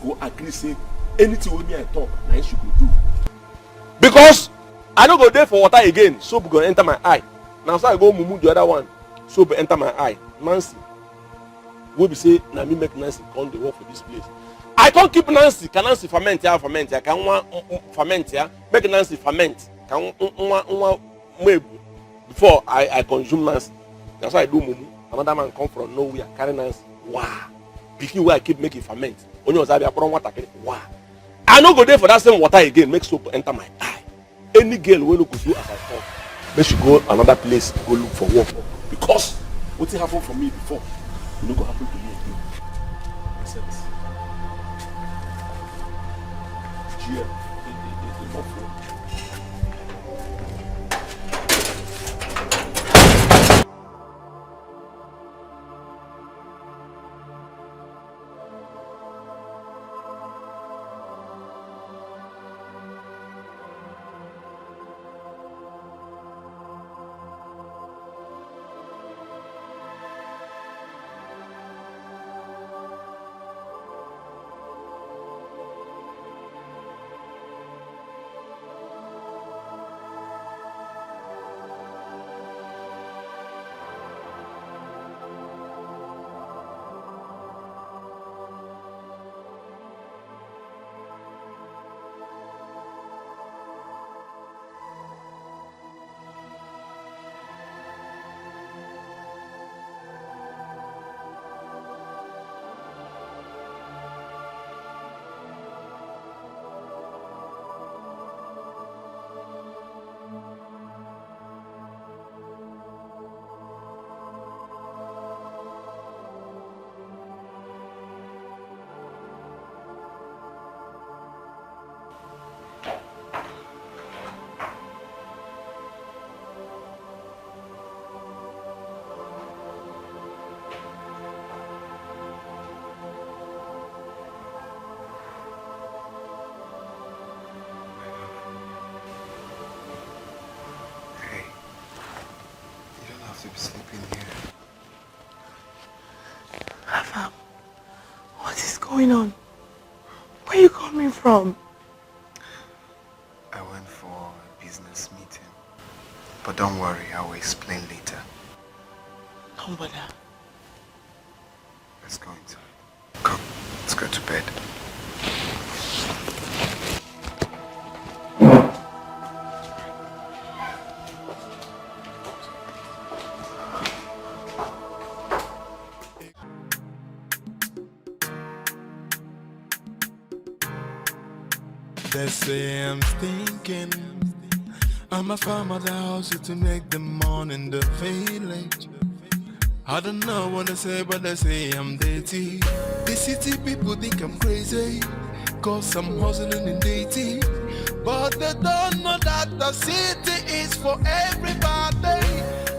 go agree say anything wey me I talk, na im she go do. Because I no go dey for water again, soap go enter my eye. Na so I go mumu the other one, soap enter my eye. Nancy, wey be say na me make Nancy come dey work for this place. I come keep Nancy, can Nancy ferment ya, ferment ya, can nwa, mm, mm, ferment ya, make Nancy ferment, can nwa, nwa, nwa mebu before I, I consume Nancy. That's why I do mumu. Another man come from nowhere, carry Nancy. Wow. Pikin wey I keep make e ferment. Onye ọzọ abịa kpọrọ nwatakịrị. Wow. I no go dey for that same water again, make soap enter my eye. Any girl wey no go do as I talk, make she go another place, go look for work. Because wetin happen for me before, e no go happen to me again. Make sense? G M, e, e, e, e, no flow. Hey, you don't have to be sleeping here. Afam, what is going on? Where are you coming from? I went for a business meeting. But don't worry, I will explain later. Don't bother. Let's go inside. Come, let's go to bed. They say I'm stinking. I'm a farmer that hustle to make the money in the village. I don't know what they say, but they say I'm dirty. The city people think I'm crazy, cause I'm hustling in dirty. But they don't know that the city is for everybody.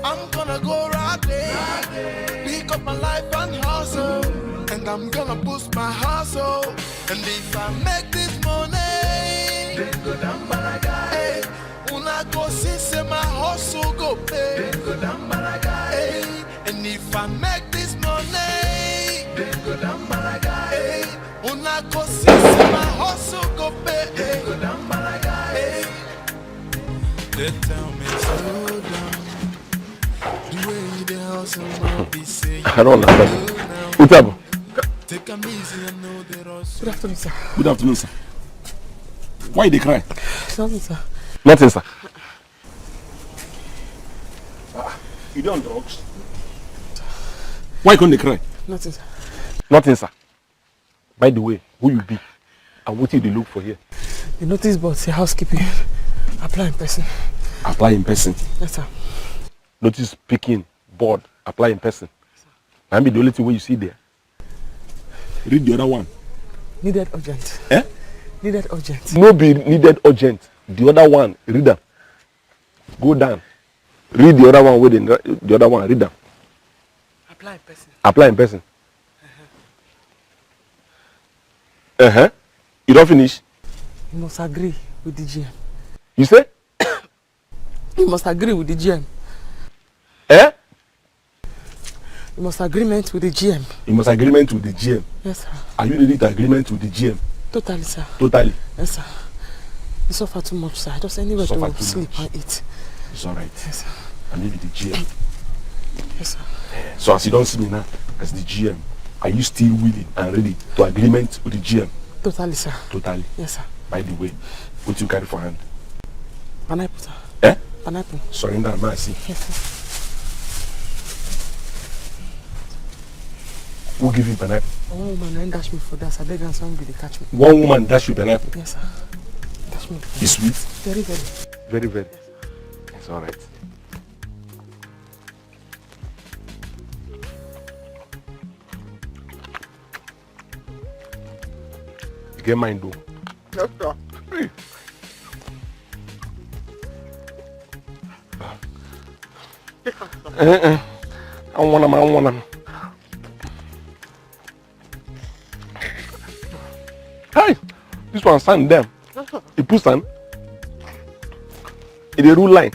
I'm gonna go right there, pick up my life and hustle. And I'm gonna boost my hustle. And if I make this money, then go down balaga. Hey, una go see say my hustle go pay. Then go down balaga. Hey, and if I make this money, then go down balaga. Hey, una go see say my hustle go pay. Then go down balaga. Hey, they tell me slow down. The way you dey hustle, no be say you I don't understand. Slow down. What's up? Take am easy and know the rush. Good afternoon, sir. Good afternoon, sir. Why you dey cry? Nothing, sir. Nothing, sir. Ah, you dey on drugs? Why you come dey cry? Nothing, sir. Nothing, sir. By the way, who you be? And what you dey look for here? You notice, but say housekeeping. Apply in person. Apply in person. Yes, sir. Notice picking board. Apply in person. I mean, the only thing wey you see there. Read the other one. Needed urgent. Eh? Needed urgent. No be needed urgent. The other one, read am. Go down. Read the other one wey dey the other one, read am. Apply in person. Apply in person. Uh-huh. You don finish? You must agree with the G M. You say? You must agree with the G M. Eh? You must agreement with the G M. You must agreement with the G M. Yes, sir. Are you ready to agreement with the G M? Totally, sir. Totally. Yes, sir. You suffer too much, sir. Just anywhere Suffer to too sleep much. and eat. It's all right. Yes, sir. I need the G M. Yes, sir. So as you don see me now, as the G M, are you still willing and ready to agreement with the G M? Totally, sir. Totally. Yes, sir. By the way, what you carry for hand? Pineapple, sir. Eh? Pineapple. Surrender, man, see. Yes, sir. Who give you pineapple? One woman na dash me for that. I beg am, some be dey catch me. One woman dash you pineapple? Yes, sir. Dash me. It's sweet? Very, very. Very, very. It's all right. You get mind though. Yes, sir. Hey. Eh, eh. I want am, I want am. Hey, this one sand dem. Yes, sir. You put sand. E dey rule line.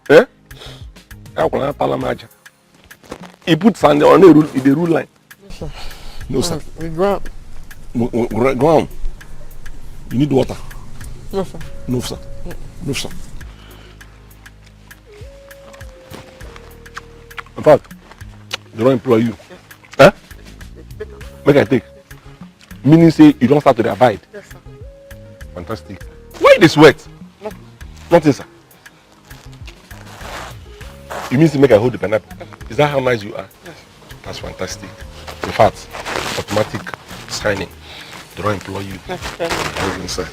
Eh? I want to tell am. He put sand on the rule, the rule line. Yes, sir. No, sir. Uh, the ground. No, no, gra- ground. You need water. No, sir. No, sir. No, sir. In fact, they don't employ you. Huh? Make I take. Meaning say you don't start to dey abide. Yes, sir. Fantastic. Why you dey sweat? Nothing, sir. You mean to make I hold the pineapple? Is that how nice you are? Yes. That's fantastic. In fact, automatic signing. They don't employ you. Yes, sir. Go inside.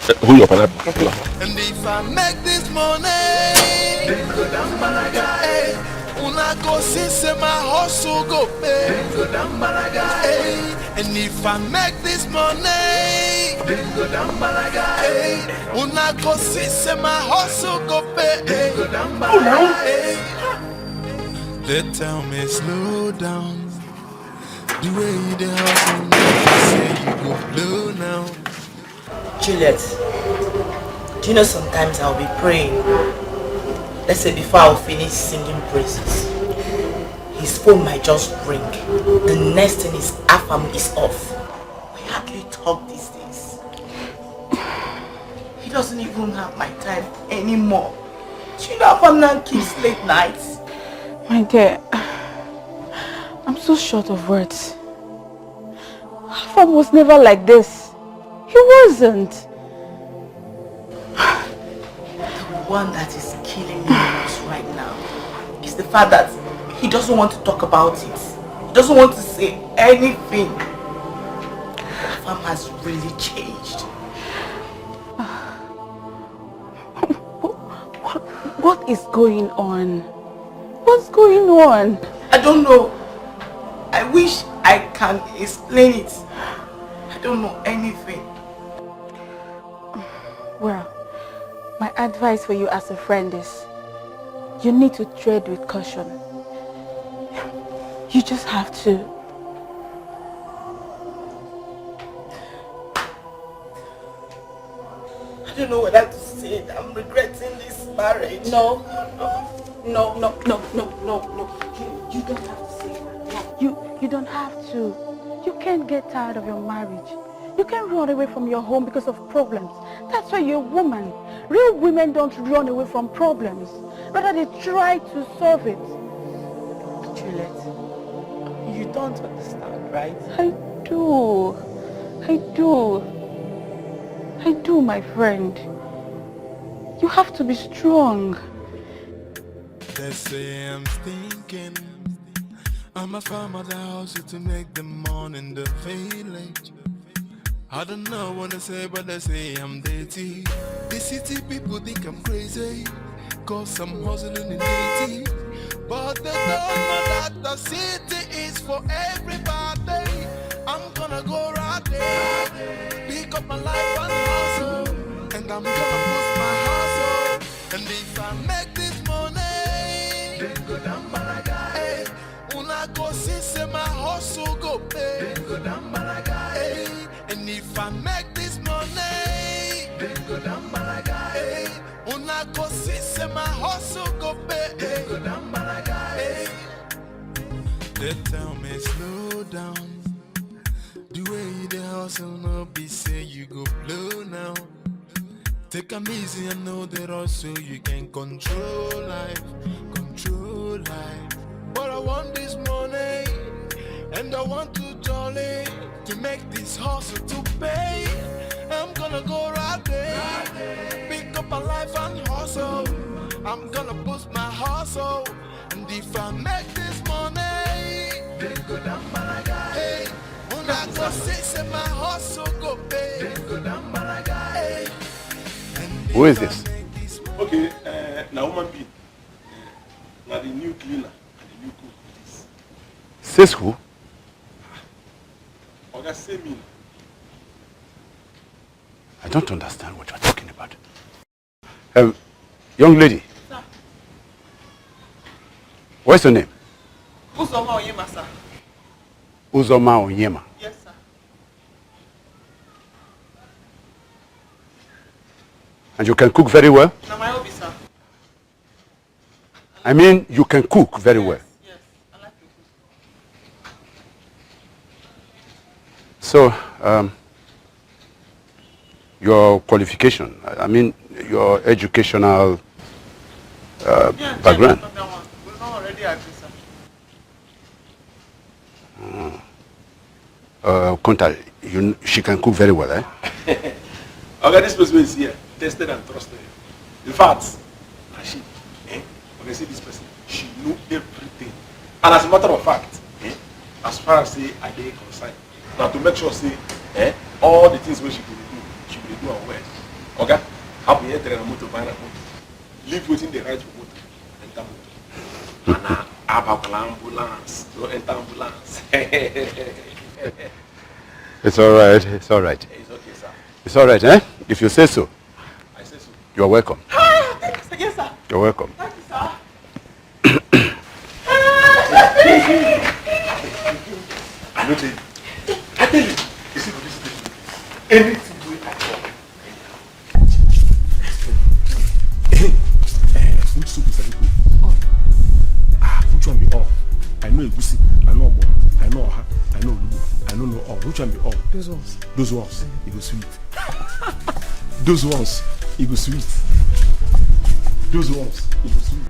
Eh, hold your pineapple. Okay. And if I make this money, then go down balaga, eh. Una go see say my hustle go pay. Then go down balaga, eh. And if I make this money, then go down balaga, eh. Una go see say my hustle go pay. Hey, go down by, hey. They tell me slow down. The way you dey hustle, make me say you go blow now. Juliet, do you know sometimes I'll be praying? Let's say before I'll finish singing praises, his phone might just ring. The next thing is Afam is off. We hardly talk these days. He doesn't even have my time anymore. Do you know how Afam keeps late nights? My dear, I'm so short of words. Afam was never like this. He wasn't. The one that is killing me most right now is the fact that he doesn't want to talk about it. He doesn't want to say anything. Afam has really changed. What is going on? What's going on? I don't know. I wish I can explain it. I don't know anything. Well, my advice for you as a friend is you need to tread with caution. You just have to. I don't know what to say. I'm regretting this marriage. No. No, no, no, no, no, no. You, you don't have to say that. No. You, you don't have to. You can't get tired of your marriage. You can't run away from your home because of problems. That's why you're a woman. Real women don't run away from problems. Rather, they try to solve it. Juliet, you don't understand, right? I do. I do. I do, my friend. You have to be strong. They say I'm stinking. I'm a farmer that hustle to make the money in the village. I don't know what they say, but they say I'm dirty. The city people think I'm crazy, cause I'm hustling in the city. But they don't know that the city is for everybody. I'm gonna go right there, pick up my life and hustle, and I'm gonna push my hustle. And if I make this money, then go down Malaga. Hey, una go see say my hustle go pay. Then go down Malaga. Hey, and if I make this money, then go down Malaga. Hey, una go see say my hustle go pay. Then go down Malaga. Hey. They tell me slow down. The way you dey hustle no be say you go blow now. Take am easy and know the rush so you can control life, control life. But I want this money and I want to jolly to make this hustle to pay. I'm gonna go right there, pick up a life and hustle. I'm gonna boost my hustle, and if I make this money, then go down Malaga. Hey, una go see say my hustle go pay. Then go down Malaga. Hey. Who is this? Okay, uh, na woman be. Na the new cleaner and the new cook be this. Says who? Oga, say me. I don't understand what you're talking about. Um, young lady. Sir. What's your name? Uzoma Onyema, sir. Uzoma Onyema. Yes, sir. And you can cook very well? Na my hobby, sir. I mean, you can cook very well. Yes, I like to cook. So, um, your qualification, I I mean, your educational uh, yeah, background. That one. We don't already agree, sir. Mm. Uh, Kunta, you, she can cook very well, eh? Okay, this person is here, tested and trusted. In fact, na she, eh? Okay, see this person, she know everything. And as a matter of fact, eh, as far as say I dey concerned, now to make sure say, eh, all the things wey she go dey do, she go dey do am well. Oga, how we enter na motor, buy na motor. Leave wetin dey ride for motor, enter motor. And na abakwala ambulance, no enter ambulance. It's all right. It's all right. It's okay, sir. It's all right, eh? If you say so. I say so. You're welcome. Ah, thank you, sir. Yes, sir. You're welcome. Thank you, sir. I no tell you. I tell you. You see, for this thing, anything wey I talk, anyhow. Eh, eh, which soup is that? All. Ah, which one be all? I know egusi, I know ogbono, I know oha, I know olugbo, I no know all. Which one be all? Those ones. Those ones, e go sweet. Those ones, e go sweet. Those ones, e go sweet.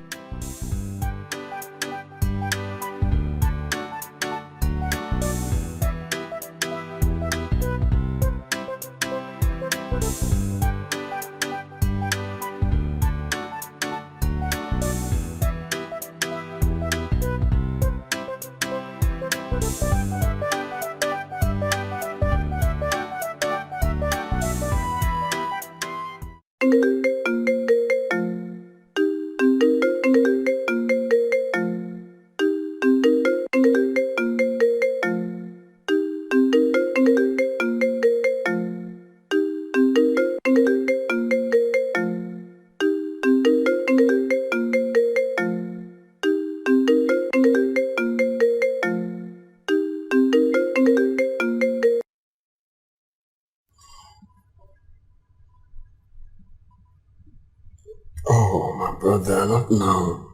But they are not now.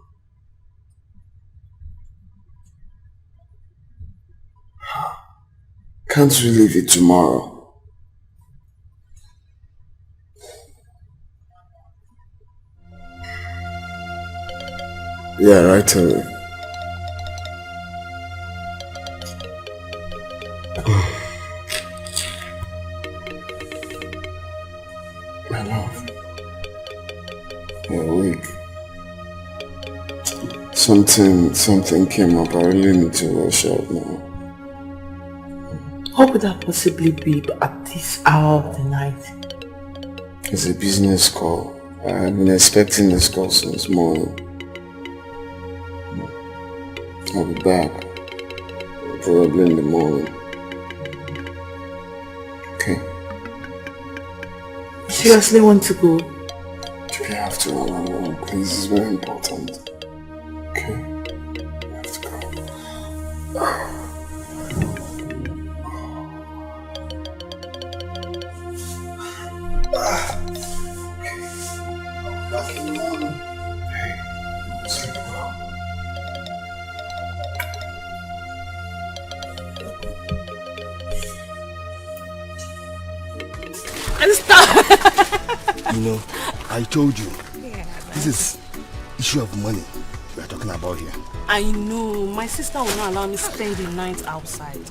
Can't we leave it tomorrow? Yeah, right away. My love, you're weak. Something, something came up. I really need to rush out now. What could that possibly be at this hour of the night? It's a business call. I've been expecting this call since morning. I'll be back. Probably in the morning. Okay. You seriously want to go? Do we have to run along? Please, it's very important. Okay. We have to go. And stop. You know, I told you. This is issue of money we are talking about here. I know. My sister will not allow me spend the night outside.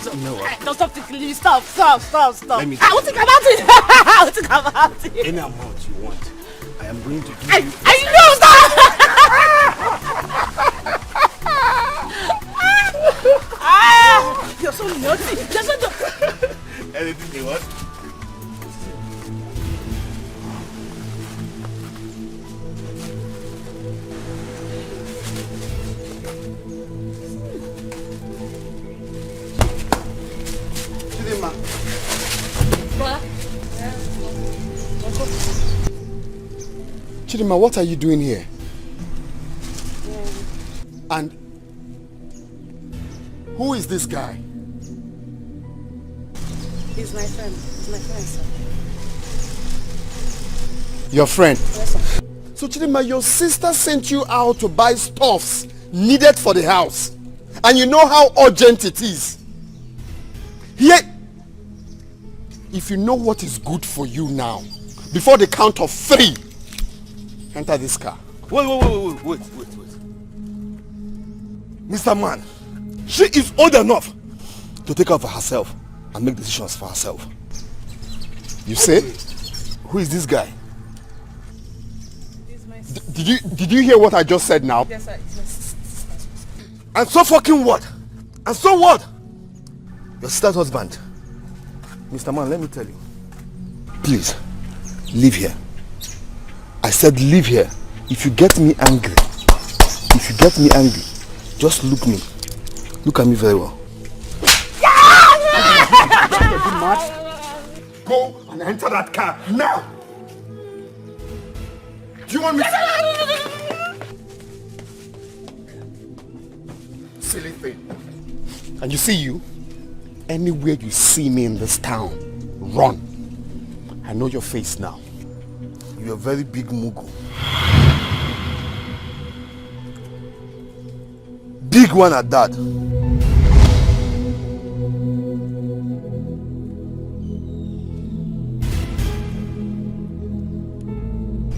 You know what? Don't stop thinking. Stop, stop, stop, stop. Let me I will think about it. I will think about it. Any amount you want, I am going to give I, you. I know that. Ah, you're so naughty. You're so naughty. Anything you want. Chidinma. Ba. Chidinma, what are you doing here? And who is this guy? He's my friend. He's my friend, sir. Your friend? Yes, sir. So Chidinma, your sister sent you out to buy stuffs needed for the house. And you know how urgent it is. Here, if you know what is good for you now, before the count of three, enter this car. Wait, wait, wait, wait, wait, wait, wait. Mister Man, she is old enough to take care of herself and make decisions for herself. You say? Who is this guy? D- did you did you hear what I just said now? Yes, sir. It's my sister. And so fucking what? And so what? Your sister's husband. Mister Man, let me tell you. Please, leave here. I said leave here. If you get me angry, if you get me angry, just look me. Look at me very well. Go and enter that car now. Do you want me to? Silly thing. And you see you, anywhere you see me in this town, run. I know your face now. You're a very big mugu. Big one at that.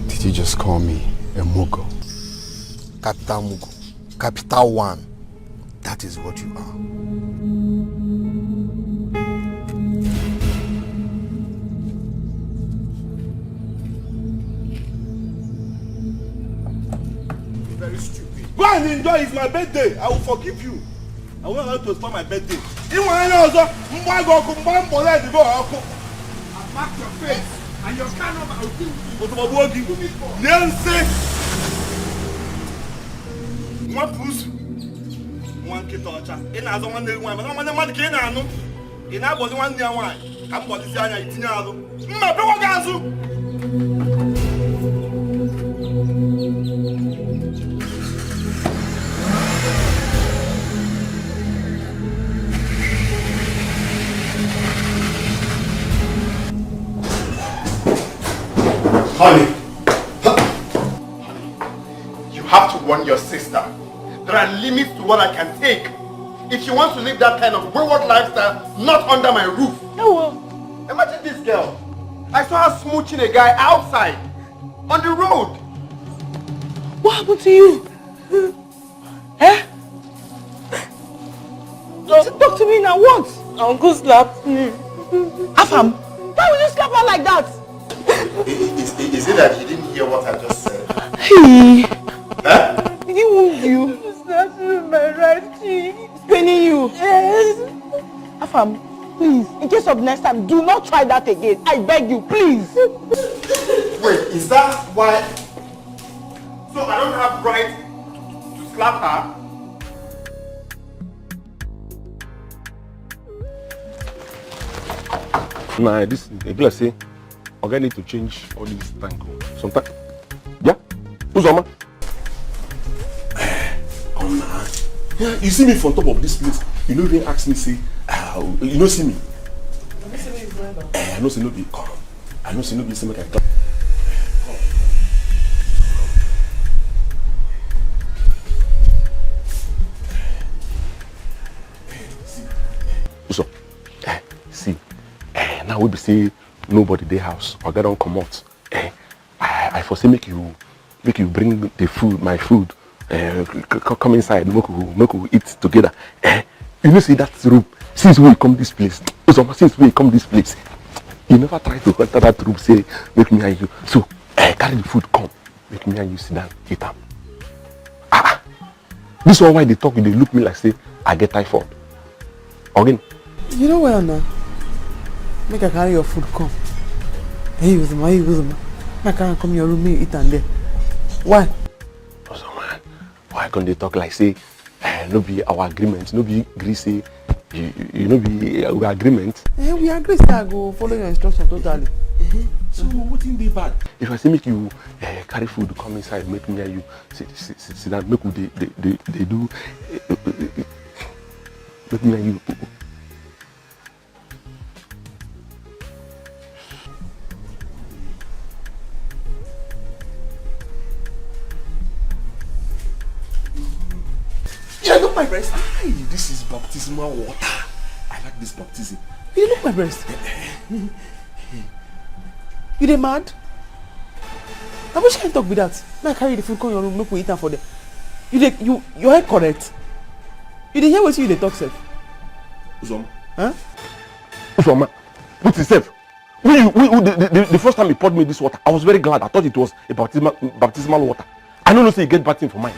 Did you just call me a mugu? Capital mugu. Capital one. That is what you are. Very stupid. Go and enjoy. It's my birthday. I will forgive you. I won't allow you to spoil my birthday. Ị nwere anya ọzọ, mgba gị ọkụ, mgba mbọ ya dịbe ọkụ. I mark your face and your car number, I will kill you. Ozugbo gbuo gị. Lie nsị. Nwa pusu. Nwa nkịta ọcha. Ị na-azọ nwanne gị nwaanyị, mana nwanne mmadụ ka ị na-anụ. Ị na-abọzi nwanne ya nwaanyị. Ka m gbọlizie anya, itinye azụ. Mma, pịwa gị azụ. Honey. Have to warn your sister. There are limits to what I can take. If she wants to live that kind of wayward lifestyle, not under my roof. Ewo. Imagine this girl. I saw her smooching a guy outside, on the road. What happened to you? Eh? Talk, talk to me now. What? Uncle slapped me. Afam, why would you slap her like that? Is, is, is it that you didn't hear what I just said? He Huh? didn't wound you. He slapped me with my right cheek. Paining you. Yes. Afam, please, in case of next time, do not try that again. I beg you, please. Wait, is that why? So I don't have right to slap her? Nah, this e be like say oga need to change all this tank o. Sometimes, yeah, Uzoma. Come now. Yeah, you see me for top of this place. You no even ask me say, ah, you no see me. Eh, I no say no be come. I no say no be say make I come. Uso, eh, see, eh, now we be say nobody dey house. Oga don comot. Eh, I, I for say make you make you bring the food, my food. Eh, c- c- come inside, make we make we eat together. Eh, you know see that room. Since we come this place, Uzoma, since we come this place, you never try to enter that room. Say make me and you. So, eh, carry the food come. Make me and you sit down, eat am. Ah, ah. This one why they talk, they look me like say I get typhoid. Again. You know where now? Make I carry your food come. Hey, Uzoma, hey, Uzoma. Make I come your room, make you eat and there. Why? Uzoma, why can't they talk like say, eh, no be our agreement, no be agree say, you, you, you no be our agreement. Eh, we agree say I go follow your instruction totally. So wetin dey bad? If I say make you eh, carry food come inside, make me and you sit, sit, sit, sit down, make we dey dey dey dey do, eh, eh, eh, eh, make me and you. You look my breast. Aye, this is baptismal water. I like this baptism. You look my breast. You dey mad? Na which kind talk be that? Make I carry the food come your room, make we eat am for there. You dey, you, your head correct? You dey hear wetin you dey talk sef? Uzoma. Huh? Uzoma, put yourself. When you, when, when the, the, the, the first time you poured me this water, I was very glad. I thought it was a baptismal, baptismal water. I don't know say you get bad thing for mind.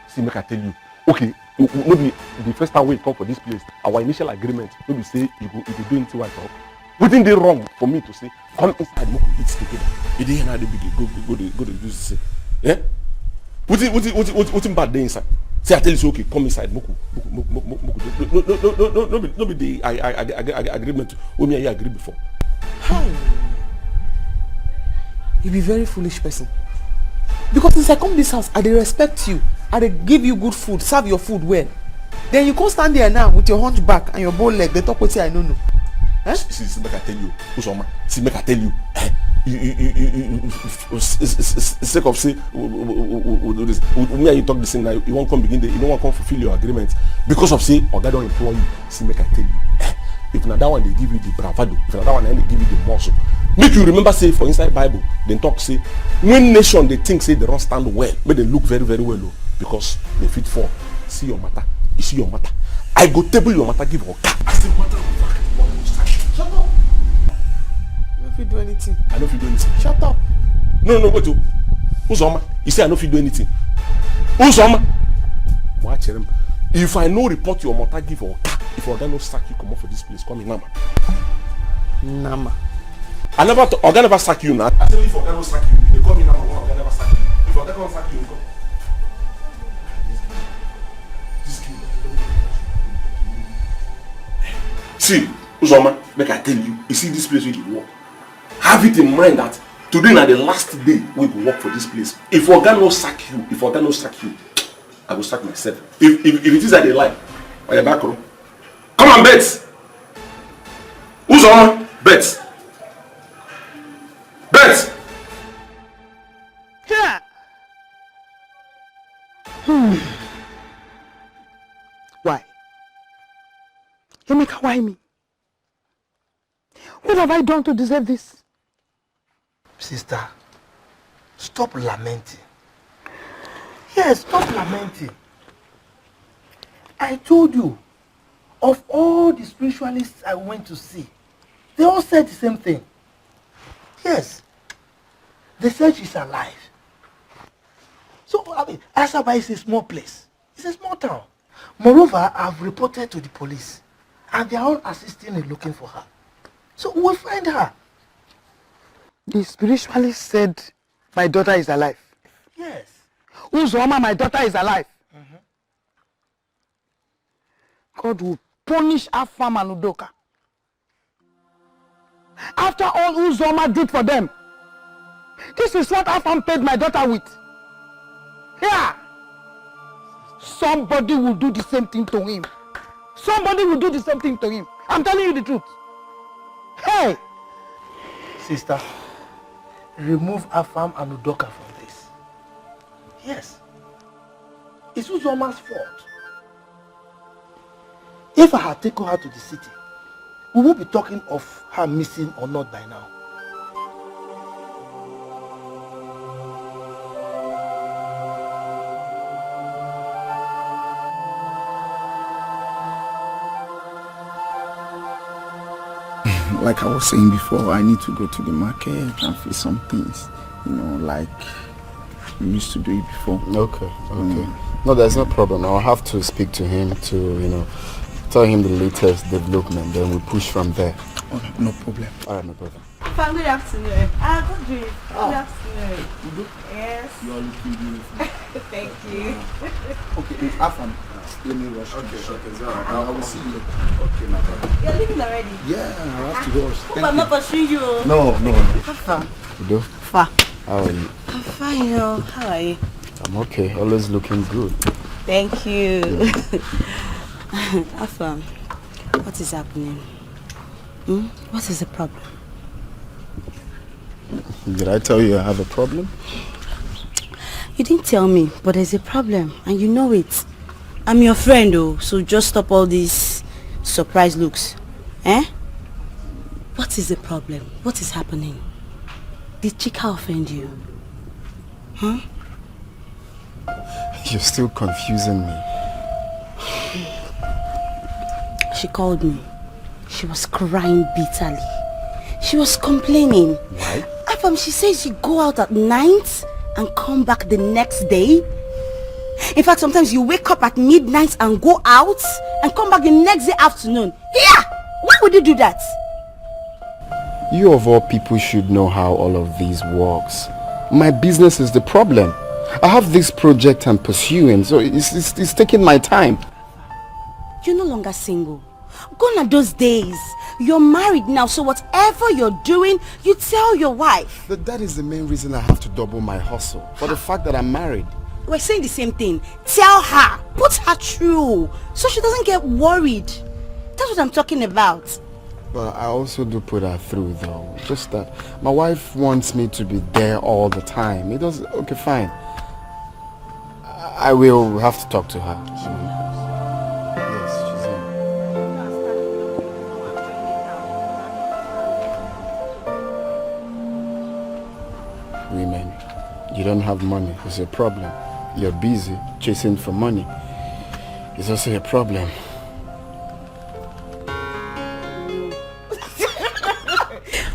See, make I tell you. Okay, w- w- no be the first time we come for this place. Our initial agreement, no be say you go, you go do anything I talk. Wetin dey wrong for me to say, come inside, make we eat together. You dey here now, dey begin go, go, go, dey, go, dey do this thing. Eh? Wetin, wetin, wetin, wetin, wetin bad dey inside? Say I tell you, say, okay, come inside, make we, make we, make we, make we, make we do. No, no, no, no, no, no, be, no be the I, I, I, I, I, agreement wey me and you agree before. Hi. You be very foolish person. Because since I come this house, I dey respect you. I dey give you good food, serve your food well. Then you come stand there now with your hunchback and your bow leg, dey talk wetin I no know. Eh? See, see, make I tell you, Uzoma. See, make I tell you. Eh, you, you, you, you, you, you, s- s- s- s- sake of say, w- w- w- w- w- this, w- me and you talk this thing now. You won't come begin. The, you don't want come fulfill your agreement because of say, Oga don employ you. See, make I tell you. Eh, if na that one they give you the bravado, if na that one they give you the muscle, make you remember say for inside Bible, they talk say, when nation they think say they don't stand well, make they look very very well o, because they fit fall. See your matter, you see your matter. I go table your matter, give Oga. I say matter of fact, Oga go start. Shut up. I no fit do anything. I no fit do anything. Shut up. No, no, wait o. Uzoma, you say I no fit do anything. Uzoma, watch him. If I no report your matter, give Oga. If Oga no sack you, come off for this place. Come in, Nama. Nama. I never, th- Oga never sack you now. I tell you, if Oga no sack you, they come in, Nama. Oga never sack you. If Oga no sack you, come. This game. See, Uzoma, make I tell you, you see this place where you work. Have it in mind that today na the last day we go work for this place. If Oga no sack you, if Oga no sack you, I go sack myself. If if, if it is that they lie, I am back home. Come on, bet. Uzoma, bet. Bet. Yeah. Why? Emeka, why me? What have I done to deserve this? Sister, stop lamenting. Yes, stop lamenting. I told you, of all the spiritualists I went to see, they all said the same thing. Yes, they said she's alive. So, I mean, Asaba is a small place. It's a small town. Moreover, I've reported to the police, and they are all assisting in looking for her. So we'll find her. The spiritualist said my daughter is alive. Yes. Uzoma, my daughter is alive. God will punish Afam and Udoka. After all Uzoma did for them, this is what Afam paid my daughter with. Here, somebody will do the same thing to him. Somebody will do the same thing to him. I'm telling you the truth. Hey! Sister, remove Afam and Udoka from this. Yes. It's Uzoma's fault. If I had taken her to the city, we won't be talking of her missing or not by now. Like I was saying before, I need to go to the market and fix some things. You know, like we used to do it before. Okay, okay. Mm. No, there's no problem. I'll have to speak to him to, you know, tell him the latest development. Then we push from there. Okay, no problem. All right, no problem. Fine, good afternoon. Ah, good day. Good afternoon. Yes. You are looking beautiful. Thank you. Okay, in half an hour, let me rush. Okay, okay, it's all right. I will see you. Okay, my brother. You're leaving already? Yeah, I have to rush. Hope I'm not pursuing you. No, no, no. Afam. Udo, Fa. How are you? I'm fine. Oh. How are you? I'm okay. Always looking good. Thank you. Afam, what is happening? Hmm? What is the problem? Did I tell you I have a problem? You didn't tell me, but there's a problem, and you know it. I'm your friend, oh, so just stop all these surprise looks. Eh? What is the problem? What is happening? Did Chika offend you? Huh? You're still confusing me. She called me. She was crying bitterly. She was complaining. Why? Afam, she says you go out at night and come back the next day. In fact, sometimes you wake up at midnight and go out and come back the next day afternoon. Yeah! Why would you do that? You of all people should know how all of this works. My business is the problem. I have this project I'm pursuing, so it's, it's, it's taking my time. You're no longer single. Gone are those days. You're married now, so whatever you're doing, you tell your wife. But that is the main reason I have to double my hustle, for the fact that I'm married. We're saying the same thing. Tell her. Put her through, so she doesn't get worried. That's what I'm talking about. But I also do put her through, though. Just that my wife wants me to be there all the time. It does. Okay, fine. I will have to talk to her. Yes, she's in. Women, you don't have money, it's a problem. You're busy chasing for money, it's also a problem.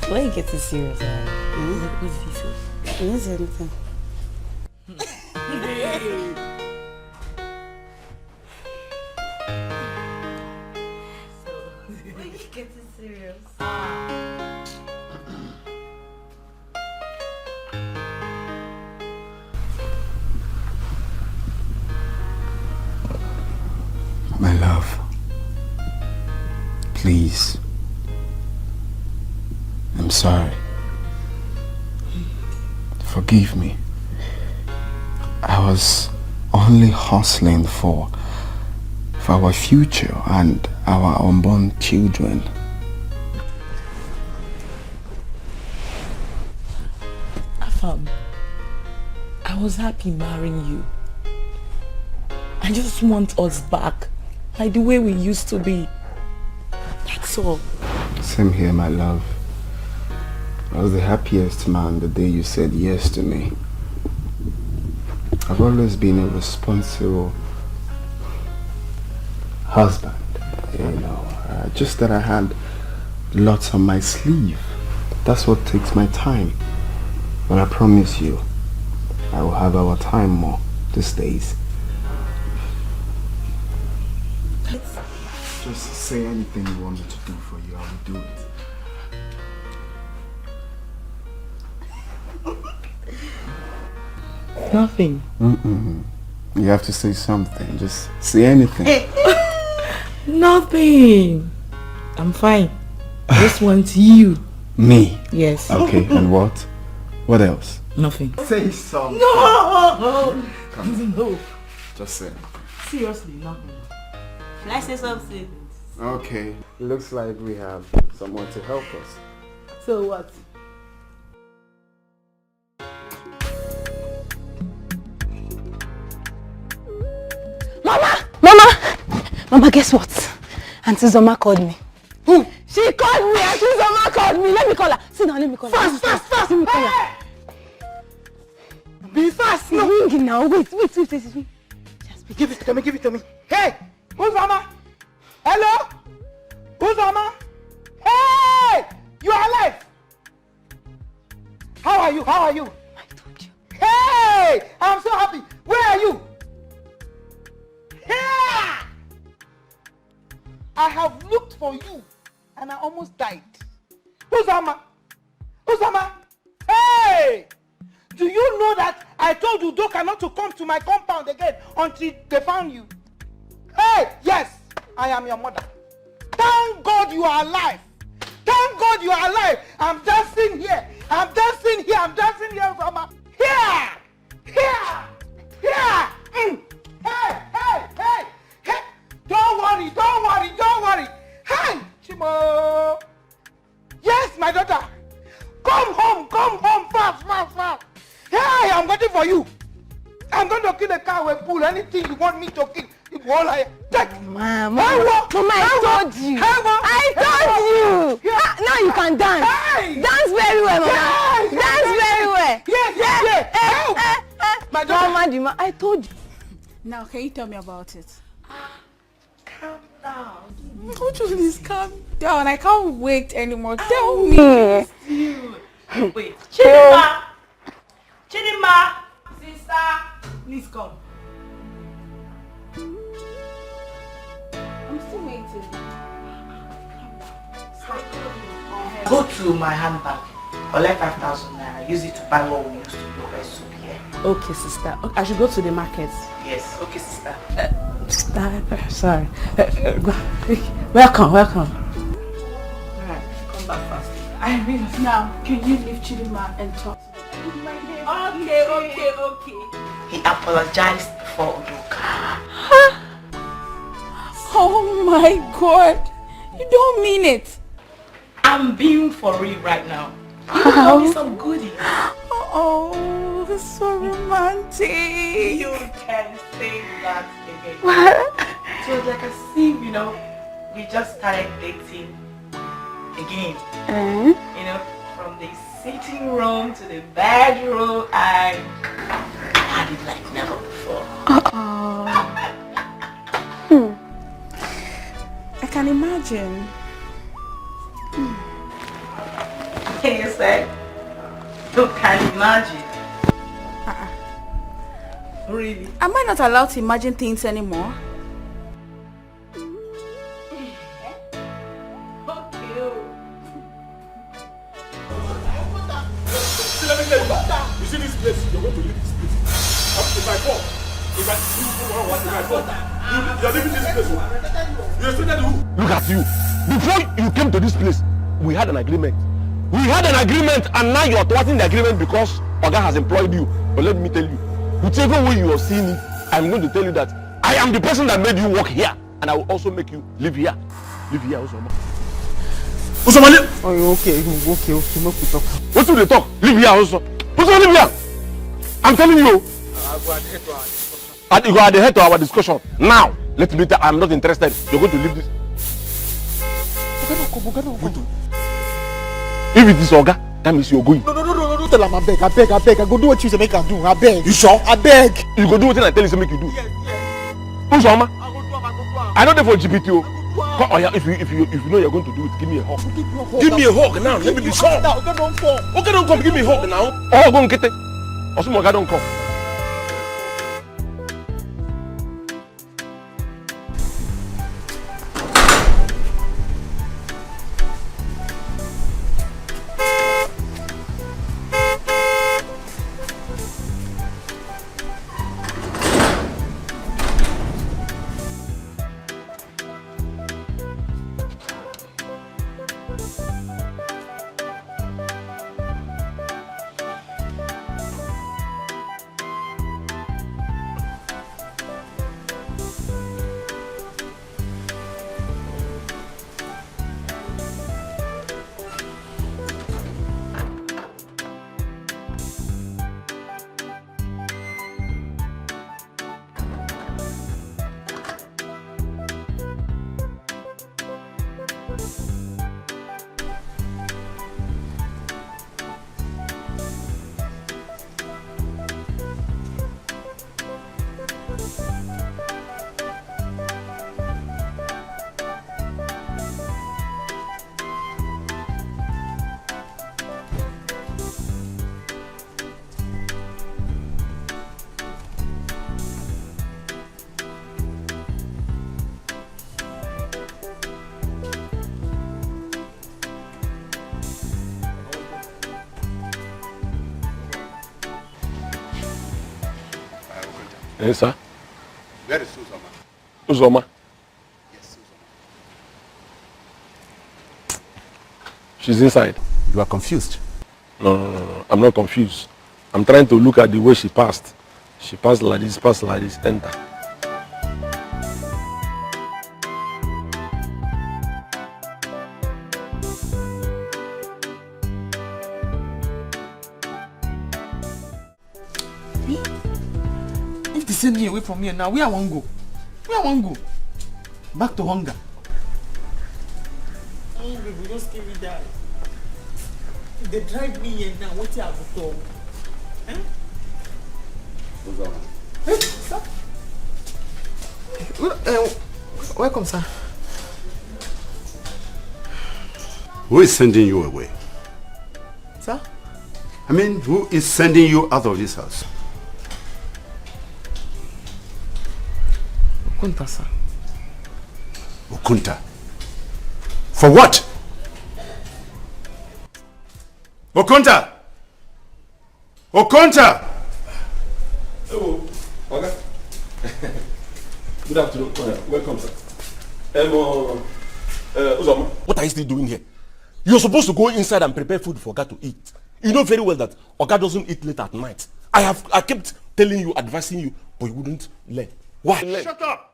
Why are you getting serious? Hmm? What is this? I didn't say anything. Why are you getting serious? My love, please, I'm sorry. Forgive me. I was only hustling for for our future and our unborn children. Afam, I was happy marrying you. I just want us back, like the way we used to be. That's all. Same here, my love. I was the happiest man the day you said yes to me. I've always been a responsible husband, you know, uh, just that I had lots on my sleeve. That's what takes my time. But I promise you, I will have our time more these days. Just say anything you want me to do for you, I will do it. Nothing. Mm-mm. You have to say something. Just say anything. Nothing. I'm fine. I just want you. Me? Yes. Okay, and what? What else? Nothing. Say something. No. No. Just say anything. Seriously, nothing. Can I say something? Okay. Looks like we have someone to help us. So what? Mama! Mama! Mama, guess what? Auntie Zoma called me. Who? She called me. Auntie Zoma called me. Let me call her. Sit down, let me call her. Fast, fast, fast! Let me call her. Be fast! It's No. Ringing now. Wait, wait, wait, wait, wait. Give it to me, give it to me. Hey! Uzoma! Hello? Uzoma! Hey! You are alive! How are you? How are you? I told you. Hey! I'm so happy. Where are you? Here! I have looked for you and I almost died. Uzoma! Uzoma! Hey! Do you know that I told Udoka not to come to my compound again until they found you? Hey! Yes! I am your mother. Thank God you are alive. Thank God you are alive. I'm dancing here. I'm dancing here. I'm dancing here, Uzoma. Here! Here! Here! Mm. Hey! Hey! Hey! Hey! Don't worry. Don't worry. Don't worry. Hey! Chimo! Yes, my daughter. Come home, come home, fast, fast, fast. Hey, I'm waiting for you. I'm going to kill a cow, a bull, anything you want me to kill. It will all I take. Mama, Hey, what? Mama, I Hey, what? told you. Hey, what? I Hey, told what? you. Yeah. Ah, now you can dance. Hey! Dance very well, Mama. Hey! Dance very well. Yes, yes, yes. Eh, Hey! eh, eh. My daughter. Mama, Dima, I told you. Now, can you tell me about it? Calm down. Don't you please calm down? I can't wait anymore. Tell me. You. Wait. Chidima! Chidima! Sister! Please come. I'm still waiting. Go to my handbag. Collect five thousand naira. Use it to buy what we use to prepare soup here. Okay, sister. Okay, I should go to the market. Yes. Okay, sister. Sister, sorry. Uh, uh, go- Welcome, welcome. Alright, come back fast. I really now. Can you leave Chidima and talk to me? Okay, okay, okay. He apologized before Udoka. Oh my God. You don't mean it. I'm being for real right now. You got me some goodies. Oh, so romantic. You can say that again. So it's like as if, you know, we just started dating again. You know, from the sitting room to the bedroom, I had it like never before. I can imagine. Can you say? You can imagine. Really? Am I not allowed to imagine things anymore? Okay. Oh. See, let me tell you, you see this place, you're going to leave this place. If I fall, if I, if I fall, you, you're leaving this place. You expected who? Look at you. Before you came to this place, we had an agreement. We had an agreement, and now you're thwarting the agreement because Oga has employed you. But let me tell you, whichever way you are seeing it, I'm going to tell you that I am the person that made you work here, and I will also make you live here. Live here, Uzoma. Uzoma, live. Oh, okay, okay, okay, make we talk. What do they talk? Live here, Uzoma. Uzoma, live here. I'm telling you. And you go add the head to our discussion. Now, let me tell I'm not interested. You're going to leave this. Oga, no come, Oga, no come. If it is Oga, that means you're going. No, no, no, no, no, no, tell am, abeg, abeg, abeg. I go do what you say make I do, abeg. You sure? Abeg. You go do what I tell you say make you do. Yes, yes. Uzoma? I go do am, I go do am. I know they for G P T o. I go do am. Come, oh yeah, if you, if you, if you know you're going to do it, give me a hug. Give me a hug. Give me a hug now. Let me be sure. Now, Oga don come. Oga don come, give me a hug now. Oh, go and get it. Osumoga don come. Yes, sir. Where is Uzoma? Uzoma? Yes, Uzoma. She's inside. You are confused. No, no, no, no. I'm not confused. I'm trying to look at the way she passed. She passed like this, passed like this, enter. If they send me away from here now, where I wan go? Where I wan go? Back to hunger. Hungry go just kill me die. If they drive me here now, wetin I go talk? Eh? What's up? Eh, sir? Well, uh, welcome, sir. Who is sending you away? Sir? I mean, who is sending you out of this house? Okunta, sir. Okunta? For what? Okunta! Okunta! Hello, Oga. Good afternoon. Uh, welcome, sir. Um, uh, uh, Uzoma, what are you still doing here? You're supposed to go inside and prepare food for Oga to eat. You know very well that Oga doesn't eat late at night. I have, I kept telling you, advising you, but you wouldn't learn. Why? Shut up!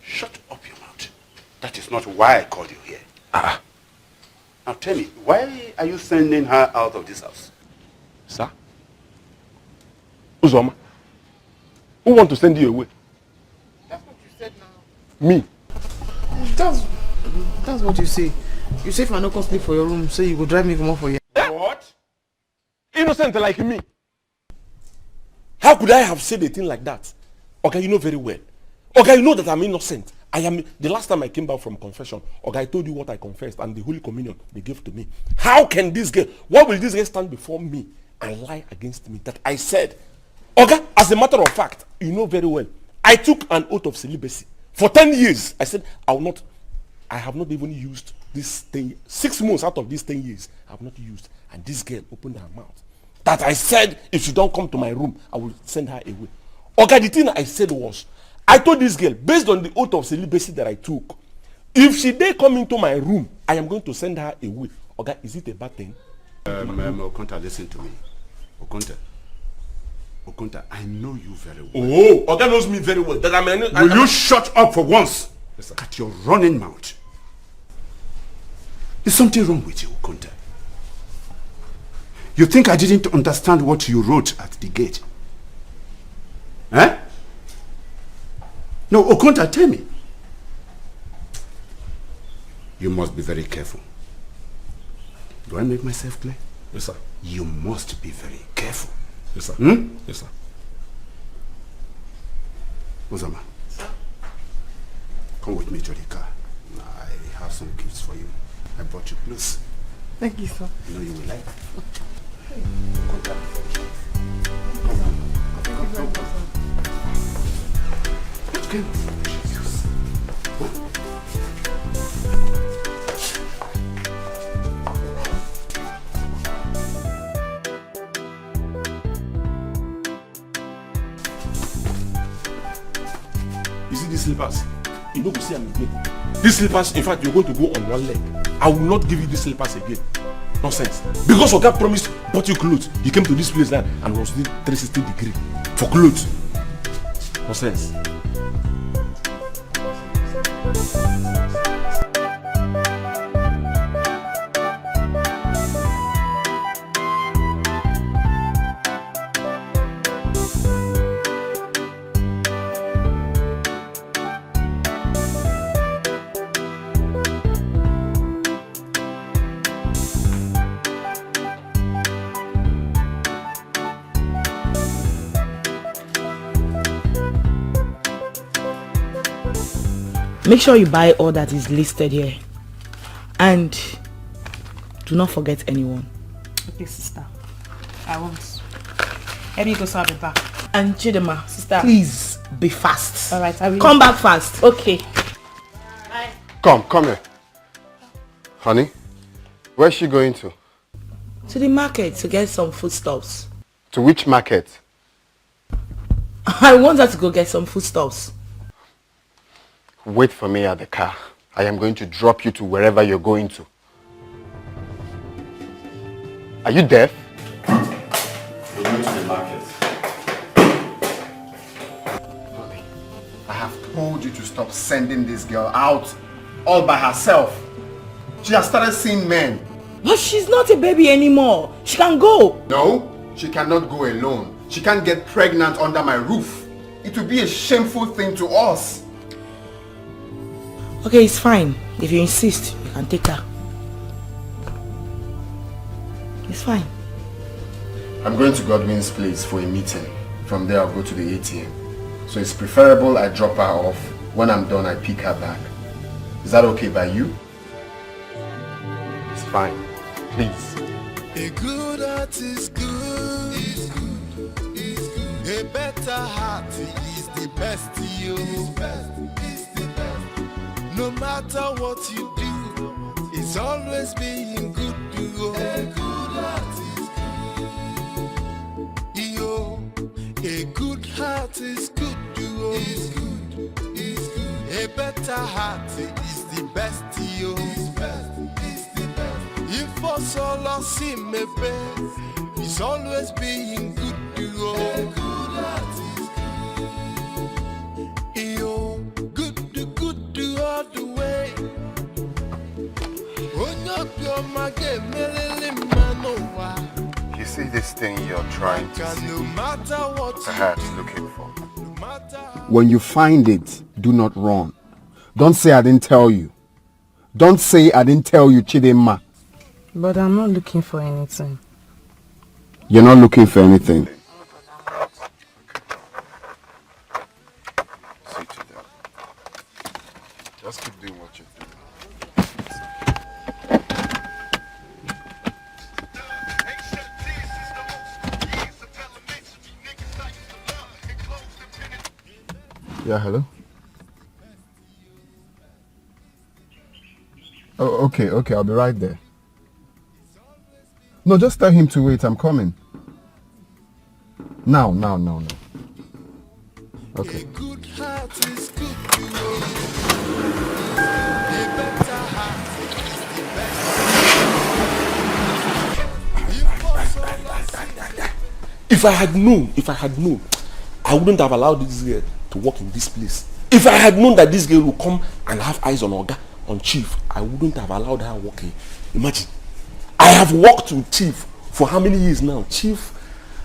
Shut up your mouth. That is not why I called you here. Ah. Now tell me, why are you sending her out of this house? Sir? Uzoma, who want to send you away? That's what you said now. Me? That's, that's what you say. You say if I no come sleep for your room, say you go drive me come out for here. What? Innocent like me. How could I have said a thing like that? Okay, you know very well. Okay, you know that I'm innocent. I am. The last time I came back from confession, okay, I told you what I confessed and the Holy Communion they gave to me. How can this girl, why will this girl stand before me and lie against me that I said, okay, as a matter of fact, you know very well, I took an oath of celibacy for ten years. I said, I will not, I have not even used this ten, six months out of these ten years, I have not used. And this girl opened her mouth that I said, if she don't come to my room, I will send her away. Okay, the thing I said was, I told this girl, based on the oath of celibacy that I took, if she dey come into my room, I am going to send her away. Okay, is it a bad thing? Um, um, Okunta, listen to me. Okunta. Okunta, I know you very well. Oh, Oga knows me very well. That I may, I, Will you shut up for once? Yes, sir. At your running mouth. Is something wrong with you, Okunta? You think I didn't understand what you wrote at the gate? Eh? No, Okonta, tell me. You must be very careful. Do I make myself clear? Yes, sir. You must be very careful. Yes, sir. Hmm? Yes, sir. Uzoma, come with me to the car. I have some gifts for you. I bought you clothes. Thank you, sir. I know you will like. Come, come, come, come, come. Come. Jesus. Huh? You see these slippers? You no go see am again. These slippers, in fact, you're going to go on one leg. I will not give you these slippers again. Nonsense. Because Oga promised bought you clothes, you came to this place now and was doing three sixty degree for clothes. Nonsense. Make sure you buy all that is listed here. And do not forget anyone. Okay, sister. I won't. Let me go, so I'll be back. And Chidema, sister, please be fast. All right, I will. Come back fast. Okay. Come, come here. Honey, where's she going to? To the market to get some foodstuffs. To which market? I want her to go get some foodstuffs. Wait for me at the car. I am going to drop you to wherever you're going to. Are you deaf? We're going to the market. Honey, I have told you to stop sending this girl out all by herself. She has started seeing men. But she's not a baby anymore. She can go. No, she cannot go alone. She can't get pregnant under my roof. It would be a shameful thing to us. Okay, it's fine. If you insist, you can take her. It's fine. I'm going to Godwin's place for a meeting. From there, I'll go to the A T M. So it's preferable I drop her off. When I'm done, I pick her back. Is that okay by you? It's fine. Please. A good heart is good. Is good. Is good. A better heart is the best, yo. Is best. Is the best. No matter what you do, it's always being good to you. A good heart is good. Yo, a good heart is good to you. Is good. Is good. A better heart is the best, yo. Is best. Is the best. If for so long, see me, it's always being good to you. A good heart is good. Yo, good to good to all the way. Onye obiọma ga-emelele mma n'ụwa. You see this thing you're trying to Ka see, no matter what you perhaps do, looking for. No matter how When you find it, do not run. Don't say I didn't tell you. Don't say I didn't tell you, Chidinma. But I'm not looking for anything. You're not looking for anything. See to that. Just keep doing what you're doing. Yeah, hello? Oh, okay, okay, I'll be right there. No, just tell him to wait, I'm coming. Now, now, now, now. Okay. A good heart is good to go. A better heart is the best. If I had known, if I had known, I wouldn't have allowed this girl to work in this place. If I had known that this girl would come and have eyes on Oga, on Chief, I wouldn't have allowed her working. Imagine, I have worked with Chief for how many years now? Chief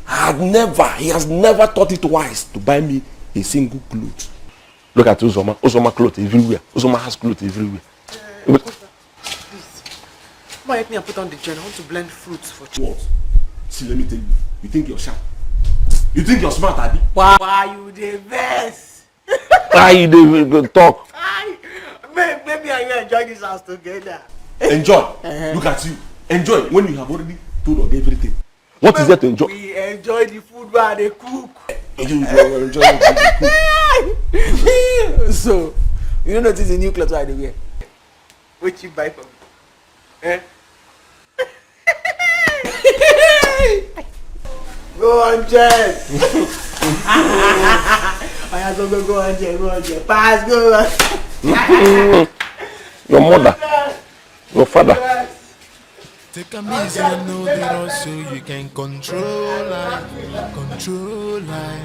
had never, he has never thought it wise to buy me a single cloth. Look at Uzoma. Uzoma clothes everywhere. Uzoma has clothes everywhere. But Come and help me and put on the joint. I want to blend fruits for you. What? See, let me tell you. You think you're sharp? You think you're smart, Abi? Why, why you dey vex? Why you dey talk? Why? Make, make me and you enjoy this house together. Enjoy. Look at you. Enjoy when you have already told Oga everything. What is there to enjoy? We enjoy the food wey I dey cook. You enjoy, enjoy. So, you no notice the new clothes wey I dey wear? Wetin you buy for me? Eh? Go on, Jen. Oya, go, go, go on, Jen, go on, Jen. Pass, go. Your mother, your father. Take a easy and know that also you can control life, control life.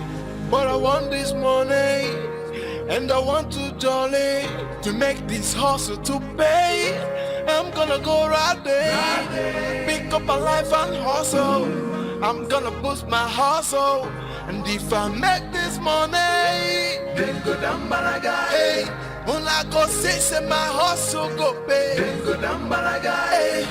But I want this money, and I want to jolly to make this hustle to pay. I'm gonna go right there, pick up a life and hustle. I'm gonna boost my hustle, and if I make this money, then go down balaga. Hey, una go see say my hustle go pay. Then go down balaga. Hey.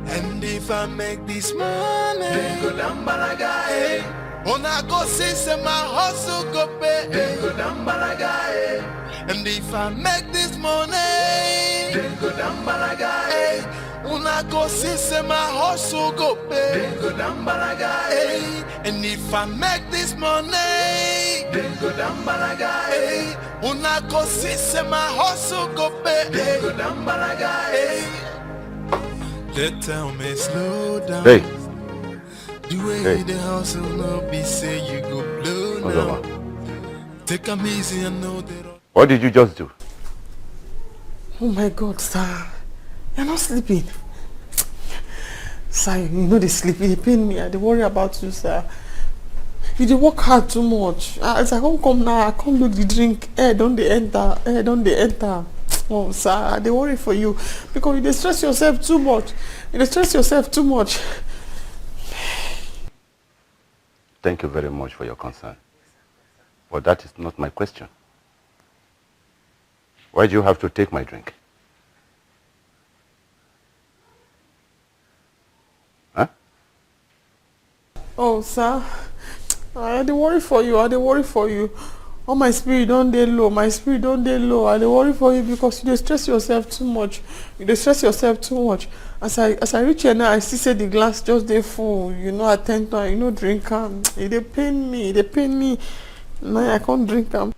And if I make this money, then go down balaga, eh. Una go see say my hustle go pay, then go down balaga, eh. And if I make this money, then go down balaga, eh. Una go see say my hustle go pay, then go down balaga, eh. And if I make this money, then go down balaga, eh. Una go see say my hustle go pay, then go down balaga, eh. They tell me slow down. Hey. The way Hey. The hustle no be say you go blow What's now. Up, Take 'em easy and know that. What did you just do? Oh my God, sir. You're not sleeping. Sir, you know they sleep. They pain me. I they worry about you, sir. You dey work hard too much. Ah, as I come come now, I come look the drink. Air don't they enter. Air don't they enter. Oh, sir, I dey worry for you because you dey stress yourself too much. You dey stress yourself too much. Thank you very much for your concern. But that is not my question. Why do you have to take my drink? Huh? Oh, sir, I dey worry for you. I dey worry for you. All my spirit don dey low. My spirit don dey low. I dey worry for you because you dey stress yourself too much. You dey stress yourself too much. As I as I reach here now, I see say the glass just dey full. You no attend to am. You no drink am. E dey pain me. E dey pain me. Now I can't drink am.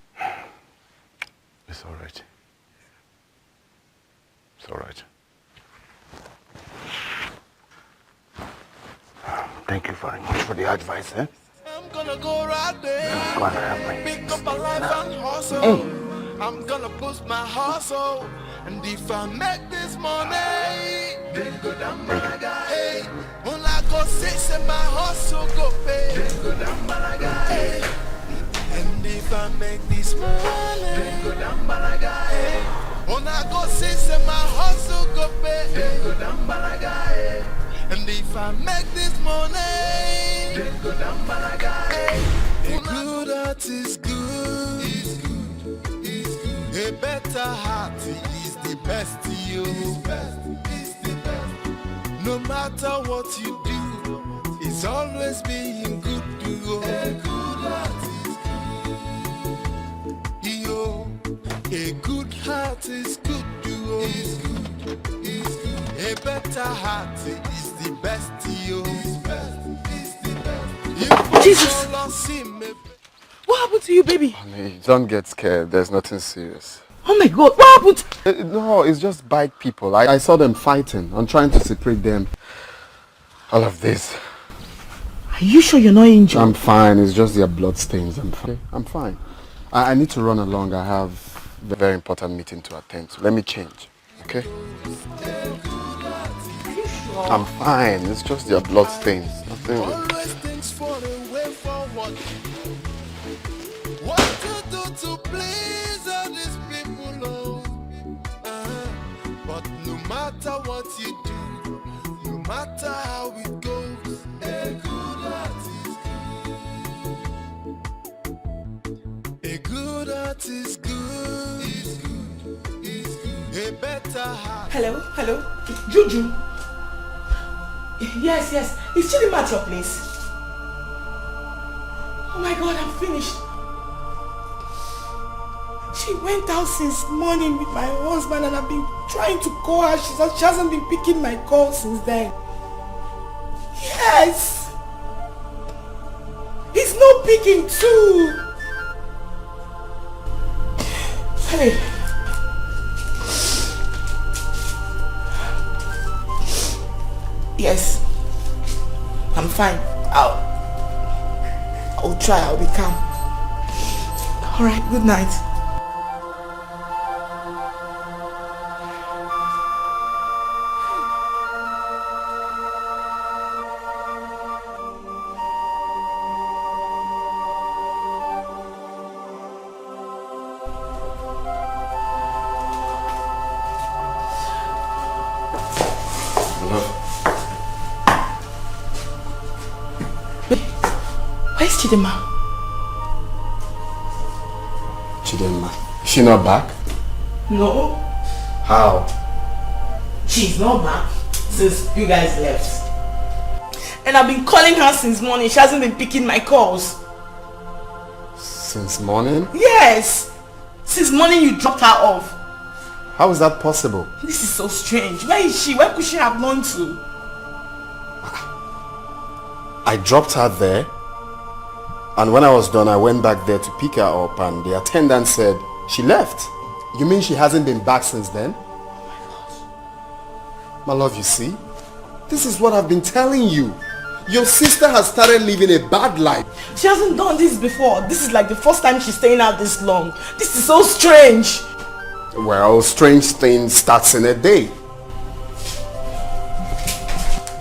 It's all right. It's all right. Thank you very much for the advice, eh? I'm gonna go right there. Go and help me. Pick up a life and hustle. I'm gonna boost my hustle. And if I make this money, then go down balaga. Hey, una go see say my hustle go pay. Then go down balaga. Hey. And if I make this money, then go down balaga. Hey, una go see say my hustle go pay. Then go down balaga. Hey. And if I make this money, then go down balaga. Hey, a good heart is good. Is good. Is good. A better heart is the best, yo. Is best. Is the best. No matter what you do, it's always being good to you. A good heart is good. Yo, a good heart is good to you. Is good. Is good. A better heart is the best, yo. Is best. Is the best. If Jesus. Lost him, a What happened to you, baby? Honey, don't get scared. There's nothing serious. Oh my God, what happened? Uh, no, it's just bike people. I, I saw them fighting. I'm trying to separate them. All of this. Are you sure you're not injured? I'm fine. It's just their blood stains. I'm fine. I'm fine. I, I need to run along. I have a very important meeting to attend to. Let me change. Okay? I'm fine. It's just their blood stains. Nothing. Always thinks for a way forward. What to do to please all these people, oh? Uh, but no matter what you do, no matter how it goes, a good heart is good. A Good heart is good. Is good. Is good. A better heart. Hello, hello. Juju. Yes, yes. Is Chidinma at your place? Oh my God, I'm finished. She went out since morning with my husband and I've been trying to call her. She, she hasn't been picking my call since then. Yes. He's not picking too. Hey. Yes. I'm fine. I'll I'll try. I'll be calm. All right. Good night. Where's Chidinma? Chidinma. Is she not back? No. How? She's not back since you guys left. And I've been calling her since morning. She hasn't been picking my calls. Since morning? Yes. Since morning you dropped her off. How is that possible? This is so strange. Where is she? Where could she have gone to? I dropped her there, and when I was done, I went back there to pick her up, and the attendant said she left. You mean she hasn't been back since then? My love, you see, this is what I've been telling you. Your sister has started living a bad life. She hasn't done this before. This is like the first time she's staying out this long. This is so strange. Well, strange thing starts in a day.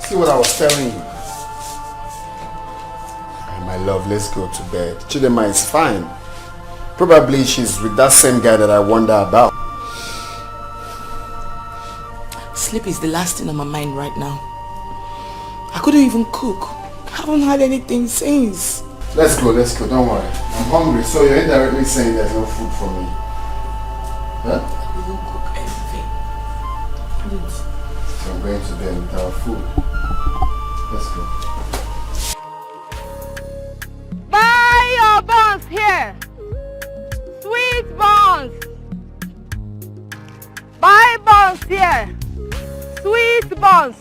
See what I was telling you. Ah, my love, let's go to bed. Chidinma is fine. Probably she's with that same guy that I wonder about. Sleep is the last thing on my mind right now. I couldn't even cook. I haven't had anything since. Let's go, let's go, don't worry. I'm hungry, so you're indirectly saying there's no food for me. Huh? I didn't cook anything. I didn't. So I'm going to bed without food. Let's go. Buy your buns here. Sweet buns. Buy buns here. Sweet buns.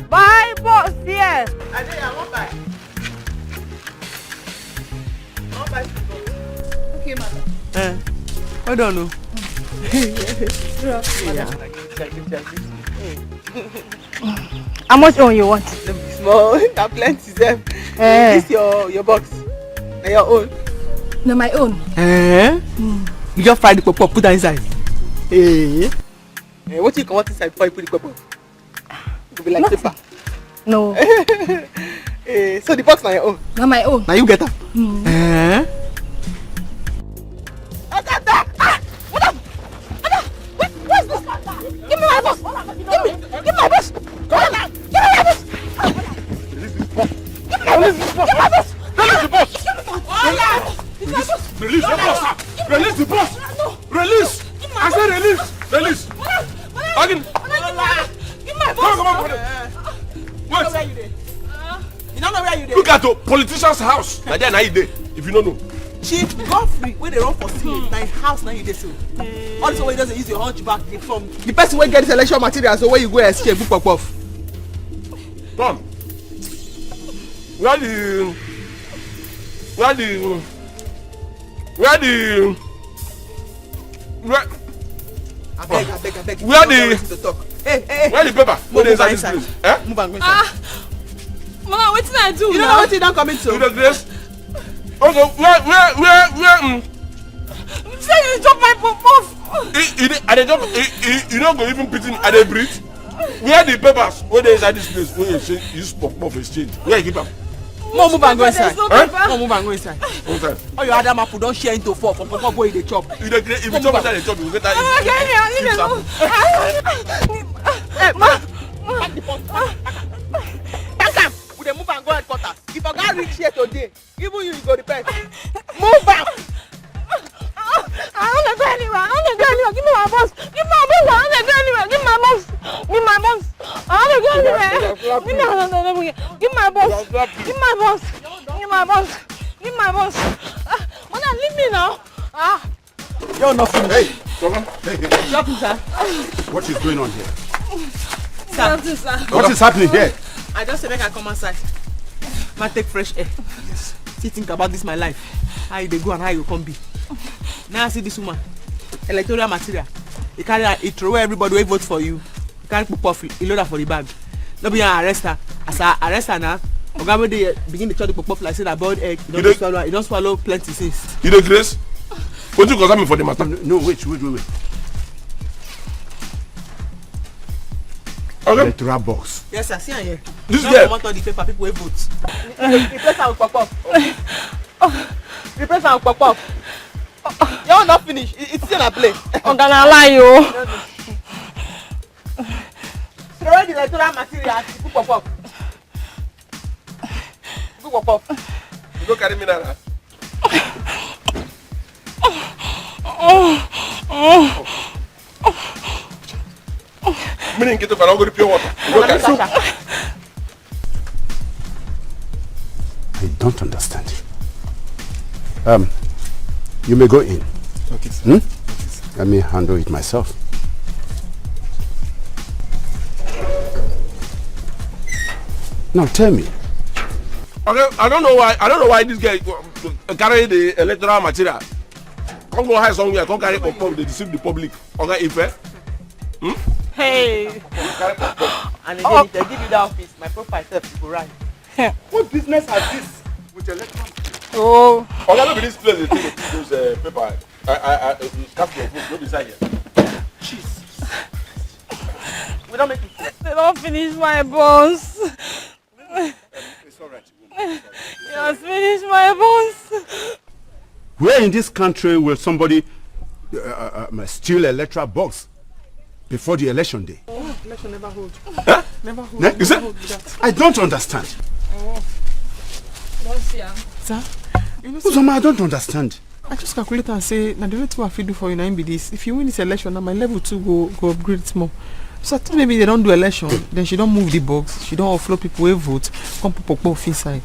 Buy buns here. I dey, I wan buy. I wan buy sweet buns. Okay, madam. Eh, hold on o. How much own you want? No be small, na plenty sef. Eh. This your your box, na your own. Na my own. Eh? Mm. You just fry the pop put am inside. Eh? Eh, what you comot inside before you put the pop? It go be like paper. No. Eh, so the box na your own. Na my own. Na you get am. Mm. Eh? Release the boss! Release the boss! Release the boss! Release! I say release! Release! Again! Come on, come on, come on! Wait! You don't know where you dey. Look at the politician's house. Na there na you dey. If you don't know. Chief Godfrey, wey dey run for Senate, na him house na you dey so. All the way you just dey use your hunchback dey form. The person wey get this election material, so where you go escape, book pop off. Come. Where the where the where the where Abeg, abeg, abeg. Where the Wetin to talk? Hey, hey, hey. Where the paper? No, Wey dey move inside this inside. Place? Eh? Move and go inside. Ah, Mama, wetin I do You don't now? Know wetin you don commit to? You dey grace? Okay, where where where where um, You say you chop my pop pop. you, you dey I dey jump you, you, you no go even pity me I dey breathe. Where the papers wey dey inside this place wey you say you use pop pop exchange? Where you keep am? Mo move and go inside. There's no Eh? paper. Mo move and go inside. Okay. All your other apple don share into four for pop pop wey you dey chop. Ah, that. Kenny, I need Chips a apple. loan. Hey, ma. Pack the pot. Pack am. We dey move and go headquarters. If oga Reach here today. Even you, you go repent. Move back. I don't go anywhere. I don't go anywhere. Give me my boss. Give me my boss. I don't go anywhere. Give me my boss. Give me my boss. I don't go anywhere. Give me my boss. Give me my boss. Give me my boss. Give me my boss. Ah, mother, leave me now. Ah. You're not finished. Hey, Toma. Hey, hey, hey. Drop him, sir. What is going on here? Sir. Nothing, sir. What is happening here? I just say make I come outside. Ma take fresh air. Yes. See think about this my life. How you dey go and how you come be. Now I see this woman. Electoral material. You carry her, you throw away everybody wey vote for you. You carry puff, you load her for the bag. No be I arrest her. As I arrest her now, oga wey dey begin dey chop the puff like say na boiled egg. You You don dey swallow, you don swallow plenty since. You dey craze? Wetin concern me for the matter? No, no, wait, wait, wait, wait. Okay. Electoral box. Yes, sir. See am here. This Don girl. Comot all the paper, people wey vote. Replace am with puff puff. Replace am with puff puff. Your own not finish. It, it's still a play. Oga na lie o. Throw the electoral material and put puff puff. Put puff puff. You go carry me now. Meaning get up and go to pure water. You go carry. I don't understand. Um, you may go in. Okay, sir. Hmm? Let me handle it myself. Now tell me. Okay, I don't know why. I don't know why this guy uh, carry the electoral material. Come go hide somewhere. Come carry pop pop. They deceive the public. Okay, if eh? Hmm? Hey. Carry pop pop. And again, if they give you that office, my profile self go right. What business has this with electoral? Oh. Oga, no be this place dey take dey put those uh, paper. I, I, I, uh, cast your vote, no be inside here. Jesus. We don't make it. They don't finish my boss. It's all right. He has finished my boss. Where in this country will somebody uh, uh, uh, steal electoral box before the election day? Oh, election never hold. Huh? Never hold. Ne- Never hold that. I don't understand. Oh. Don't see am. Sir, you know, Uzoma, I don't understand. I just calculate and say, now the only thing I fit do for you now be this. If you win this election, now my level two go go upgrade small. So I think maybe they don't do election, then she don't move the box, she don't offload people who vote, come put pop inside.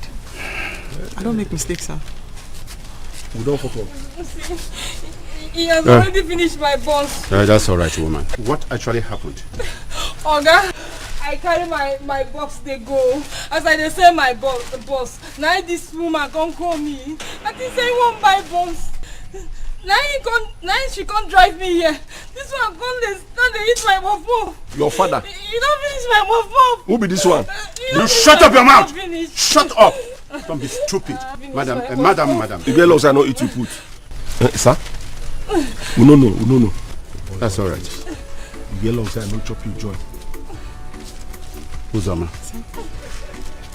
I don't make mistakes, sir. We don't fuck up. He has already finished my boss. Uh, that's all right, woman. What actually happened? Oga, I carry my my box dey go. As I dey sell my boss, boss, na this woman come call me. I think say he wan buy boss. Na he come, na he she come drive me here. This one come dey come dey eat my boss. Your father. You don finish my boss. Who be this one? You shut up your mouth. Shut up. Don't be stupid. Madam, uh, madam, madam. You get lost, I know eat you put. Eh, sir? We no know, we no know. That's all right. You get long time, no chop you join. Uzoma.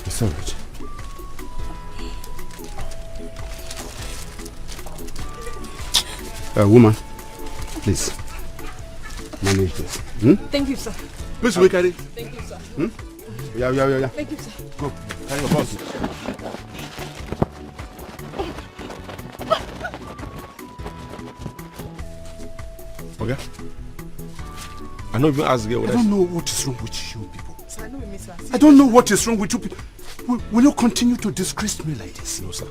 It's all right. Uh, woman, please manage this. Hmm? Thank you, sir. Please, we carry. Thank you, sir. Hmm? Yeah, yeah, yeah, yeah. Thank you, sir. Go. Carry your boss. Okay. I no even ask the girl I what I don't know what is wrong with you people. Sir, I know we miss her. I don't know what is wrong with you people. Will, will you continue to disgrace me like this? No, sir.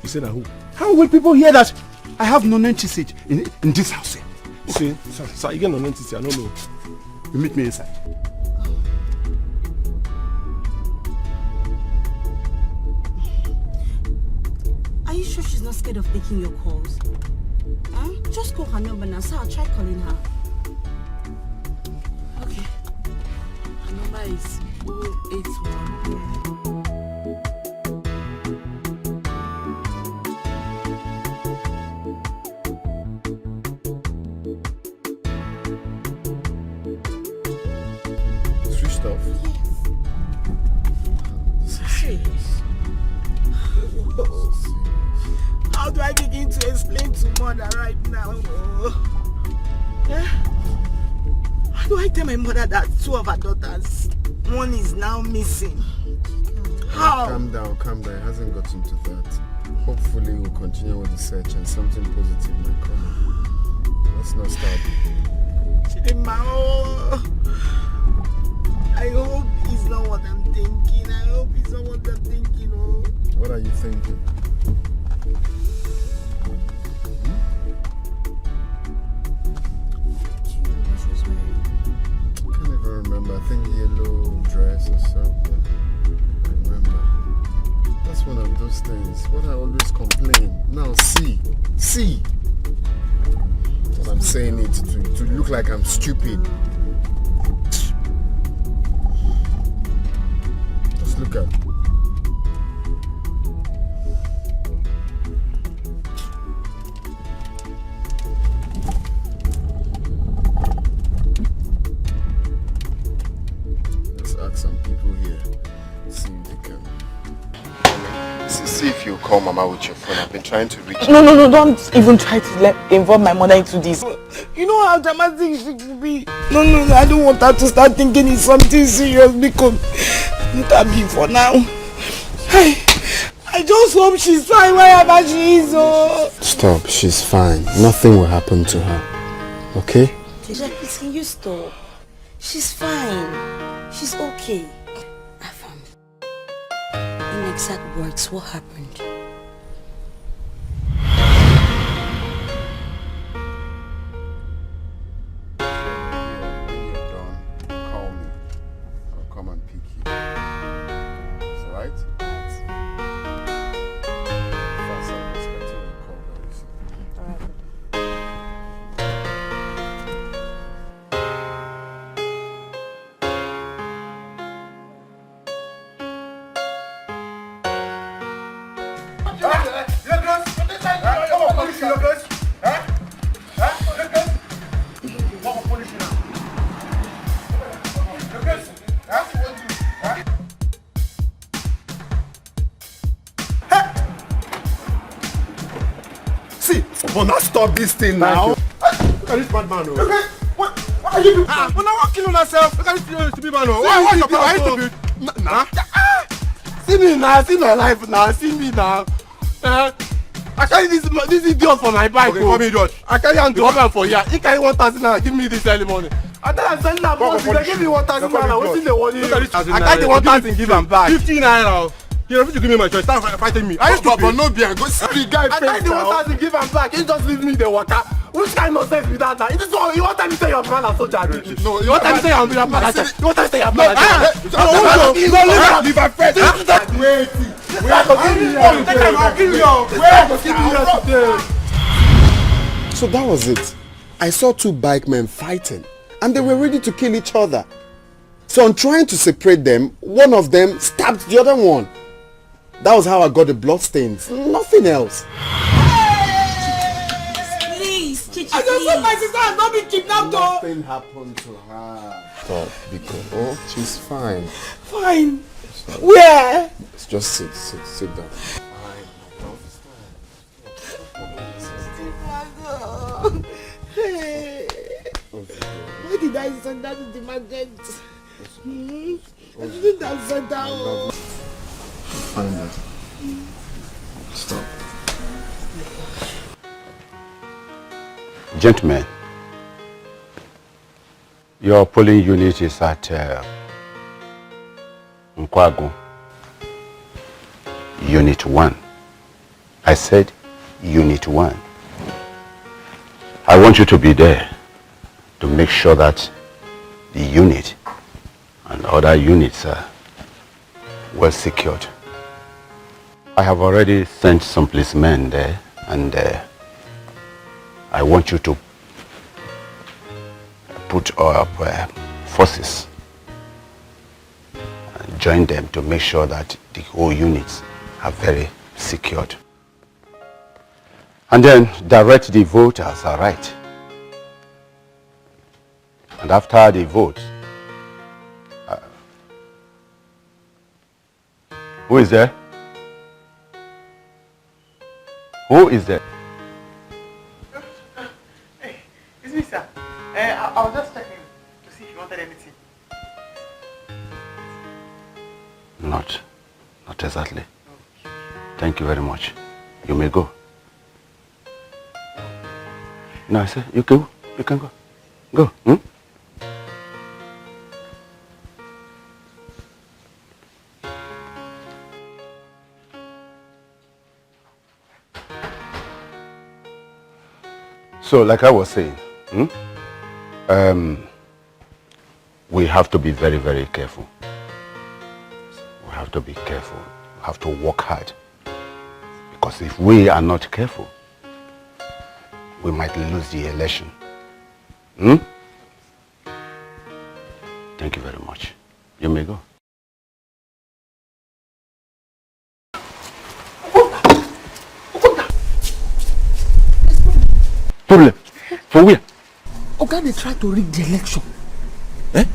You say na who? How will people hear that I have non-entity in, in this house here? See, sir, sir, you get non-entity, I don't know. You meet me inside. Are you sure she's not scared of taking your calls? Huh? Just call her number now, so I'll try calling her. Okay. Her number is oh eight one. Switched off. Yes. How do I begin to explain to mother right now? Eh? How do I tell my mother that two of her daughters, one is now missing? How? Calm down, calm down. It hasn't gotten to that. Hopefully, we'll continue with the search and something positive might come up. Let's not start. Chidinma, oh. I hope it's not what I'm thinking. I hope it's not what I'm thinking, oh. What are you thinking? She was wearing. I can't even remember. I think yellow dress or something. I remember. That's one of those things. What I always complain. Now see, see. But I'm saying it to, to look like I'm stupid. Just look at. Let's ask some people here. See if they can. See, see if you call Mama with your phone. I've been trying to reach. No, no, no, don't even try to let involve my mother into this. You know how dramatic she could be. No, no, no, I don't want her to start thinking it's something serious because let her be for now. Hey, I just hope she's fine wherever she is. Oh. Stop, she's fine. Nothing will happen to her. Okay? Teacher, please, can you stop? She's fine. She's okay. I found in exact words what happened. When you're done, call me. I'll come and pick you. It's alright? Fast, I must continue the call very soon. See, Bona, stop this thing now. Look at this bad man. Oh. Okay, what, what are you doing? Ah, Bona, what kill yourself? Look at this stupid man. Oh. Why, why you stupid? Are you stupid? Nah, nah. See me now, see my life now, see me now. Uh, I carry this ma- this idiot for my bike. Okay, oh. Call me idiot. I carry am to open for here. He carry one thousand naira, give me this early morning. I tell am say na boss, they give me one thousand naira. Wetin dey worry you? Look at this thousand naira. I carry the one thousand, give am back. Fifty naira. Oh. You refuse to give me my choice. Start fi- fighting me. Are you stupid? But, but no be, I go see the guy. I carry the one thousand, give am back. He just leave me the water. Which kind of sense be that now? It is all you want time to say your man a soldier. No, you want time to say your man a soldier. You want time to say your man a soldier. No, no, no, leave my friend. Wait. So that was it. I saw two bike men fighting, and they were ready to kill each other. So on trying to separate them, one of them stabbed the other one. That was how I got the bloodstains. Nothing else. Please, Chichi, I just hope my sister has not been kidnapped, though. Nothing happened to her. Stop, Biko. Oh, she's fine. Fine. Where? Just sit, sit, sit down. Hey. Why did I send that to the market? Hmm? I didn't have sent that. Oh. Fine. Stop. Gentlemen, your polling unit is at uh, Nkwagu. Unit one. I said Unit one. I want you to be there to make sure that the unit and other units are well secured. I have already sent some policemen there, and uh, I want you to put up uh, forces and join them to make sure that the whole units are very secured. And then direct the voters aright. And after the vote, uh, who is there? Who is there? Hey, it's me, sir. Uh, I, I was just checking to see if you wanted anything. Not. Not exactly. Thank you very much. You may go. No, I say, you can, you can go. Go. Hmm? So, like I was saying, hmm? Um, we have to be very, very careful. We have to be careful. We have to work hard. Because if we are not careful, we might lose the election. Hmm? Thank you very much. You may go. Problem? For where? Oga dey try to rig the election. Eh?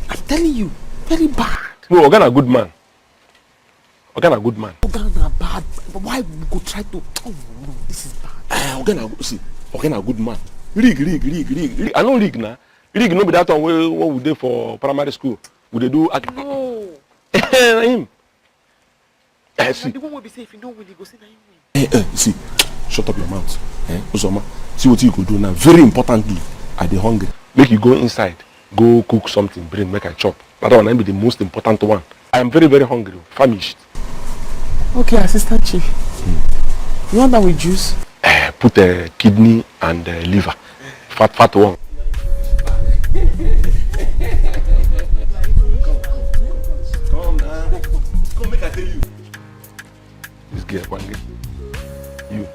I'm telling you, very bad. No, Oga na good man. Oga na good man. Oga na bad. Why we go try to? Oh, no, this is bad. Eh, Oga na, see, Oga na good man. Rig, rig, rig, rig, rig. I no rig na. Rig no be that one wey, wey we dey for primary school. We dey do act-, no. Na him. Eh, see. The one wey be say if you no win, you go say na him win. Eh, eh, see, shut up your mouth. Eh, Uzoma, see what you go do now. Very importantly, I dey hungry. Make you go inside, go cook something, bring make I chop. That one na be the most important one. I am very, very hungry, famished. Okay, assistant chief. You want that with juice? Eh, put, eh, kidney and, eh, liver. Fat, fat one. Come now. Come make I tell you. This girl, Kwange. You.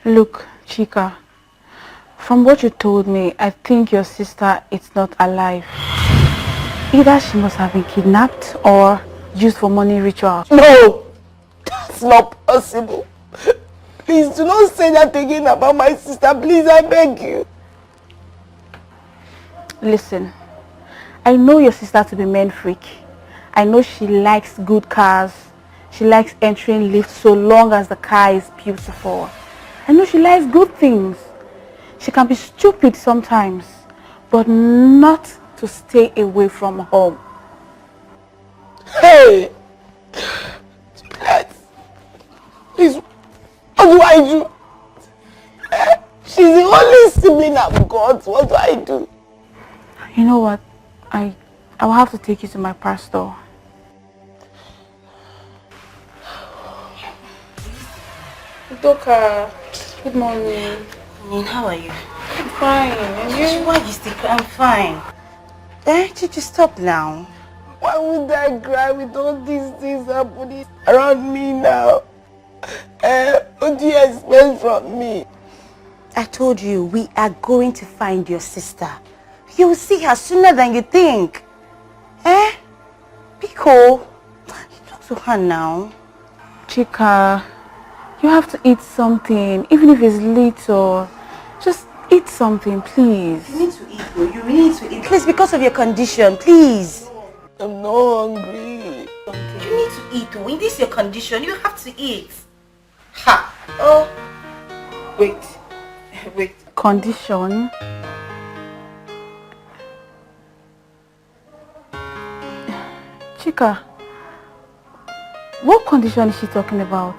Look, Chika, from what you told me, I think your sister is not alive. Either she must have been kidnapped or used for money ritual. No! That's not possible. Please do not say that again about my sister. Please, I beg you. Listen, I know your sister to be men freak. I know she likes good cars. She likes entering lifts so long as the car is beautiful. I know she likes good things. She can be stupid sometimes, but not to stay away from home. Hey! Please, what do I do? Eh? She's the only sibling I've got. What do I do? You know what? I, I will have to take you to my pastor. Doka, good morning. Morning, how are you? I'm fine. And you? Why you still cry? I'm fine. Eh, Chichi, stop now. Why would I cry with all these things happening around me now? Eh, what do you expect from me? I told you, we are going to find your sister. You will see her sooner than you think. Eh? Biko, talk to her now. Chika, you have to eat something, even if it's little. Just eat something, please. You need to eat, though. You need to eat. Please, because of your condition, please. I'm not hungry. You need to eat, though. In this your condition, you have to eat. Ha! Oh. Wait. Wait. Condition? Chika, what condition is she talking about?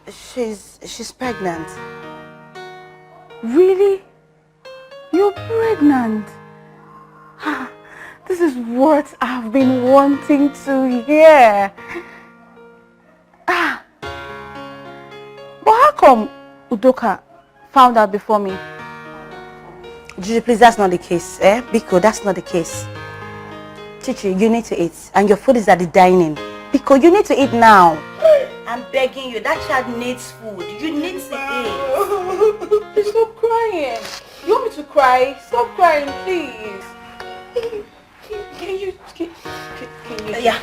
She's, she's pregnant. Really? You're pregnant? Ah, this is what I've been wanting to hear. Ah, but how come Udoka found out before me? Juju, please, that's not the case, eh? Biko, that's not the case. Chichi, you need to eat, and your food is at the dining. Biko, you need to eat now. I'm begging you, that child needs food. You need to eat. Please stop crying. You want me to cry? Stop crying, please. Can, can you, can, can, can you? Yeah,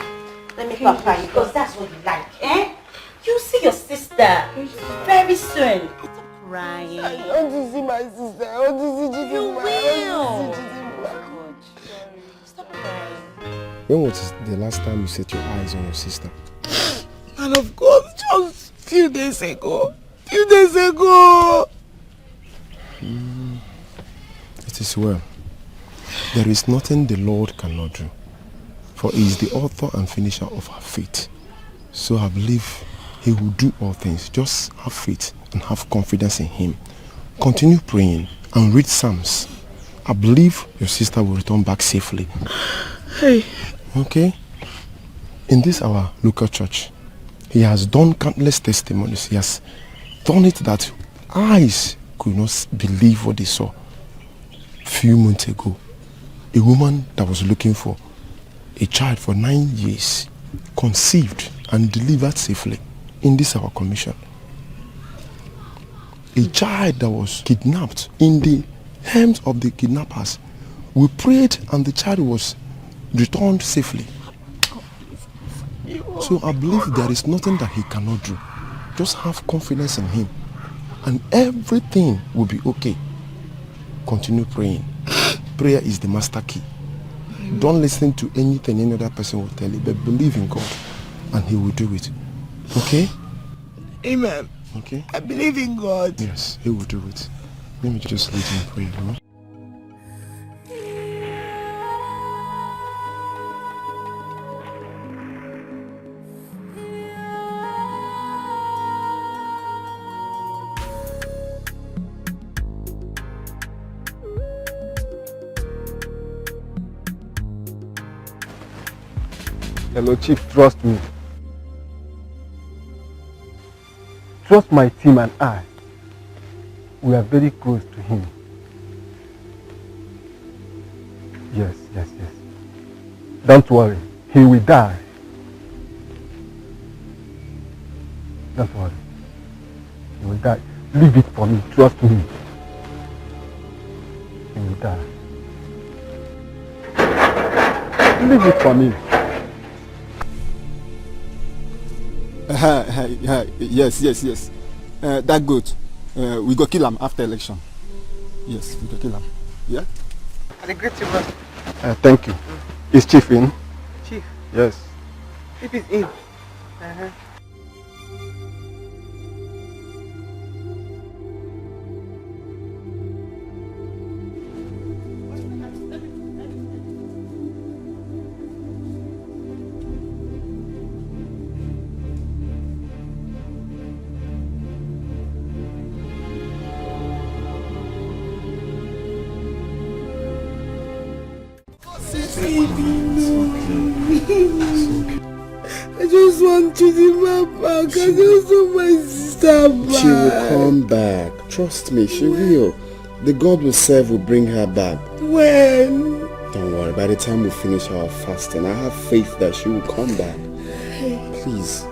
let me pamper you, because that's what you like, eh? You see your sister very soon. Stop crying. I want to see my sister. I want to see Chidinma. You will. I want to see Chidinma. Stop crying. When was the last time you set your eyes on your sister? Man of God, just few days ago. Few days ago. It is well. There is nothing the Lord cannot do. For he is the author and finisher of our faith. So I believe he will do all things. Just have faith and have confidence in him. Continue praying and read Psalms. I believe your sister will return back safely. Hey. Okay? In this our local church, he has done countless testimonies. He has done it that eyes could not s- believe what they saw few months ago. A woman that was looking for a child for nine years conceived and delivered safely in this our commission. A child that was kidnapped in the hands of the kidnappers. We prayed and the child was returned safely. So I believe there is nothing that he cannot do. Just have confidence in him and everything will be okay. Continue praying. Prayer is the master key. Don't listen to anything any other person will tell you, but believe in God and he will do it. Okay? Amen. Okay? I believe in God. Yes, he will do it. Let me just lead you in prayer. Hmm? Hello, Chief. Trust me. Trust my team and I. We are very close to him. Yes, yes, yes. Don't worry. He will die. Don't worry. He will die. Leave it for me. Trust me. He will die. Leave it for me. Uh, uh, uh, yes, yes, yes. Uh, that goat, uh, we go kill am after election. Yes, we go kill am. Yeah? I dey greet you, boss. Uh, thank you. Is Chief in? Chief? Yes. Chief is in. Uh-huh. I just want Chidinma back. I just want my sister back. She will come back. Trust me, she will. The God we serve will bring her back. When? Don't worry, by the time we finish our fasting, I have faith that she will come back. Please.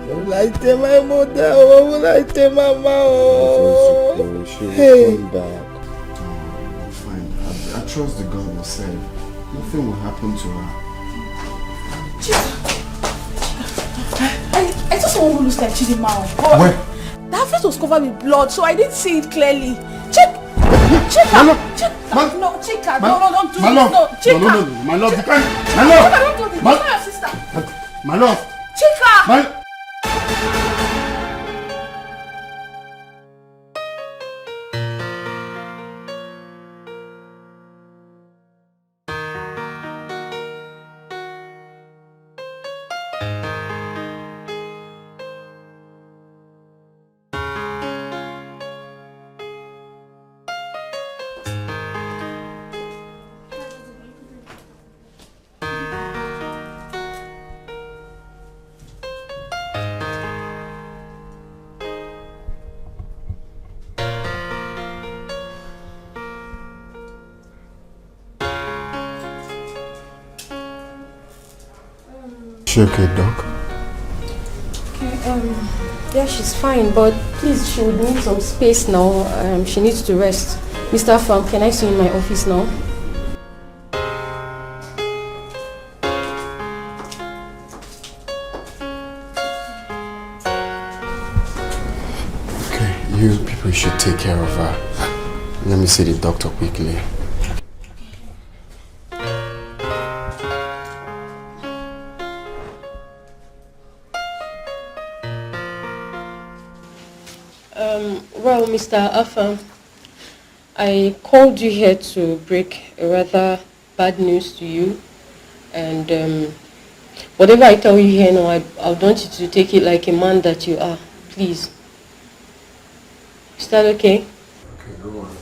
Will I tell my mother? Or will I tell mama? Oh, she will come back. Oh, fine. I, I trust the God we serve. Nothing will happen to her. Chika, I, I just want to lose like Chidinma. Where? That face was covered with blood, so I didn't see it clearly. Check, Chika, Chika, no, Chika, no, don't do this, no, Chika. No, no, no, no, my love, you can't, my love, Chika, don't do this. It's not your sister. My love, Chika. My She okay, Doc? Okay, um, yeah, she's fine, but please, she would need some space now. Um, she needs to rest. Mister Afam, can I see you in my office now? Okay, you people should take care of her. Let me see the doctor quickly. Um, well, Mister Afam, I called you here to break a rather bad news to you. And um, whatever I tell you here now, I, I would want you to take it like a man that you are. Please. Is that okay? Okay, no worry.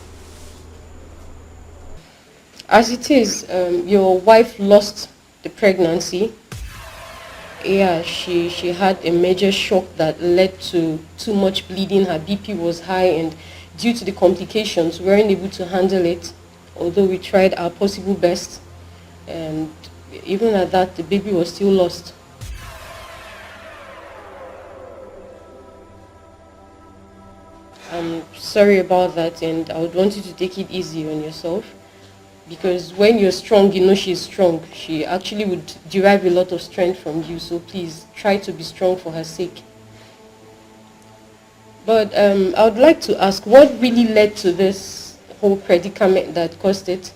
As it is, um, your wife lost the pregnancy. Yeah, she, she had a major shock that led to too much bleeding. Her B P was high, and due to the complications, we weren't able to handle it, although we tried our possible best. And even at that, the baby was still lost. I'm sorry about that, and I would want you to take it easy on yourself, because when you're strong, you know she's strong. She actually would derive a lot of strength from you, so please try to be strong for her sake. But um, I would like to ask, what really led to this whole predicament that caused it?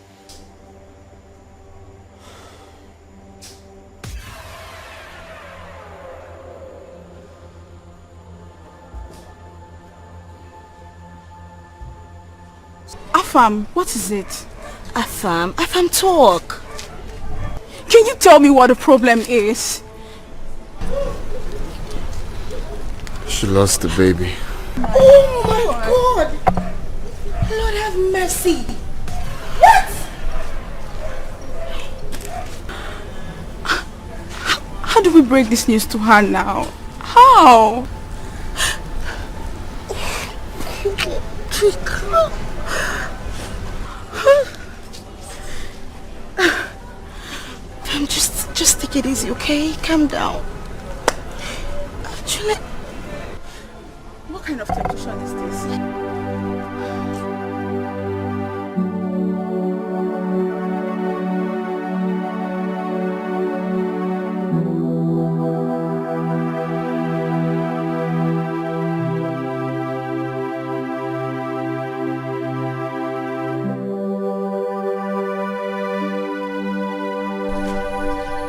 Afam, what is it? Afam, Afam, talk. Can you tell me what the problem is? She lost the baby. Oh my God! Lord have mercy. What? How, how do we break this news to her now? How? Um, just, just take it easy, okay? Calm down. Actually, what kind of temptation is this?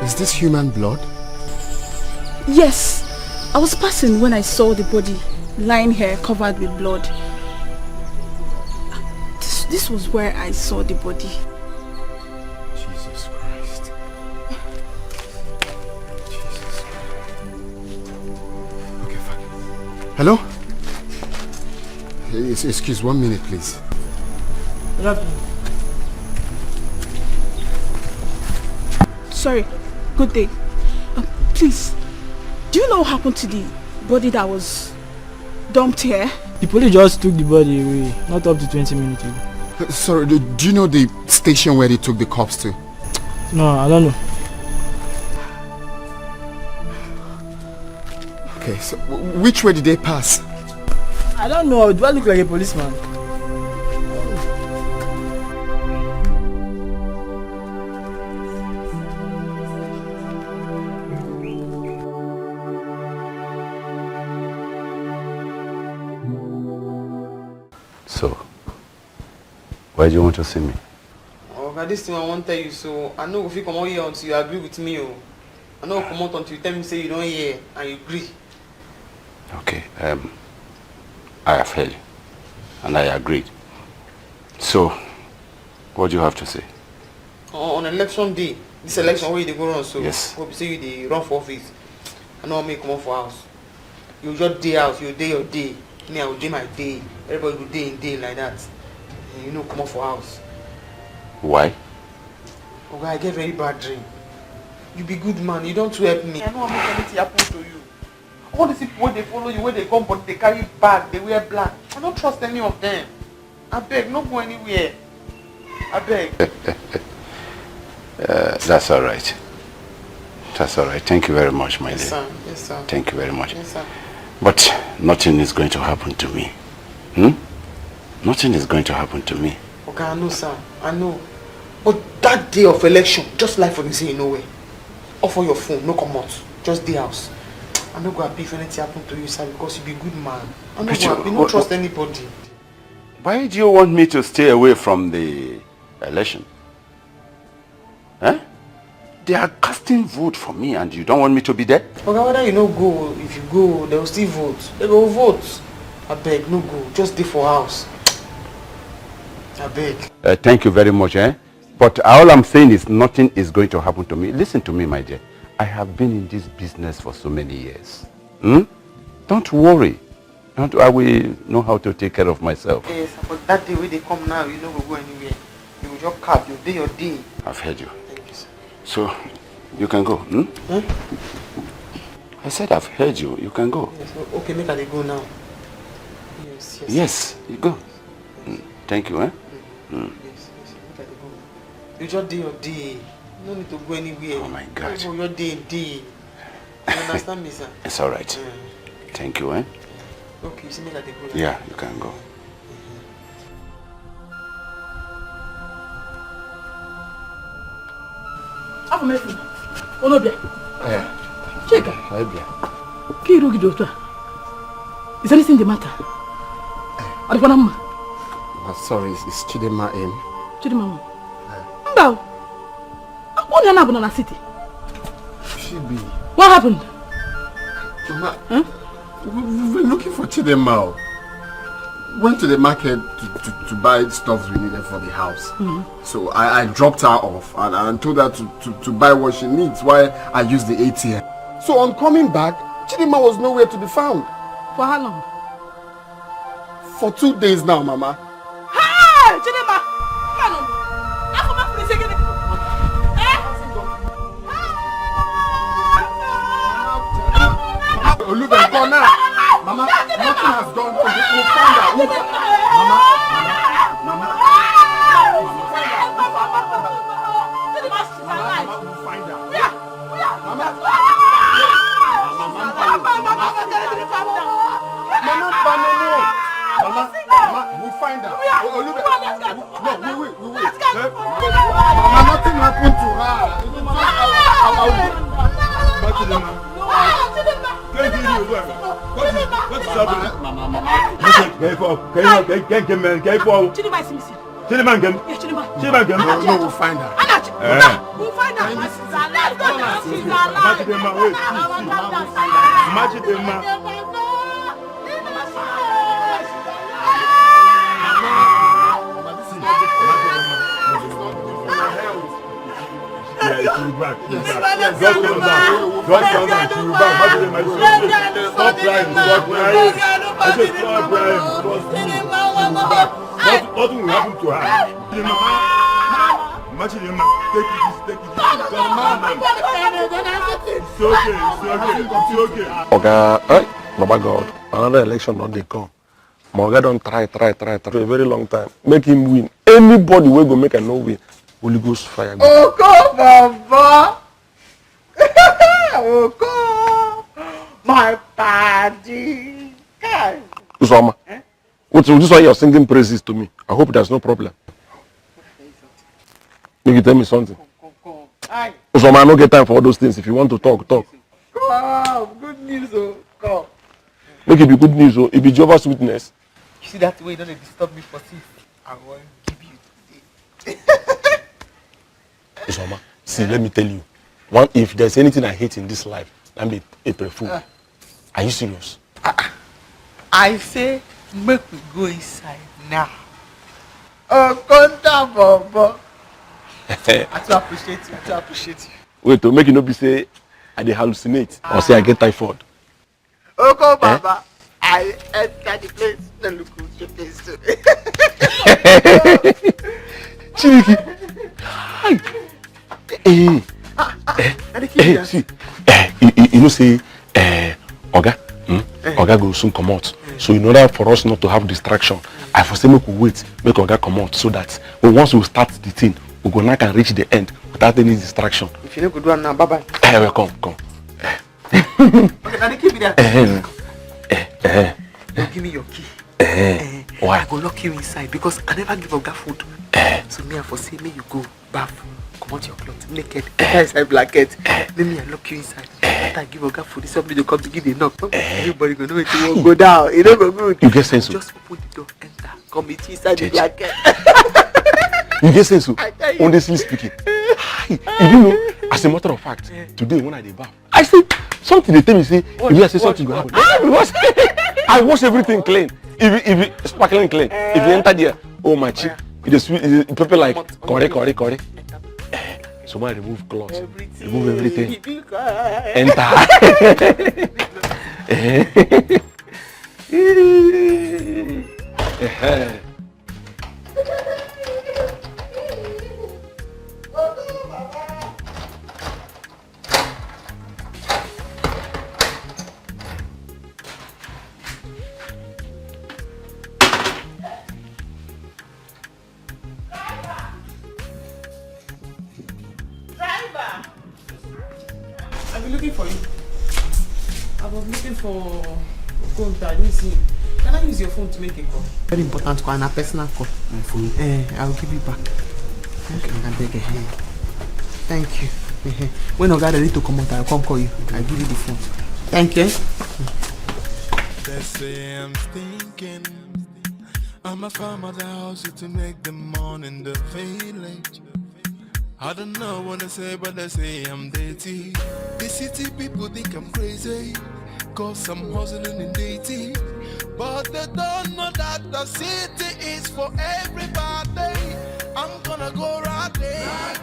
Is this human blood? Yes. I was passing when I saw the body lying here covered with blood. This, this was where I saw the body. Jesus Christ. Jesus Christ. Okay, fine. Hello? Yes, excuse one minute, please. Sorry. Good day. Uh, please, do you know what happened to the body that was dumped here? The police just took the body away, not up to twenty minutes ago. Uh, sorry, do, do you know the station where they took the corpse to? No, I don't know. Okay, so w- which way did they pass? I don't know. Do I look like a policeman? So, why do you want to see me? Oga, this thing I wan tell you, so I no go fit comot here until you agree with me o. I no go comot until you tell me say you don hear and you gree. Okay, um, I have heard you, and I agreed. So, what do you have to say? On, on election day, this election wey you dey go run so, Yes. Go be say you dey run for office. I no wan make you comot for house. You just dey house, you dey your day. Me, I go dey my day. Everybody go dey in day like that. And you no comot for house. Why? Oga, I get very bad dream. You be good man, you don too help me. I no wan make anything happen to you. All these people wey dey follow you, wey dey come but dey carry bag, dey wear black. I no trust any of them. Abeg, no go anywhere. Abeg. Uh, that's all right. That's all right. Thank you very much, my Yes, dear. Sir. Yes, sir. Thank you very much. Yes, sir. But nothing is going to happen to me. Hmm? Nothing is going to happen to me. Okay, I know, sir. I know. But that day of election, just like for me say you know where. Off all your phone, no comot. Just dey house. I no go happy if anything happen to you, sir, because you be good man. I no But go you- happy, no what- trust what- anybody. Why do you want me to stay away from the election? Eh? They are casting vote for me and you don't want me to be there? Oga, whether you no go, if you go, they will still vote. They go vote. Abeg, no go. Just dey for house. Abeg. Uh, thank you very much, eh? But all I'm saying is nothing is going to happen to me. Listen to me, my dear. I have been in this business for so many years. Hmm? Don't worry. Don't, I will know how to take care of myself. Yes, but that day wey dey come now, you no go go anywhere. You go just cap, you dey your day. I've heard you. Thank you, sir. So, you can go. Hmm? I said I've heard you. You can go. Yes, o-, okay, make I dey go now. Yes, yes. Yes, you go. Mm, thank you, eh? Mm. Yes, yes, make I dey go now. You just dey your day. No need to go anywhere. Oh my God. You go your day, day. You understand me, sir? It's all right. Mm. Thank you, eh? Okay, you see, make I dey go. Yeah, you can go. Afọ m efu. Onobia. Eh. Chika. Ebia. Ka iru gị dị otu a. Is anything the matter? Ọ dịkwa na mma? Ah, sorry, it's, it's Chidinma in. Chidinma nwa. Mba o. Ọ na na-abụ na city. Chibi. What happened? Mama, huh? We, we've been looking for Chidinma. Went to the market to, to, to buy stuff we needed for the house. Mm-hmm. So I, I dropped her off and, and told her to, to, to buy what she needs while I use the A T M. So on coming back, Chidinma was nowhere to be found. For how long? For two days now, Mama. Hey, Chidinma! Come on. How come I say anything? Eh? Olúbẹ̀, come now. Mama, nothing has gone. We, we'll find out. We'll, Mama, Mama, Mama, Mama, we'll find out. Mama, Mama, we'll find out. Mama, Mama, Mama, Mama, we'll find out. O-, Olúbẹ̀, no, we will, we will. Eh? Mama, nothing happened to her. It was just our, our, our, Mama, Chidinma. What is, what is happening? Mama, Mama. Listen, can you fall? Can you, can, can, can, can you fall? Chidinma is missing. Chidinma nkem. Yeah, Chidinma. Chidinma nkem. No, no, we'll find her. Anna, Chi-, eh. We'll find her. She's alive. She's alive. Mama Chidinma, wait. Mama Chidinma. Yeah, she will back. She will back. Just calm down. Just calm down. She will back. Mama Chidinma, stop crying. Stop crying. I say stop crying. Stop crying. She will back. Nothing, nothing will happen to her. Mama, Mama, Mama, take it easy, take it easy. Just calm down. It's okay, it's okay, it's okay. Oga, eh? Baba God, another election don dey come. My oga don try, try, try, try for a very long time. Make him win. Anybody wey go make I no win, Holy Ghost fire go. Oko Baba! Oko! My paddy! Kai! Uzoma. Eh? What, this one you're singing praises to me. I hope there's no problem. Make you tell me something. Come, come, come. Aye. Uzoma, I no get time for all those things. If you want to talk, talk. Come, good news, oh, come. Make it be good news, oh. It be Jehovah's Witness. You see that way you don't disturb me for since. I won't give you today. Uzoma, see, let me tell you. One, if there's anything I hate in this life, that be April Fool. Ah. Are you serious? Ah, ah. I say, make we go inside now. Oh, Konta Bobo. I too appreciate you. I too appreciate you. Wait, to make you no be say I dey hallucinate or say I get typhoid. Oko Baba, I enter the place. No look who the place to. Chineke. Hi. Eh. Eh, eh, see, eh, you, you, you know say, eh, Oga, hmm? Eh. Oga go soon comot. Eh. So in order for us not to have distraction, I for say make we wait, make Oga comot, so that when, once we start the thing, we go now can reach the end without any distraction. If you no go do am now, bye bye. Eh, well, come, come. Eh. Okay, now the key be there. Eh, eh, eh. You give me your key. Eh, eh, why? I go lock you inside because I never give Oga food. Eh. So me, I for say, make you go baff, comot your cloth, naked, enter inside blanket. Eh. Make me, I lock you inside. Eh. After I give Oga food, somebody go come begin dey knock. Eh. Everybody go know wetin wan go down. E no go good. You get sense o. Just open the door, enter, come meet you inside the blanket. You get sense o. I tell you. Honestly speaking. Hi, you know, as a matter of fact, eh, today when I dey baff, I say something dey tell me say, if you say something go happen. Ah, because I wash everything clean. If you, if you sparkling clean, if you enter there, oh my chief, It is sweet. It is pepper like correct, correct, correct. So man remove clothes, remove everything, enter. Driver! I've been looking for you. I was looking for Okonta, I didn't see him. Can I use your phone to make a call? Very important call and a personal call. My phone? Eh, I'll give you back. Okay. I can take it. Eh. Thank you. Eh, eh. When Oga ready to come out, I'll come call you. I'll give you the phone. Thank you. They say I'm stinking. I'm a farmer that hustle to make the money in the village. I don't know what they say, but they say I'm dirty. The city people think I'm crazy, cause I'm hustling in dirty. But they don't know that the city is for everybody. I'm gonna go right there,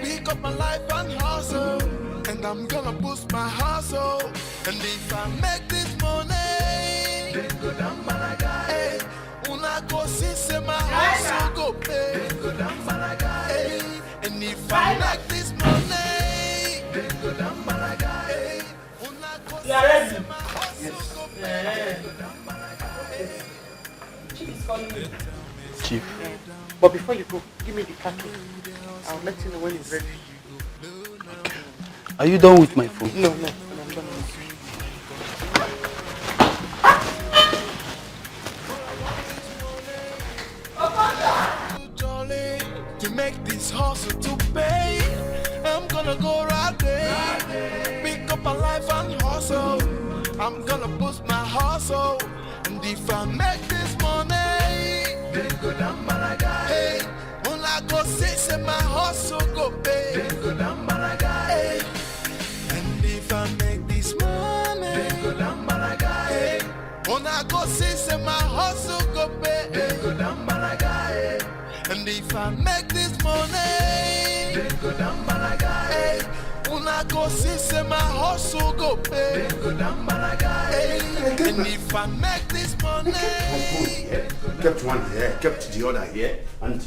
pick up my life and hustle. And I'm gonna boost my hustle. And if I make this money, then go down, hey, una go see say my hustle go pay. Hey, and if I make this money, hey, una go see say my hustle go pay. Chief is calling me. Chief. Yeah. But before you go, give me the package. I'll let you know when it's ready. Are you done with my phone? No, no, I'm done with you. To make this hustle to pay, I'm gonna go right there. Pick up my life and hustle. I'm gonna boost my hustle. And if I make this money, then go down, hey, una go see say my hustle go pay. Then go down, hey. And if I make this money, then go down, hey, una go see say my hustle go pay. Then go down, hey. And if I make this money, then go down, hey, una go see say my hustle go pay. Then go down, hey. And if I make this money, kept one here, kept the other here, and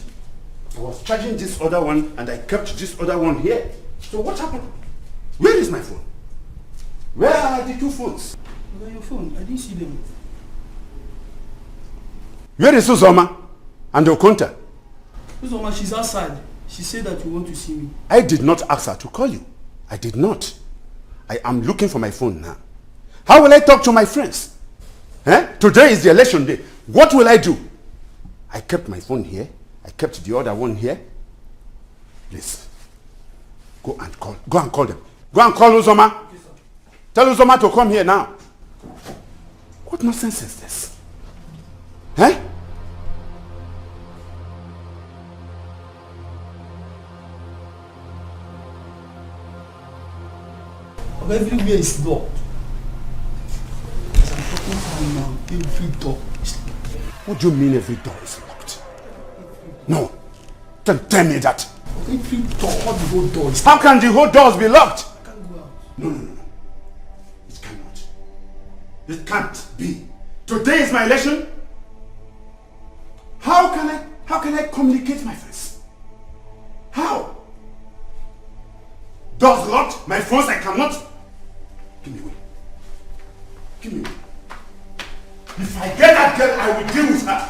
I was charging this other one, and I kept this other one here. So what happened? Where is my phone? Where are the two phones? Where your phone? I didn't see them. Where is Uzoma and Okonta? Uzoma, she's outside. She said that you want to see me. I did not ask her to call you. I did not. I am looking for my phone now. How will I talk to my friends? Eh? Today is the election day. What will I do? I kept my phone here. I kept the other one here. Please, go and call. Go and call them. Go and call Uzoma. Tell Uzoma to come here now. What nonsense is this? Eh? Everywhere is locked. As I'm talking to you now, every door is locked. What do you mean every door is locked? No. Don't tell me that. Every door, all the whole doors. How can the whole doors be locked? I can't go out. No, no, no, no. It cannot. It can't be. Today is my election. How can I, how can I communicate my friends? How? Doors locked, my phones I cannot. Give me away. Give me away. If I get that girl, I will deal with her.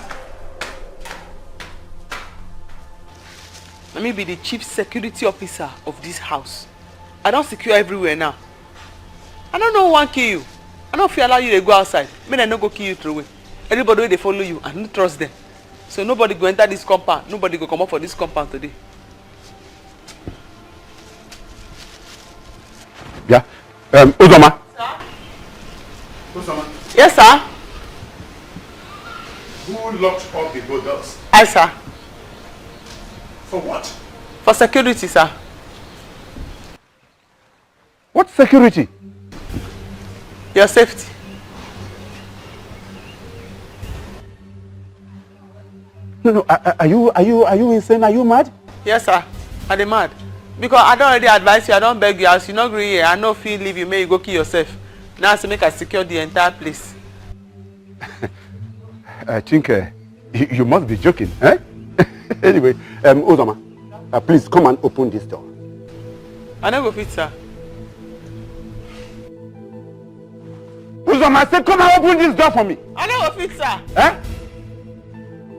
Let me be the chief security officer of this house. I don't secure everywhere now. I don't know who wan kill you. I don't feel allow you to go outside. May I no go kill you through away. Everybody wey dey follow you, I don't trust them. So nobody go enter this compound. Nobody go come up for this compound today. Yeah. Um, Uzoma. Sir? Yes, sir. Who locked up the whole doors? I, sir. For what? For security, sir. What security? Your safety. No, no, are, are you, are you, are you insane? Are you mad? Yes, sir. I dey mad. Because I don already advise you, I don beg you, as you no gree here, I no fit leave you, make you go kill yourself. Now I say make I secure the entire place. Uh, Chinke, you, you must be joking, eh? Anyway, um, Uzoma, uh, please come and open this door. I no go fit, sir. Uzoma, I said, come and open this door for me. I no go fit, sir. Eh?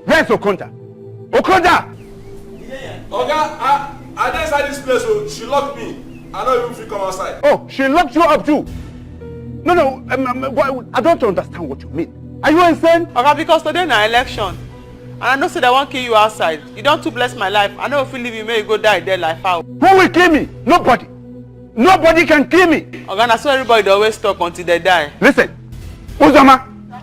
Where's Okonja? Okonja! Oga, I, I dey inside this place o. She lock me. I no even fit come outside. Oh, she locked you up too. No, no, um, um, why- I don't understand what you mean. Are you insane? Oga, because today na election. And I know say dem wan kill you outside. You don too bless my life. I no go fit leave you, make you go die there like fowl. Who will kill me? Nobody. Nobody can kill me. Oga, na so everybody dey always talk until dem die. Listen, Uzoma,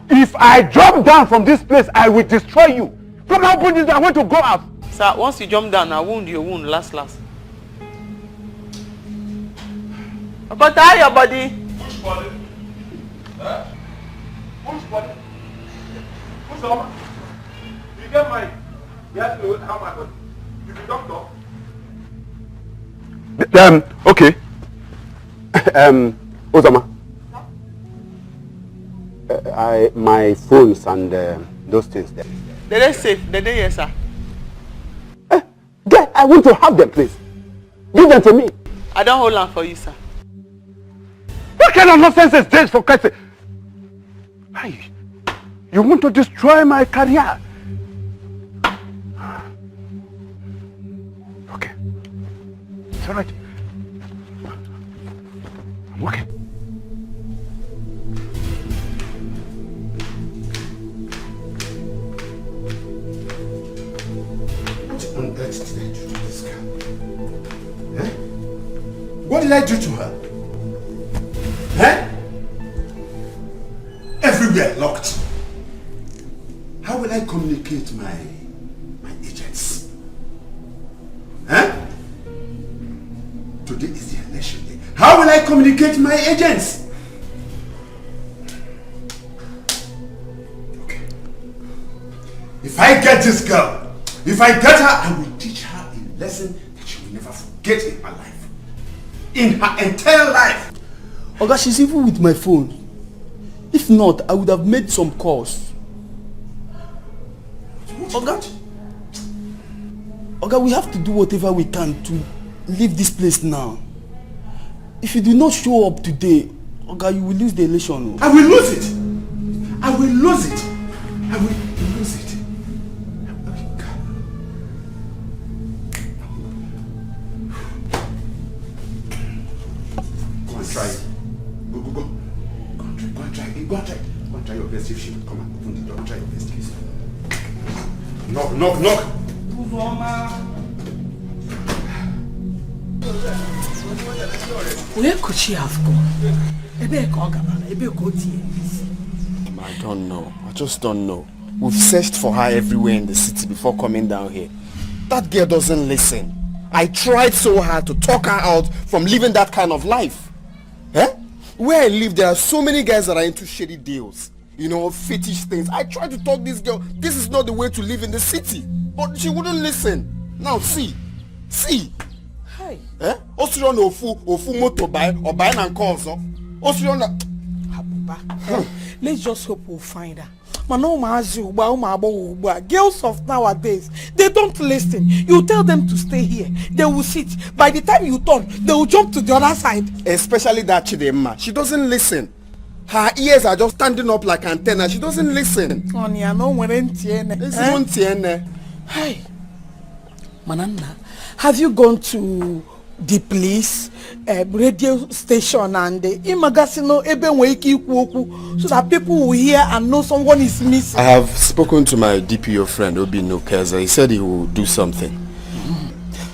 if I drop down from this place, I will destroy you. Come and open this door. I want to go out. Sir, once you jump down, na wound you wound last last. Oga, tie your body. Which body? Eh? Which body? Uzoma? You get mind? You ask me how my body? You be doctor? Um, okay. Um, Uzoma. Uh, I, my phones and uh, those things there. Dem dey safe. Dem dey here, sir. There, I want to have them, please. Give them to me. I don hold am for you, sir. What kind of nonsense is this, for Christ's sake? Hey, you want to destroy my career? Okay. It's all right. I'm okay. What on earth did I do to this girl? Eh? What did I do to her? Eh? Everywhere locked. How will I communicate my my agents? Eh? Today is the election day. How will I communicate my agents? Okay. If I get this girl, if I get her, I will teach her a lesson that she will never forget in her life. In her entire life. Oga, she's even with my phone. If not, I would have made some calls. Oga, Oga, we have to do whatever we can to leave this place now. If you do not show up today, Oga, you will lose the election. Oh. I will lose it. I will lose it. I will lose it. Go and try. Go, go, go. Go and try. Go and try. Go and try. Go and try your best if she will come and open the door. Try your best, please. Knock, knock, knock. Where could she have gone? Ebe ka ọ gabara, ebe ka o tinye isi. I don't know. I just don't know. We've searched for her everywhere in the city before coming down here. That girl doesn't listen. I tried so hard to talk her out from living that kind of life. Eh? Where I live, there are so many guys that are into shady deals. You know, fetish things. I tried to talk this girl. This is not the way to live in the city. But she wouldn't listen. Now see. See. Hi. Eh? O siri na ofu ofu moto bai, ọ bai na nke ọzọ. O siri na Abuba. Let's just hope we'll find her. Mana ụmụazị ugbu a, ụmụ agbọghọ ugbu a, girls of nowadays, they don't listen. You tell them to stay here, they will sit. By the time you turn, they will jump to the other side. Especially that Chidimma. She doesn't listen. Her ears are just standing up like antenna. She doesn't listen. Ọ na ya na o nwere ntị ene. Ezigbo ntị ene. Hey, mana nna, have you gone to the police, uh, radio station and uh, ị magasị na ebe nwere ike ikwu okwu so that people will hear and know someone is missing? I have spoken to my D P O friend Obinna Okeza. He said he will do something.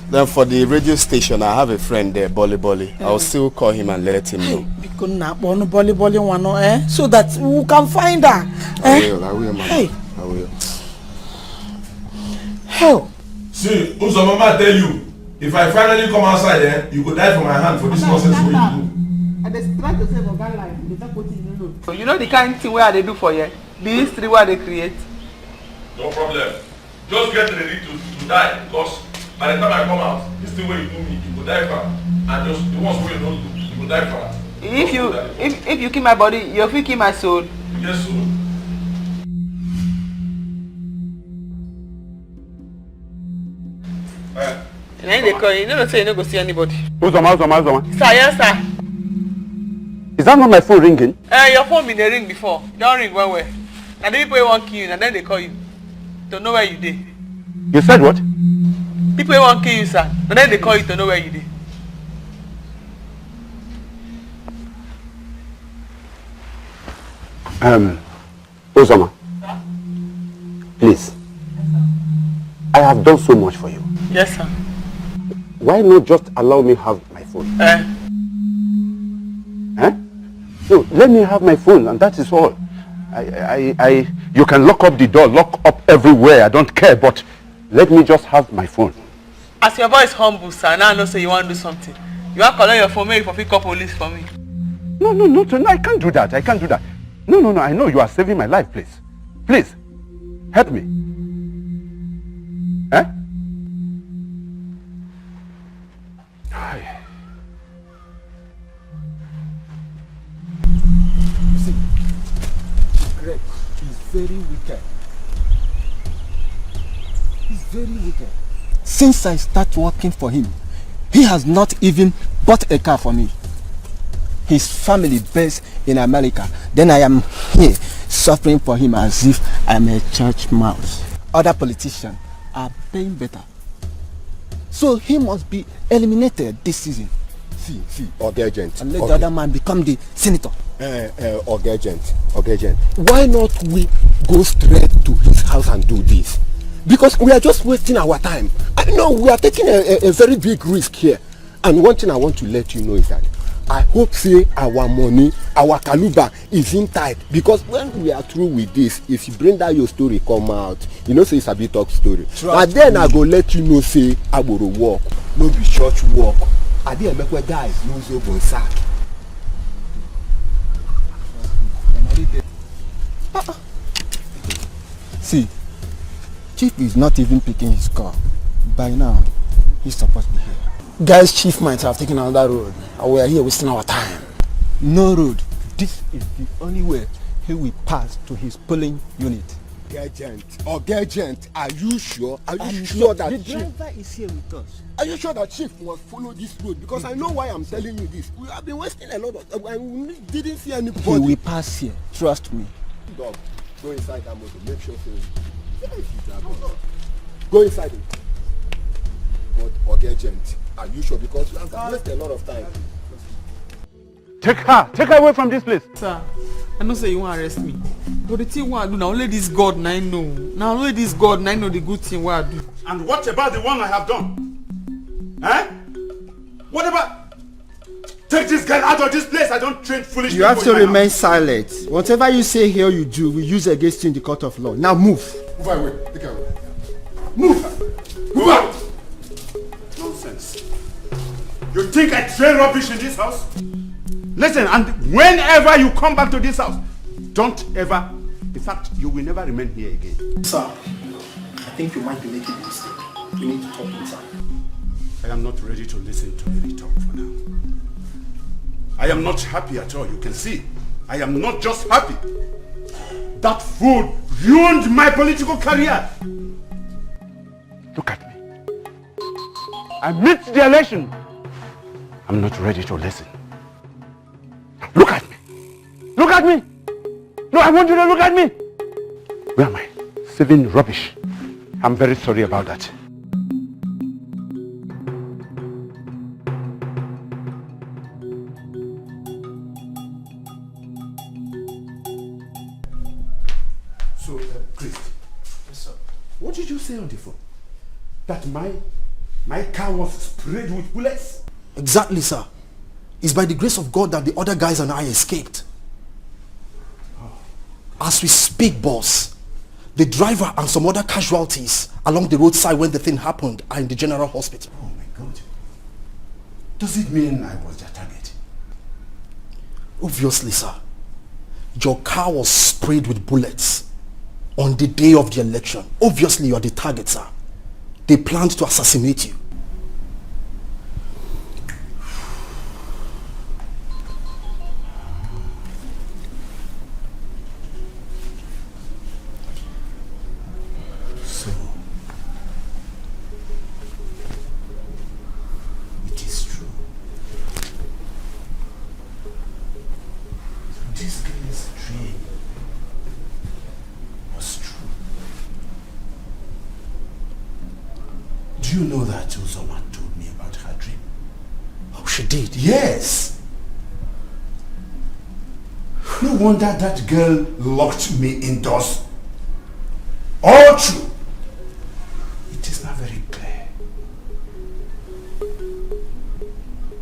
Then for the radio station, I have a friend there, Bolly Bolly. I'll still call him and let him know. Biko nna, kpọọ ọnụ Bolly Bolly nwanụ, eh? So that we can find her. I Eh? will, I will, madam. Hey. I will. Hell. See, Uzoma, I tell you, if I finally come outside, eh, you go die for my hand for this nonsense wey you do. I dey try to save Oga life, you dey talk wetin you no know. So you know the kind thing wey I dey do for here? The history wey I dey create? No problem. Just get ready to, to die, because by the time I come out, this thing wey you do me, you go die fast. And just the ones wey you no do, you go die fast. If you, if, if you kill my body, you fit kill my soul. Yes, soul. Eh. Na him dey call you. You no know say you no go see anybody. Uzoma, Uzoma, Uzoma. Sir, yes, sir. Is that not my phone ringing? Eh, your phone been dey ring before. E don ring well well. Na the people wey wan kill you, na dem dey call you to know where you dey. You said what? People wey wan kill you, sir, na dem dey call you to know where you dey. Um, Uzoma, please. I have done so much for you. Yes, sir. Why not just allow me have my phone? Eh? Eh? No, let me have my phone, and that is all. I, I, I, you can lock up the door, lock up everywhere. I don't care, but let me just have my phone. As your voice humble, sir, now I know say you wan do something. You wan collect your phone, make you for fit call police for me. No, no, no, no, I can't do that. I can't do that. No, no, no, I know you are saving my life, please. Please, help me. Eh? Hi. You see, Greg is very wicked. He's very wicked. Since I start working for him, he has not even bought a car for me. His family based in America. Then I am here suffering for him as if I'm a church mouse. Other politicians are paying better. So he must be eliminated this season. See, see, Oga Agent. And let the other man become the senator. Uh, uh, Oga Agent, Oga Agent. Why not we go straight to his house and do this? Because we are just wasting our time. I know we are taking a, a, a very big risk here. And one thing I want to let you know is that I hope say our money, our kaluba is in tight, because when we are through with this, if you bring that your story come out, you know say you sabi talk story. Trust me. And then I go let you know say agboro work, no be church work. Adi Emekwe guys no zo go sack. See, Chief is not even picking his call. By now, he's supposed to be here. Guys, Chief might have taken another road, and we are here wasting our time. No road. This is the only way he will pass to his polling unit. Agent, Oga Agent, are you sure? Are you sure that the Chief driver is here with us? Are you sure that Chief must follow this road? Because I know why I'm telling you this. We have been wasting a lot of time, and we didn't see anybody. He will pass here. Trust me. Dog, go inside that motor. Make sure say go inside it. But Oga Agent, are you sure? Because we have wasted a lot of time. Take her, take her away from this place. Sir, I know say you wan arrest me, but the thing wey I do, na only this God na him know. Na only this God na him know the good thing wey I do. And what about the one I have done? Eh? What about? Take this girl out of this place. I don't train foolish people. You have to remain silent. Whatever you say here, you do, we use against you in the court of law. Now move. Move away. Take her away. Move. Move out. Nonsense. You think I train rubbish in this house? Listen, and whenever you come back to this house, don't ever, in fact, you will never remain here again. Sir, I think you might be making a mistake. We need to talk inside. I am not ready to listen to any talk for now. I am not happy at all. You can see, I am not just happy. That fool ruined my political career. Look at me. I missed the election. I'm not ready to listen. Look at me. Look at me. No, I want you to look at me. Where am I? Saving rubbish. I'm very sorry about that. So, uh, Chris, yes, sir. What did you say on the phone? That my my car was sprayed with bullets? Exactly, sir. It's by the grace of God that the other guys and I escaped. As we speak, boss, the driver and some other casualties along the roadside when the thing happened are in the general hospital. Oh my God. Does it mean I was their target? Obviously, sir. Your car was sprayed with bullets. on the day of the election. Obviously, you are the target, sir. They planned to assassinate you. So, it is true. This girl's dream was true. Do you know that Uzoma told me about her dream? Oh, she did? Yes. No wonder that girl locked me indoors. All true. It is not very clear.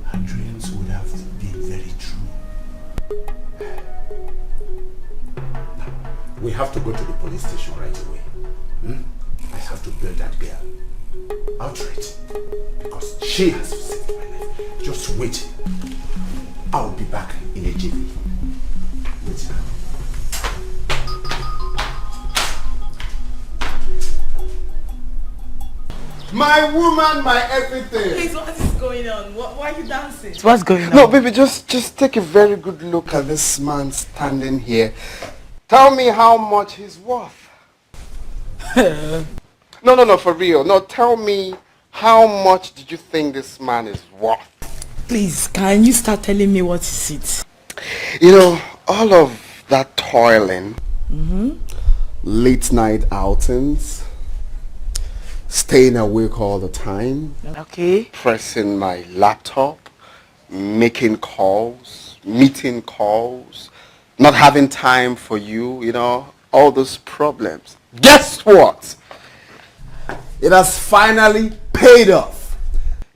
Her dreams would have been very true. We have to go to the police station right away. Hmm? I have to bail that girl outright because she has saved my life. Just wait. I'll be back in a jiffy. Wait. My woman, my everything. Please, what is going on? What, why are you dancing? What's going on? No, baby, just just take a very good look at this man standing here. Tell me how much he's worth. No, no, no, for real. No, tell me, how much did you think this man is worth? Please, can you start telling me what is it? You know, all of that toiling, late night outings, staying awake all the time, Okay. pressing my laptop, making calls, meeting calls, not having time for you, you know, all those problems. Guess what? It has finally paid off.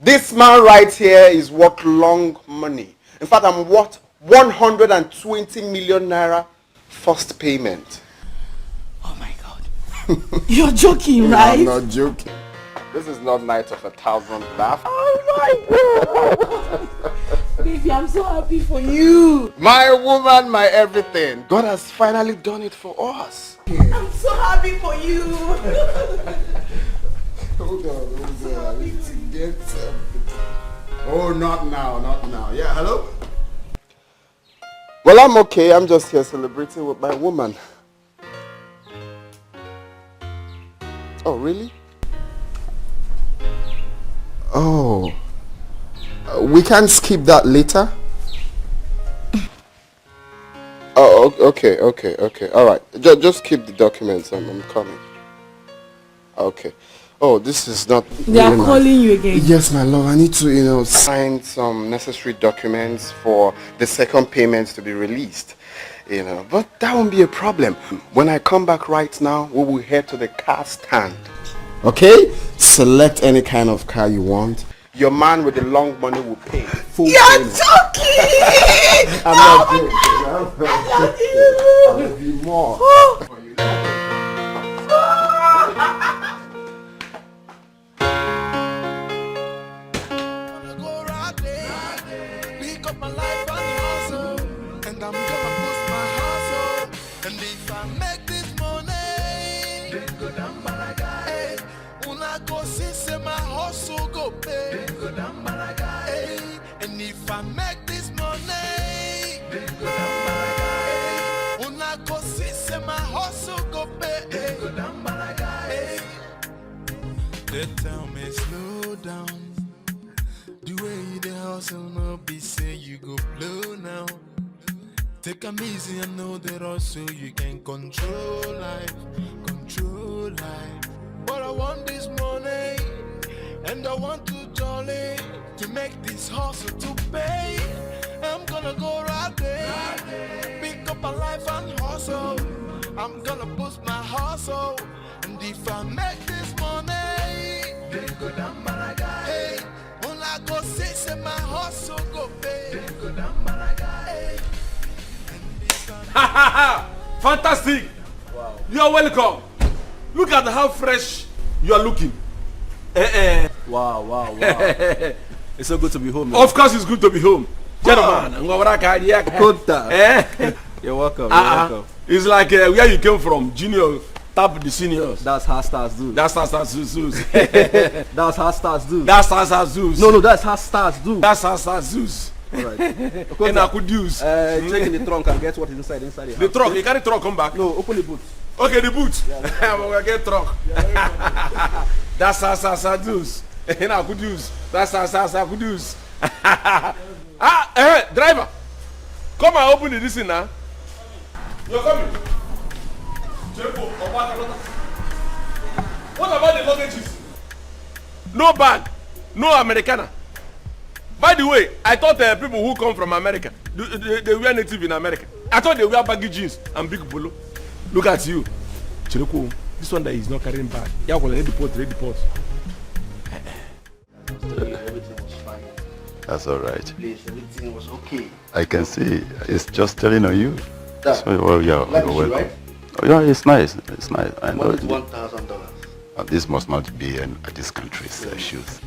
This man right here is worth long money. In fact, I'm worth one hundred twenty million naira first payment. Oh my God. You're joking, No, right? I'm not joking. This is not night of a thousand laughs. Oh my God. Baby, I'm so happy for you. My woman, my everything. God has finally done it for us. I'm so happy for you. Hold on, hold on. I need to get something. Oh, not now, not now. Yeah, hello? Well, I'm okay. I'm just here celebrating with my woman. Oh, really? Oh. Uh, we can skip that later. Oh, o- okay, okay, okay. All right. Ju- just keep the documents. I'm, I'm coming. Okay. Oh, this is not They are really nice. calling you again. Yes, my love. I need to, you know, sign some necessary documents for the second payments to be released. You know, but that won't be a problem. When I come back right now, we will head to the car stand. Okay? Select any kind of car you want. Your man with the long money will pay. Full You're payment. joking! I'm not joking. I'm not joking. I love you more. Gonna go right there. Pick up my life and hustle, and I'm gonna push my hustle. And if I make this money, then go down Malaga. Hey, una go see say my hustle go pay. Then go down Malaga. Hey, and if I make this money, then go down Malaga. Hey, una go see say my hustle go pay. Then go down Malaga. Hey. They tell me slow down. The way you dey hustle no be say you go blow now. Take am easy and know the rush so you can control life, control life. But I want this money and I want to jolly to make this hustle to pay. I'm gonna go right there, pick up a life and hustle. I'm gonna boost my hustle. And if I make this money, then go down Malaga. Hey, una go see say my hustle go pay. Then go down Malaga. Hey. Fantastic! Wow. You are welcome. Look at how fresh you are looking. Eh, eh. Wow, wow, wow. It's so good to be home, man. Of course, it's good to be home. Gentlemen, ngwa wara ka ya. Kota. Eh? You're welcome. You're Uh-uh. welcome. It's like uh, where you came from, Junior. Tap the seniors. That's how stars do. That's how stars do. That's how stars do. That's how stars do. No, no, that's how stars do. That's how stars do. All right. Okay, And I could use. Uh, check in the trunk and get what is inside inside the, the house. Truck. You carry truck, come back. No, open the boot. Okay, the boot. Yeah, we get truck. That's how stars do. And I could use. That's how stars I could use. Ah, eh, driver. Come and open this thing now. You're coming. What about the luggages? No bag, no Americana. By the way, I thought uh, people who come from America, they, they, they wear native in America. I thought they wear baggy jeans and big polo. Look at you. Chiroko, this one that is not carrying bag. Yeah, well, ready pot, ready pot. Everything was fine. That's all right. Please, everything was okay. I can see it's just telling on you. That, So, well, yeah, like you're you, welcome. Right? Oh, yeah, it's nice. It's nice. I know. What is one thousand dollars? Uh, this must not be an, uh, this country's uh, shoes.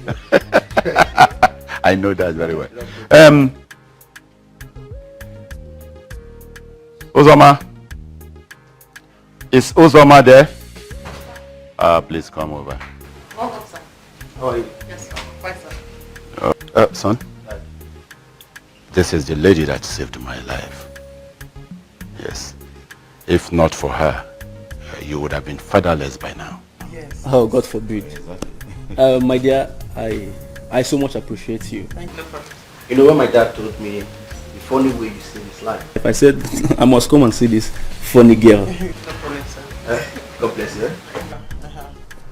I know that very well. Um, Uzoma, is Uzoma there? Uh, please come over. Welcome, sir. How are you? Yes, sir. Fine, sir. Uh, uh, son, this is the lady that saved my life. Yes. If not for her, uh, you would have been fatherless by now. Yes. Oh, God forbid. Uh, my dear, I I so much appreciate you. Thank you. No problem. You know, when my dad told me the funny way you saved his life, I said I must come and see this funny girl. No problem, sir. God bless you.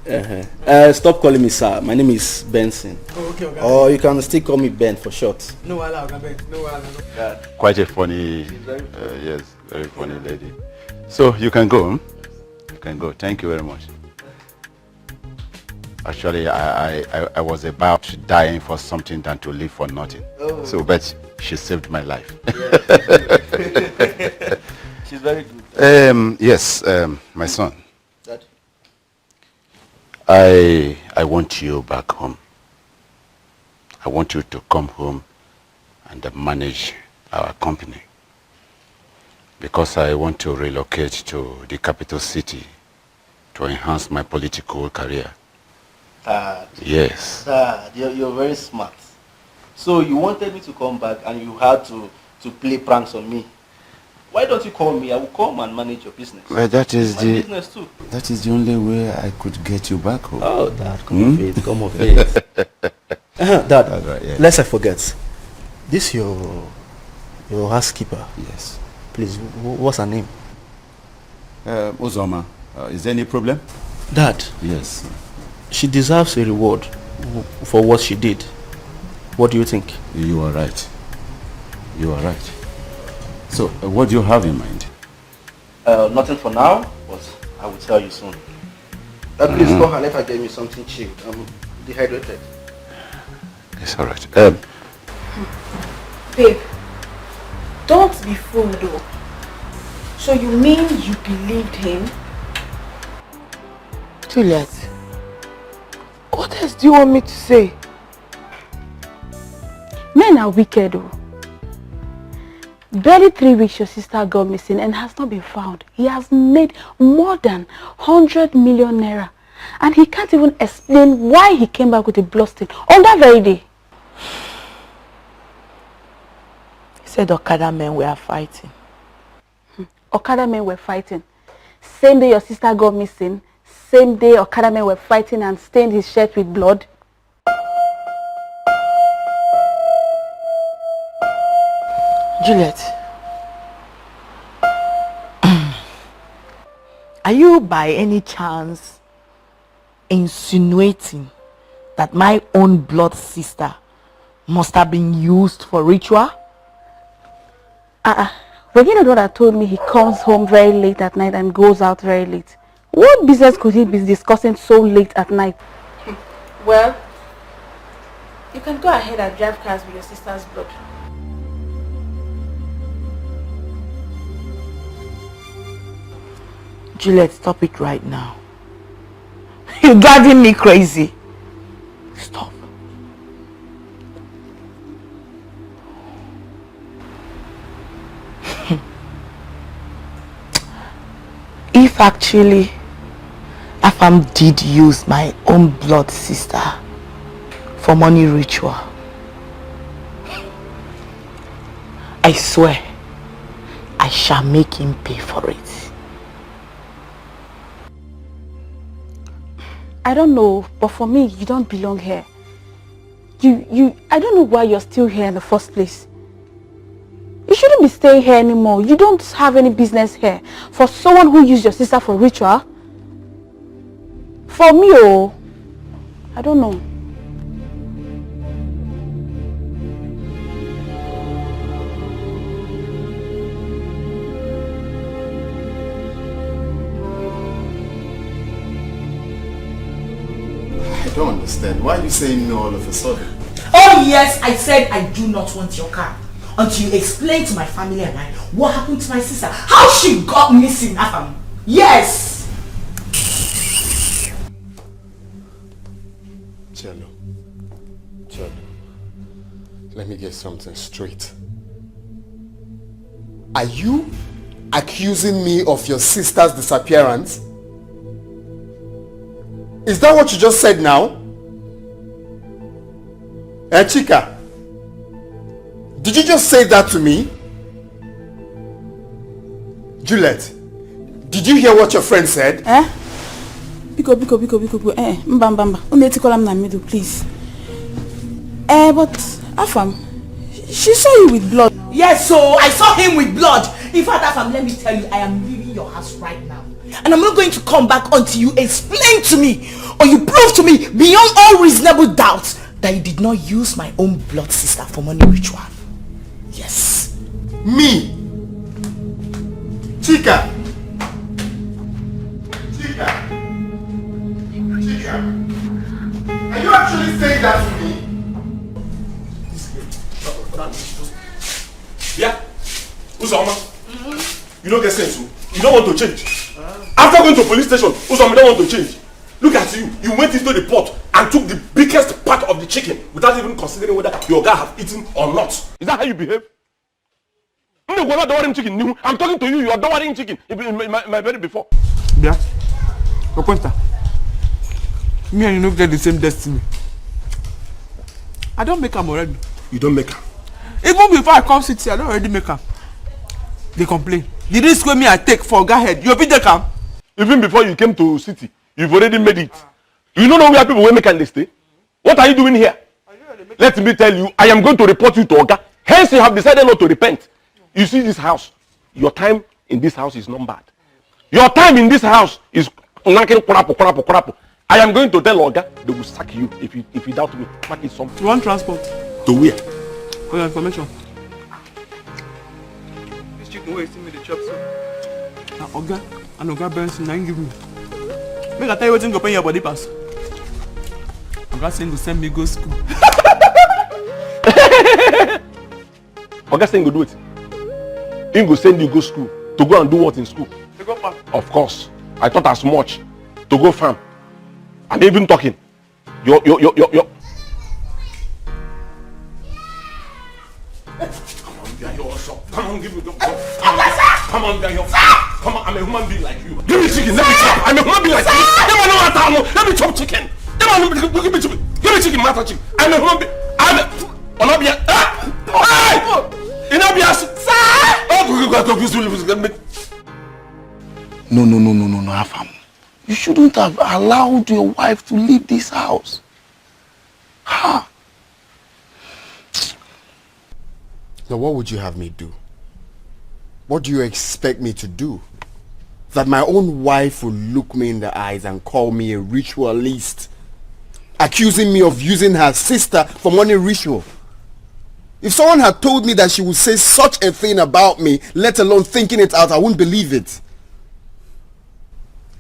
Uh-huh. Uh, stop calling me sir. My name is Benson. Oh, okay, okay. Or you can still call me Ben for short. No, Allah, Ben. No, Allah. Dad, Quite a funny, she's very uh, yes, very funny lady. So you can go. Hmm? You can go. Thank you very much. Actually, I, I, I- I was about dying for something than to live for nothing. Oh. So, but she saved my life. She's very good. Um, yes, um, my son. Dad, I I want you back home. I want you to come home and uh, manage our company, because I want to relocate to the capital city to enhance my political career. Dad, Yes. Dad, you're, you're very smart. So you wanted me to come back, and you had to to play pranks on me. Why don't you call me? I will come and manage your business. Well, that is My the business too. that is the only way I could get you back home. Oh, Dad, come Hmm? of age, come of age. Uh-huh, Dad, All right, yeah. lest I forget. This your your housekeeper. Yes. Please, wh- what's her name? Uh, Uzoma, uh, is there any problem? Dad, Yes. she deserves a reward w- for what she did. What do you think? You are right. You are right. So, uh, what do you have in mind? Uh, nothing for now, but I will tell you soon. Uh, please call her. Let her get me something chilled. I'm dehydrated. It's all right. Um, Babe, don't be fooled though. So you mean you believed him? Juliet, what else do you want me to say? Men are wicked, oh. Barely three weeks your sister got missing and has not been found. He has made more than one hundred million naira. And he can't even explain why he came back with a bloodstains on that very day. He said Okada men were fighting. Okada men were fighting. Same day your sister got missing, same day Okada men were fighting and stained his shirt with blood. Juliet, are you by any chance insinuating that my own blood sister must have been used for ritual? Uh-uh. Were you not the one that told me he comes home very late at night and goes out very late? What business could he be discussing so late at night? Well, you can go ahead and drive cars with your sister's blood. Juliet, stop it right now. You're driving me crazy. Stop. If actually Afam did use my own blood sister for money ritual. I swear, I shall make him pay for it. I don't know, but for me, you don't belong here. You, you, I don't know why you're still here in the first place. You shouldn't be staying here anymore. You don't have any business here. For someone who used your sister for ritual, for me, oh, I don't know. I don't understand. Why are you saying no all of a sudden? Oh yes, I said I do not want your car until you explain to my family and I what happened to my sister, how she got missing, Afam. Yes. Cello. Cello. Let me get something straight. Are you accusing me of your sister's disappearance? Is that what you just said now? Eh, Chika? Did you just say that to me? Juliet, did you hear what your friend said? Eh? Biko, biko, biko, biko, biko. Eh, mba, mba, mba. Unu etikwala m na middle, please. Eh, but Afam, she saw you with blood. Yes, so I saw him with blood. In fact, Afam, let me tell you, I am leaving your house right now. And I'm not going to come back until you explain to me or you prove to me beyond all reasonable doubt that you did not use my own blood sister for money ritual. Yes. Me? Chika? Chika? Chika? Are you actually saying that to me? Yeah. Uzoma, you don't get sense. Oh. You don't want to change. After going to police station, Uzoma don't want to change. Look at you. You went into the pot and took the biggest part of the chicken without even considering whether your guy have eaten or not. Is that how you behave? I'm talking to you. You are dowering chicken in my, my, my bed before. Yeah. Okwenta. Me and you no get the same destiny. I don't make am already. You don't make am. Even before I come city, I don't already make am. They complain. The risk wey me I take for oga head, you fit take am. Even before you came to city, you've already made it. You don't know where people will make and they stay. What are you doing here? Let me tell you, I am going to report you to oga. Hence, you have decided not to repent. You see this house. Your time in this house is numbered. Your time in this house is knocking crapo, crapo, crapo. I am going to tell oga, they will sack you if you if you doubt me. Mark it something. You want transport? To where? For your information. This chicken wey you see me dey chop so. Na oga and oga Benson na him give me. Make I tell you wetin go pain your body pass. Oga say him go send me go school. Oga say him go do wetin? Him go send you go school to go and do what in school? To go farm. Of course. I thought as much. To go farm. I'm even talking. Yo, yo, yo, yo, yo. Come on, give me the come on, come on, come on. I'm a human being like you. Give me chicken. Let me chop. I'm a human being like you. Let me know what I'm. Let me chop chicken. Let me give me chicken. Give me chicken, master chicken. I'm a human being. I'm a. Olabia. Ah! Hey! Inabia. Sir! Oh, go, go, go, go, go, go, go, go. No, no, no, no, no, no, Afam. You shouldn't have allowed your wife to leave this house. Ha! Now, what would you have me do? What do you expect me to do? That my own wife will look me in the eyes and call me a ritualist, accusing me of using her sister for money ritual. If someone had told me that she would say such a thing about me, let alone thinking it out, I wouldn't believe it.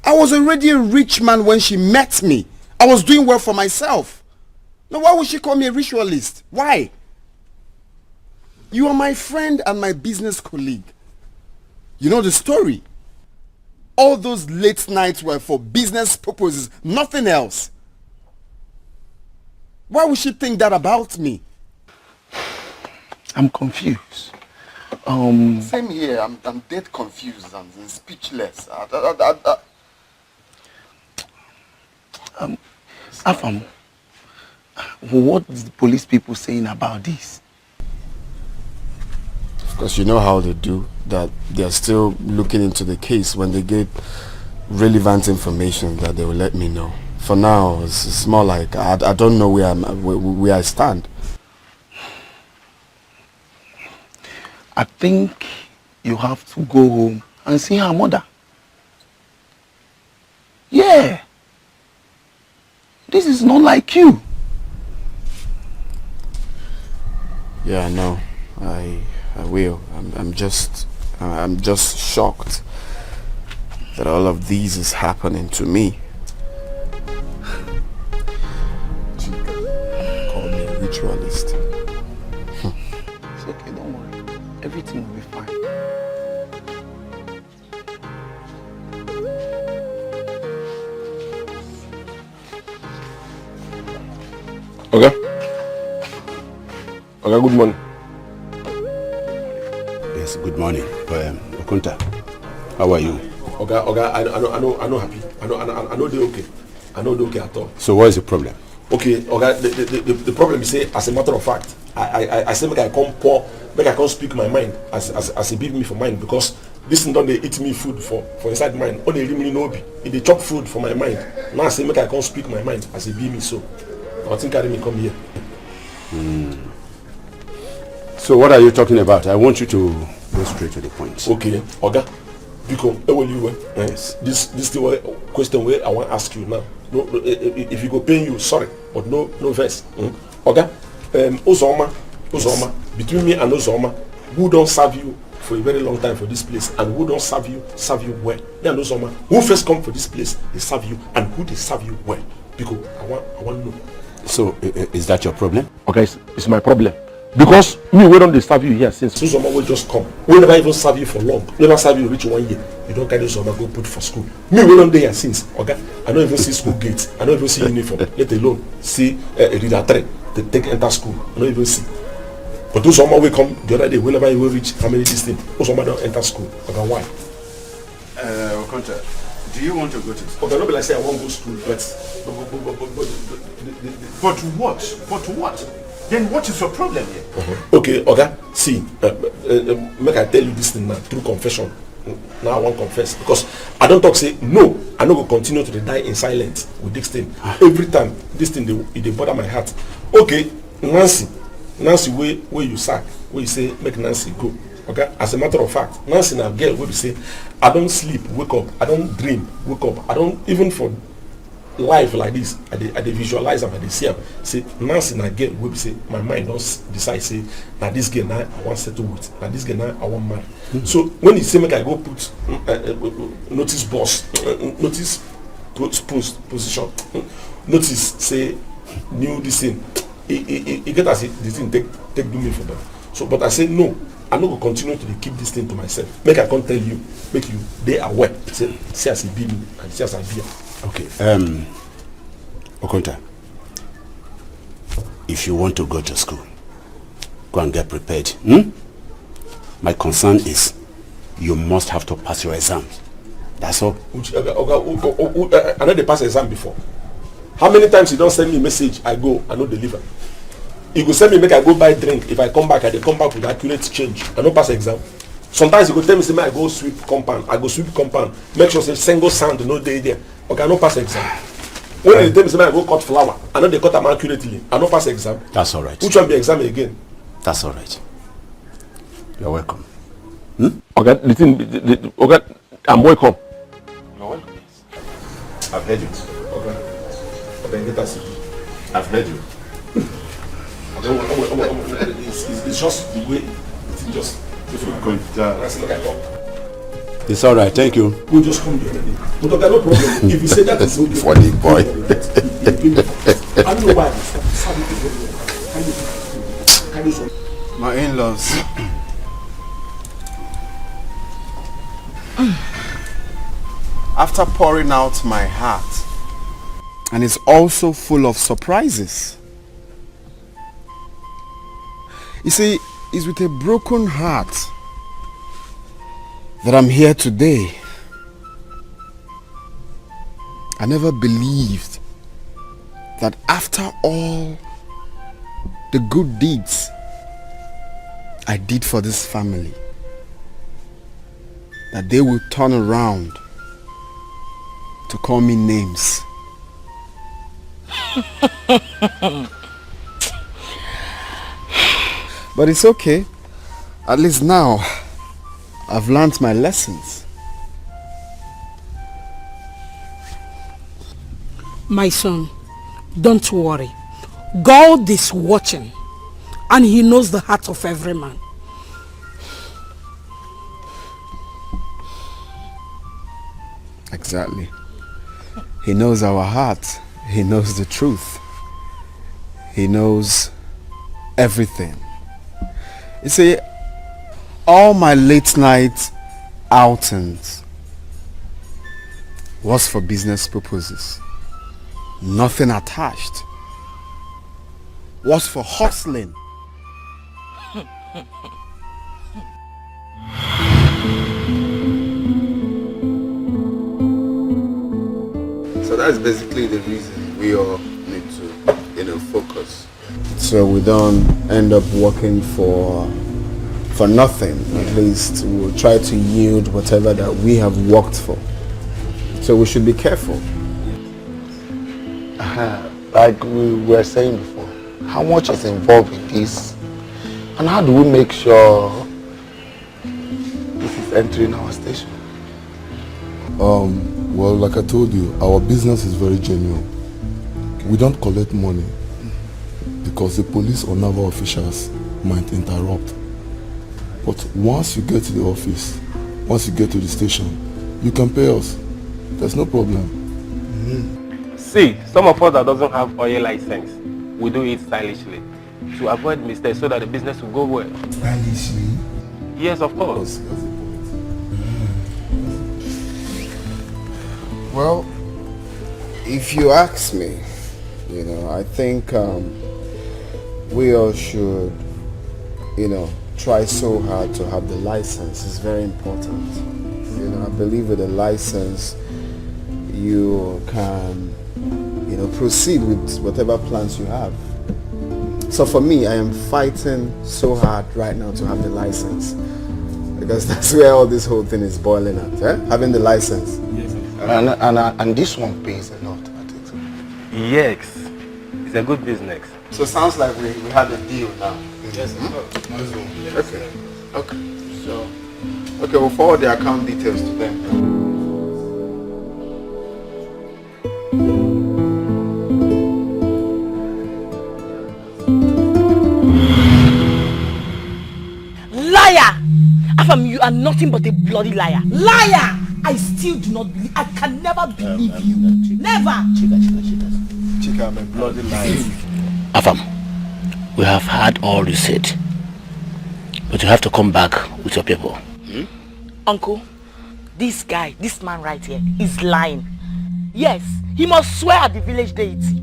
I was already a rich man when she met me. I was doing well for myself. Now, why would she call me a ritualist? Why? You are my friend and my business colleague. You know the story. All those late nights were for business purposes, nothing else. Why would she think that about me? I'm confused. Um, Same here. I'm, I'm dead confused and, and speechless. I, I, I, I, Um, Afam, what is the police people saying about this? Of course, you know how they do, that they are still looking into the case. When they get relevant information, that they will let me know. For now, it's, it's more like I, I don't know where, I'm, where, where I stand. I think you have to go home and see her mother. Yeah. This is not like you. Yeah, no, I I will. I'm I'm just I'm just shocked that all of this is happening to me. Call me a ritualist. It's okay, don't worry. Everything will be fine. Oga. Oga, good morning. Yes, good morning. Um, Okunta, how are you? Oga, Oga, I, I, know, I, know, I know happy. I know, I, know, I know they okay. I know they okay at all. So what is the problem? Okay, Oga, the, the, the, the problem is say, as a matter of fact, I, I, I, I say make I come pour, make I come speak my mind as, as, as e be me for mind because this thing don dey eat me food for, for inside mind. Only really no be. E dey chop food for my mind. Now I say make I come speak my mind as e be me so. I think carry me come here. So what are you talking about? I want you to go straight to the point. Okay, Oga, biko, eweli iwe. Eh? Yes. This, this thing, wey- question wey I wan ask you now. No, no, eh, eh, if you go pain you, sorry, but no, no vex. Hmm? Oga, um, Uzoma, Uzoma, between me and Uzoma, who don serve you for a very long time for this place, and who don serve you, serve you well? Me and Uzoma, who first come for this place, they serve you, and who they serve you well? Because I want, I want know. So i- i- is that your problem? Okay, it's, it's my problem. Because me, we don't disturb you here since. Uzoma will just come. We never even serve you for long. We never serve you reach one year. You don't carry Uzoma go put for school. Me, we don't dey here since. Okay, I don't even see school gate. I don't even see uniform. Let alone see uh, a reader three to take enter school. I don't even see. But Uzoma will come the other day. We never even reach how many this thing. Uzoma don't enter school. Okay, why? Uh, Okonta, do you want to go to school? Okay, not be like say I won't go school, but but but but but but, but, but, but, but, But what? But what? Then what is your problem here? Okay, Oga, see, uh, uh, uh, make I tell you this thing now through confession. Now I wan confess because I don talk say no, I no go continue to dey die in silence with this thing. Every time this thing dey e dey bother my heart. Okay, Nancy, Nancy wey wey you sack, wey you say make Nancy go. Okay, as a matter of fact, Nancy na girl wey be say I don sleep, wake up, I don dream, wake up, I don even for life like this, I dey I dey visualize am, I dey see am. Say Nancy na girl wey be say my mind don s- decide say na this girl na I wan settle with, na this girl na I wan marry. So when he say make I go put mm, uh, uh, uh, notice boss, uh, uh, notice post, post position, mm, notice say new this thing, e e e- e get as e- the thing take take do me for body. So but I say no, I no go continue to dey keep this thing to myself. Make I come tell you, make you dey aware. Say see as e be me and see as I be am. Okay. Um, Okonta, if you want to go to school, go and get prepared. Hmm? My concern is you must have to pass your exams. That's all. Which, oga, oga, who- who- who- uh, I no dey pass exam before. How many times you don send me message, I go, I no deliver. You go send me make I go buy drink. If I come back, I dey come back with accurate change. I no pass exam. Sometimes you go tell me say make I go sweep compound. I go sweep compound. Make sure say single sand no dey there. Okay, I no pass exam. When you tell me say make I go cut flower, I no dey cut am accurately. I no pass exam. That's all right. Which one be exam again? That's all right. You're welcome. Okay, the thing, the, the, okay, I'm welcome. I've heard it. Okay. Okay, get us. I've heard you. It's, it's, it's just the way it's just. If you go down, that's like I talk. It's all right. Thank you. We just come the other day. But okay, no problem. If you say that is okay, Funny boy. I don't know why. Can you, can you, can you My in-laws. After pouring out my heart, and it's also full of surprises. You see, it's with a broken heart that I'm here today. I never believed that after all the good deeds I did for this family, that they will turn around to call me names. But it's okay. At least now, I've learned my lessons. My son, don't worry. God is watching, and He knows the heart of every man. Exactly. He knows our heart. He knows the truth. He knows everything. You see, all my late night outings was for business purposes. Nothing attached. Was for hustling. So that's basically the reason we all need to, you know, focus. So we don't end up working for for nothing. At least we'll try to yield whatever that we have worked for. So we should be careful. Uh-huh. Like we were saying before, how much is involved in this? And how do we make sure this is entering our station? Um, well, like I told you, our business is very genuine. We don't collect money because the police or naval officials might interrupt. But once you get to the office, once you get to the station, you can pay us. There's no problem. Mm. See, some of us that doesn't have oil license, we do it stylishly to avoid mistakes so that the business will go well. Stylishly? Yes, of course. Well, if you ask me, you know, I think um, we all should, you know, try so hard to have the license. It's very important. You know, I believe with the license, you can, you know, proceed with whatever plans you have. So for me, I am fighting so hard right now to have the license, because that's where all this whole thing is boiling at, eh? Having the license. Yes, sir. And, and, and this one pays a lot, I think so. Yes, it's a good business. So it sounds like we, we have a deal now. Yes, sir. Mm-hmm. Okay. Okay. So, okay, we'll forward the account details to them. Liar! Afam, you are nothing but a bloody liar. Liar! I still do not believe. I can never believe you. Never! Chika, Chika, Chika. Chika, I'm a bloody liar. Afam, we have heard all you said, but you have to come back with your people. Hmm? Uncle, this guy, this man right here, is lying. Yes, he must swear at the village deity.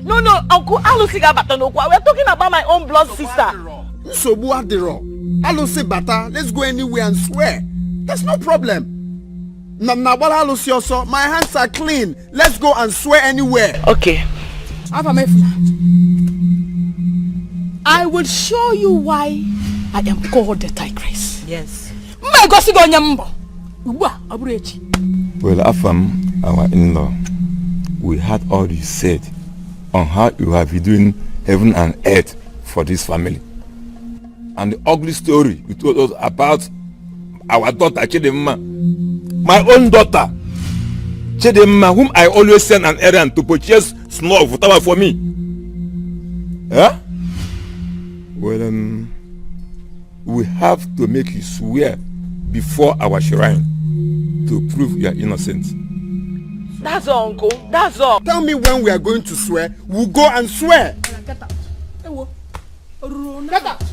No, no, Uncle, Alusi ga bata n'okwu. We are talking about my own blood sister. Nsogbu adịrọ. Alusi bata, let's go anywhere and swear. There's no problem. Na, na, gbara Alusi ọsọ, my hands are clean. Let's go and swear anywhere. Okay. Afam, efula. I will show you why I am called the Tigress. Yes. M ga-egosi gị onye m bụ. Ugbu a, ọ bụrụ echi. Well, Afam, our in-law, we heard all you said on how you have been doing heaven and earth for this family. And the ugly story you told us about our daughter Chidimma. My own daughter, Chidimma, whom I always send an errand to purchase snuff, whatever for me. Eh? Well, um, we have to make you swear before our shrine to prove you are innocent. That's all, Uncle. That's all. Tell me when we are going to swear. We'll go and swear. Get out. Ewo. Get out.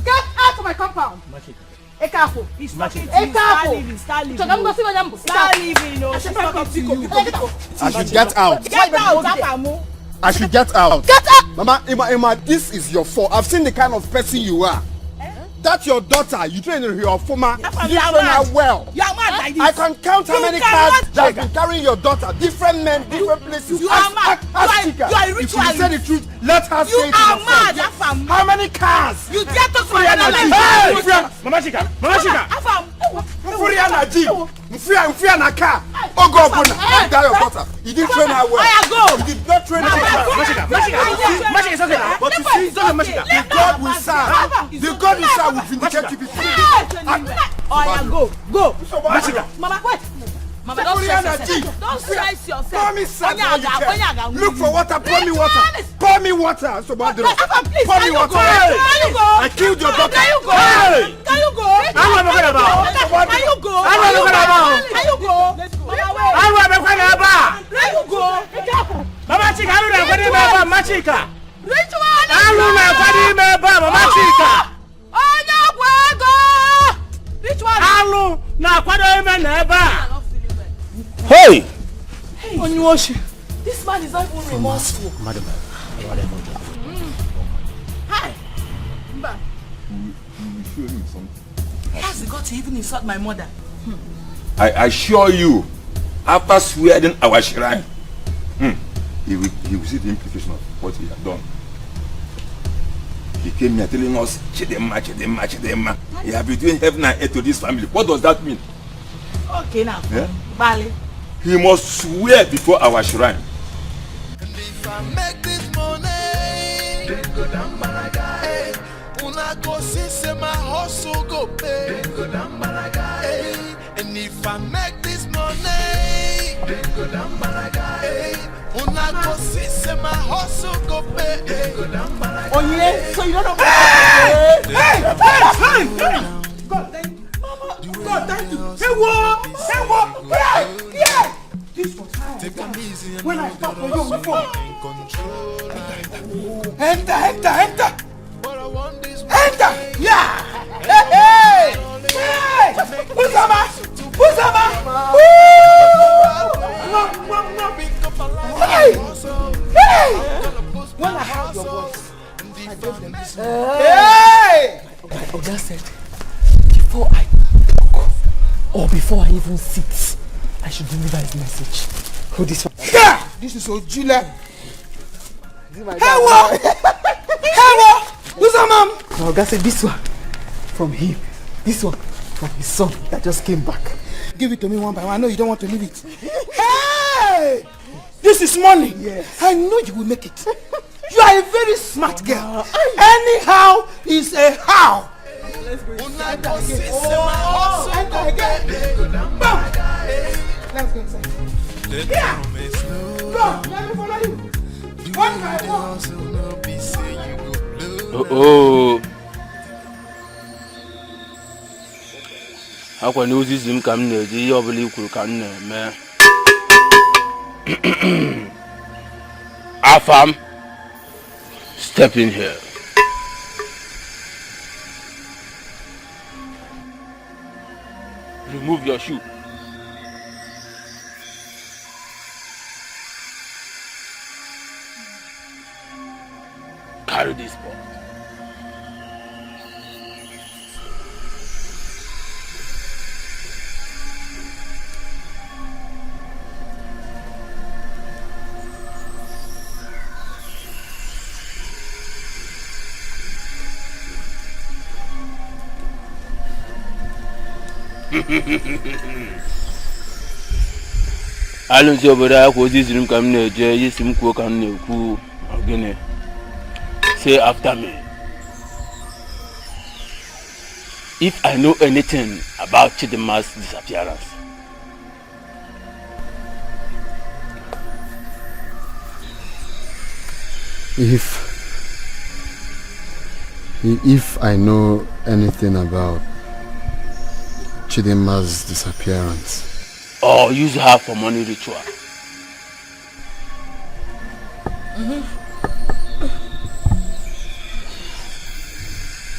Get out of my compound. Ekaku. He's talking to you. Ekaku. Start leaving, start leaving. Chọrọ m gosi gị onye m bụ. Start leaving, no. She's talking to you. I should get out. Get out, Apamu. I should get out. Get out! Mama, Emma, Emma, this is your fault. I've seen the kind of person you are. Eh? That's your daughter. You train her, your former. You train her well. You are mad like this. I can count how many cars that have been carrying your daughter. Different men, different places. You are mad. Ask Chika. If you say the truth, let her say it herself. You are mad, Afam. How many cars? You dare talk to my daughter like that? Hey! Mama Chika, Mama Chika. Afam. Mfuri ya na ji. Mfia, mfia na car. Oh God, go now. That your daughter. You didn't train her well. You did not train her well. Mashika, Mashika, Mashika, it's okay now. But you see, it's okay, Mashika. The God we serve, the God we serve will vindicate you people. Oya, go, go. Mashika. Mama, wait. Mama, don't stress yourself. Don't stress yourself. Pour me sand. Look for water. Pour me water. Pour me water. So bad. Pour me water. I killed your daughter. Hey! Can you go? Can you go? Can you go? Can you go? Can you go? Can you go? Can you go? Mama, wait. Can you go? Mama Chika, I don't know what you mean, Mama Chika. Ritual. I don't know what you mean, Mama Chika. Onye ọgwụ ego. Ritual. Alụ na-akwado ime na ebe a. Hey! Onye oshi. This man is not even remorseful. Madam, madam. Hi. Mba. You, you show him something. Has the got to even insult my mother? I assure you, after swearing our shrine, hmm, he will, he will see the implication of what he had done. He came here telling us, "Chidema, Chidema, Chidema." He has been doing heaven and earth to this family. What does that mean? Okay now. Yeah? Bali. He must swear before our shrine. And if I make this money, then go down Malaga. Una go see say my hustle go pay. Go down Malaga, eh. And if I make this money, go down Malaga, eh. Una go see say my hustle go pay. Go down Malaga. Oh yeah, so you don't know. Hey, hey, hey, hey, hey. God, thank you. Mama, God, thank you. Hey, what? Hey, what? Yeah, yeah. This was how I dance when I fought for you before. Enter, enter, enter. Enter! Yeah! Hey! Hey! Hey! Uzama! Uzama! Ooh! Hey! Hey! When I heard your voice, I gave them this. Hey! My oga said, before I talk or before I even sit, I should deliver his message. Hold this one. Yeah! This is Ojula. Hewa! Hewa! Who's that man? My oga said this one from him, this one from his son that just came back. Give it to me one by one. I know you don't want to leave it. Hey! This is money. Yes. I know you will make it. You are a very smart girl. Anyhow is a how. Let's go inside. Enter again. Bam! Let's go inside. Yeah! Go! Let me follow you. One by one. Oh, oh. Akwa na ozizi m ka m na-eji, ihe ọbụla i kwuru ka m na-eme. Afam, step in here. Remove your shoe. Carry this pot. Alụsị obodo a kwa ozi ziri m ka m na-eje, isi m kwuo ka m na-ekwu. Gịnị? Say after me. If I know anything about Chidinma's disappearance. If if I know anything about Chidinma's disappearance. Or use her for money ritual.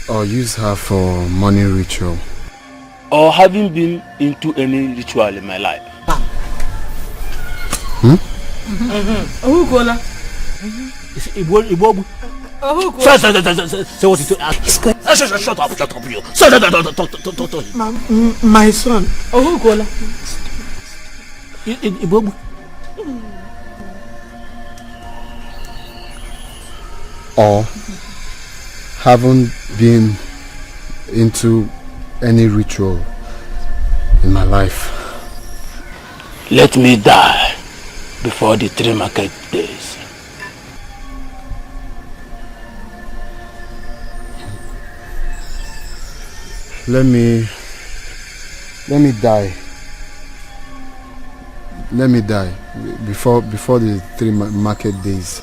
Or use her for money ritual. Or having been into any ritual in my life. Hmm? Ohukola. Igbo, Igbo. Ohukola. Say, say, say, say, say, say what you say. Shut, shut, shut up, shut up, you. Shut, shut, shut, shut, shut, shut, shut. My, m- my son. Ohugola. I- I- Ibobu. Or haven't been into any ritual in my life. Let me die before the three market days. Let me let me die. Let me die before before the three ma- market days.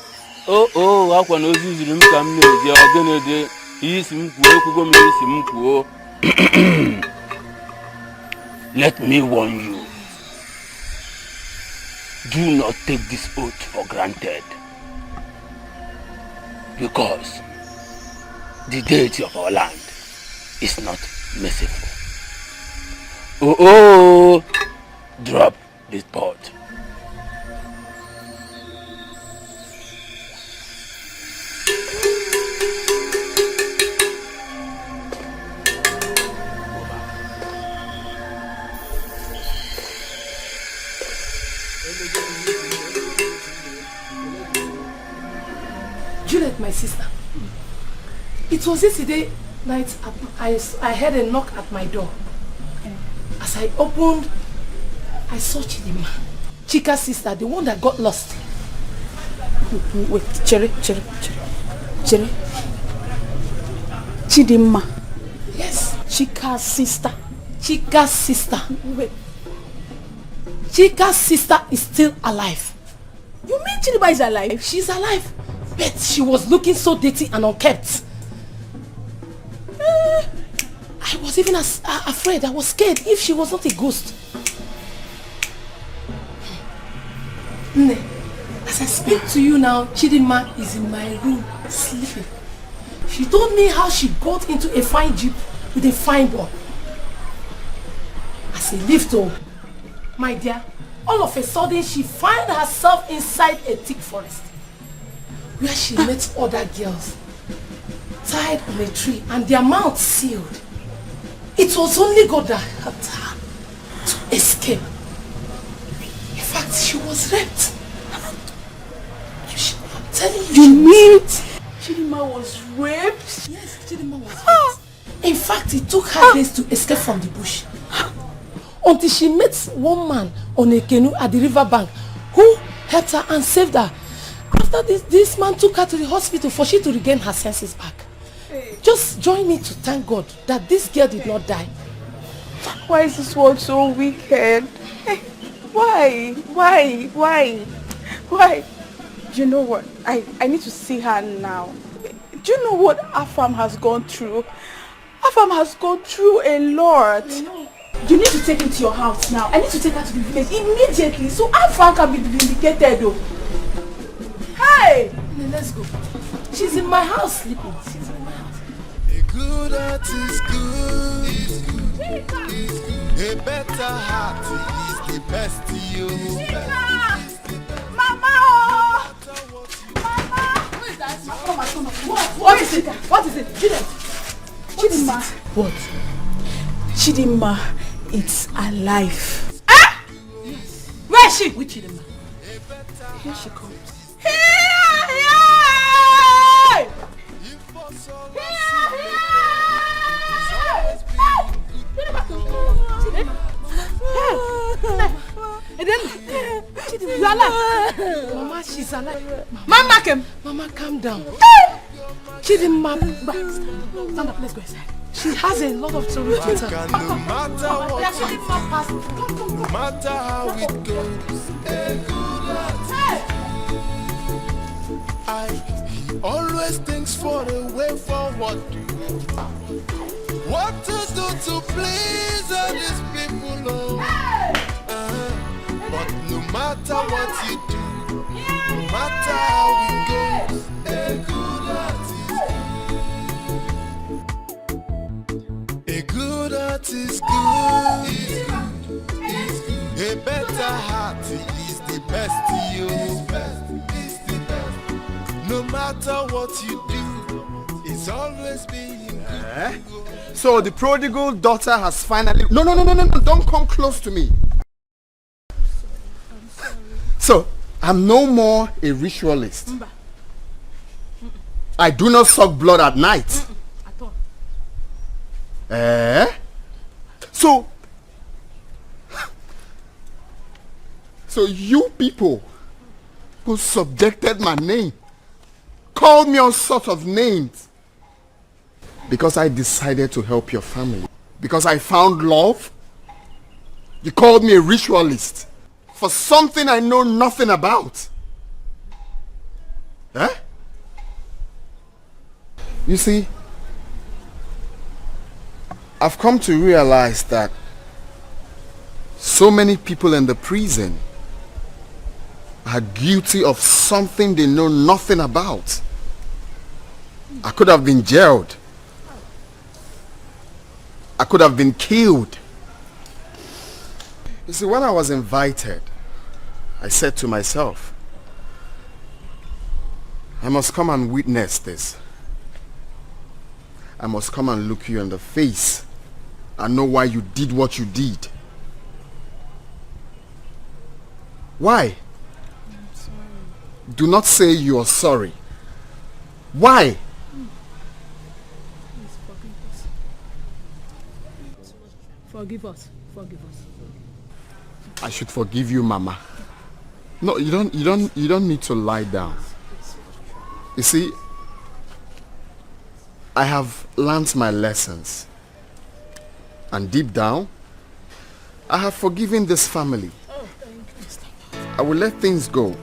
O o, akwa na ozi ziri m ka m na-eje, ọ gịnị dị? Ihe isi m kwuo, ekwugo m ihe isi m kwuo. Let me warn you. Do not take this oath for granted. Because the deity of our land is not merciful. Oh oh, drop this pot. Juliet, my sister, it was yesterday night at, I, I heard a knock at my door. As I opened, I saw Chidima, Chika's sister, the one that got lost. Wait, chere, chere, chere, chere. Chidima. Yes. Chika's sister. Chika's sister. Wait. Chika's sister is still alive. You mean Chidima is alive? She's alive. But she was looking so dirty and unkempt. Eh, I was even as, uh, afraid. I was scared if she was not a ghost. Nne, as I speak to you now, Chidima is in my room sleeping. She told me how she got into a fine jeep with a fine boy. As he lived, oh, my dear, all of a sudden she find herself inside a thick forest where she met other girls tied on a tree and their mouths sealed. It was only God that helped her to escape. In fact, she was raped. She, I'm telling you. You mean Chidima was raped? Yes, Chidima was raped. In fact, it took her days to escape from the bush. Until she met one man on a canoe at the river bank who helped her and saved her. After this, this man took her to the hospital for she to regain her senses back. Just join me to thank God that this girl did not die. Why is this world so wicked? Why? Why? Why? Why? You know what? I, I need to see her now. Do you know what Afam has gone through? Afam has gone through a lot. You need to take me to your house now. I need to take her to the village immediately so Afam can be vindicated, though. Hey! Let's go. She's in my house sleeping. She's in my house. A good heart is good. It's good. It's good. A better heart is the best, you. Mama! Oh! Mama! Who is that? What? What is it? What is it? Juliet! Chidima! What? Chidima, it's alive. Ah! Where is she? Which Chidima? Here she comes. Here, here! Chidima! You are alive. Mama, she's alive. Mama, Mama, calm down. Chidima, stand up, let's go inside. She has a lot of stories to tell. No matter what you do, no matter how it goes, a good heart. I always thinks for a way forward. What to do to please all these people, oh? Uh, but no matter what you do, no matter how it goes, a good heart is good. A good heart is good. It's good. It's good. A better heart is the best, you. It's the best. No matter what you do, it's always being Eh? So the prodigal daughter has finally. No, no, no, no, no, no. Don't come close to me. So, I'm no more a ritualist. I do not suck blood at night. Eh? So, so you people who subjected my name, called me all sorts of names because I decided to help your family. Because I found love, you called me a ritualist for something I know nothing about. Eh? You see, I've come to realize that so many people in the prison are guilty of something they know nothing about. I could have been jailed. I could have been killed. You see, when I was invited, I said to myself, I must come and witness this. I must come and look you in the face and know why you did what you did. Why? Do not say you are sorry. Why? Forgive us. Forgive us. I should forgive you, Mama. No, you don't you don't you don't need to lie down. You see, I have learned my lessons. And deep down, I have forgiven this family. I will let things go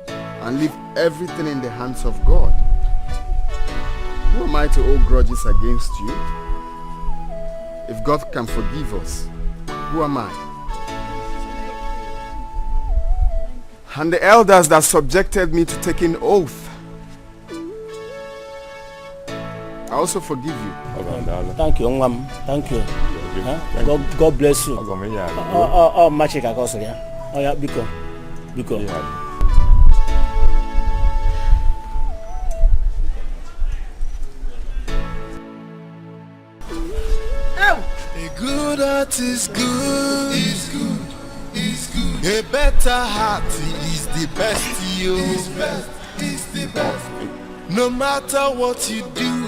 and leave everything in the hands of God. Who am I to hold grudges against you? If God can forgive us, who am I? And the elders that subjected me to taking oath, I also forgive you. Thank you, nwa m. Thank you. God, God bless you. Ọ, ọ, ọ, mma Chika ka ọ sịrị ya. Ọ ya, biko. Biko. A good heart is good. Is good. Is good. A better heart is the best. Yo. Is best. Is the best. No matter what you do,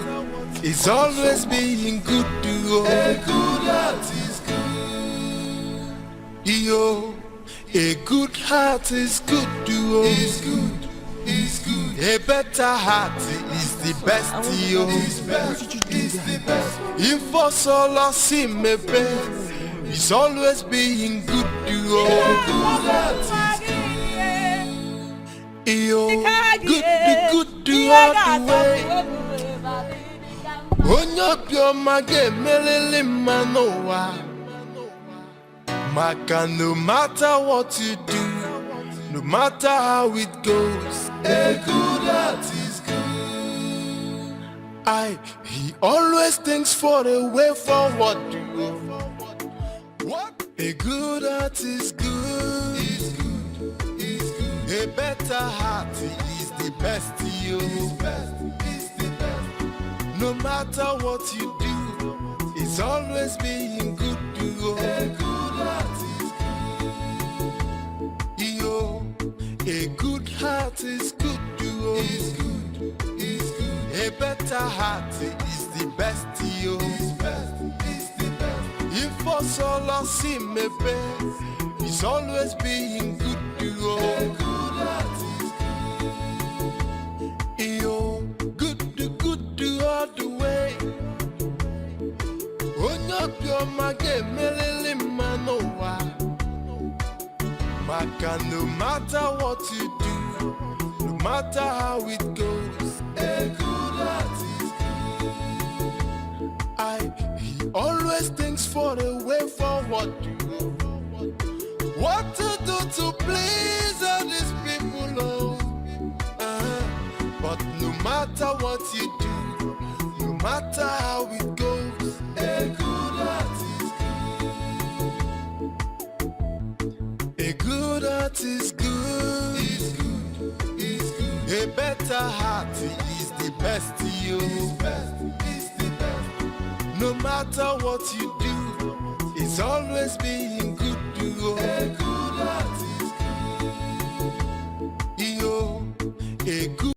it's always being good to you. A good heart is good. Yo. A good heart is good to you. Is good. Is good. A better heart is the best. Yo. Is best. Is the best. If for so lost him a best, it's always being good to you. A good heart is good. Yo. Good, good, good to all the way. Onye obiọma ga-emelele mma n'ụwa. Maka no matter what you do, no matter how it goes, a good heart is good. I, he always thinks for a way forward. What? A good heart is good. Is good. Is good. A better heart is the best. Yo. Is best. Is the best. No matter what you do, it's always being good to you. A good heart is good. Yo, a good heart is good to you. Is good. Is good. A better heart is the best. Yo. Is best. Is the best. If for so lost him a best, it's always being good to you. A good heart is good. Yo, good, good, good all the way. Onye obiọma ga-emelele mma n'ụwa. Maka no matter what you do, no matter how it goes, a good heart is good. I, he always thinks for a way forward. What to do to please all these people, oh? Uh, but no matter what you do, no matter how it goes, a good heart is good. A good heart is good. Is good. Is good. A better heart is the best, yo. It's best, it's the best. No matter what you do, it's always being good, yo. A good heart is good. Yo, a good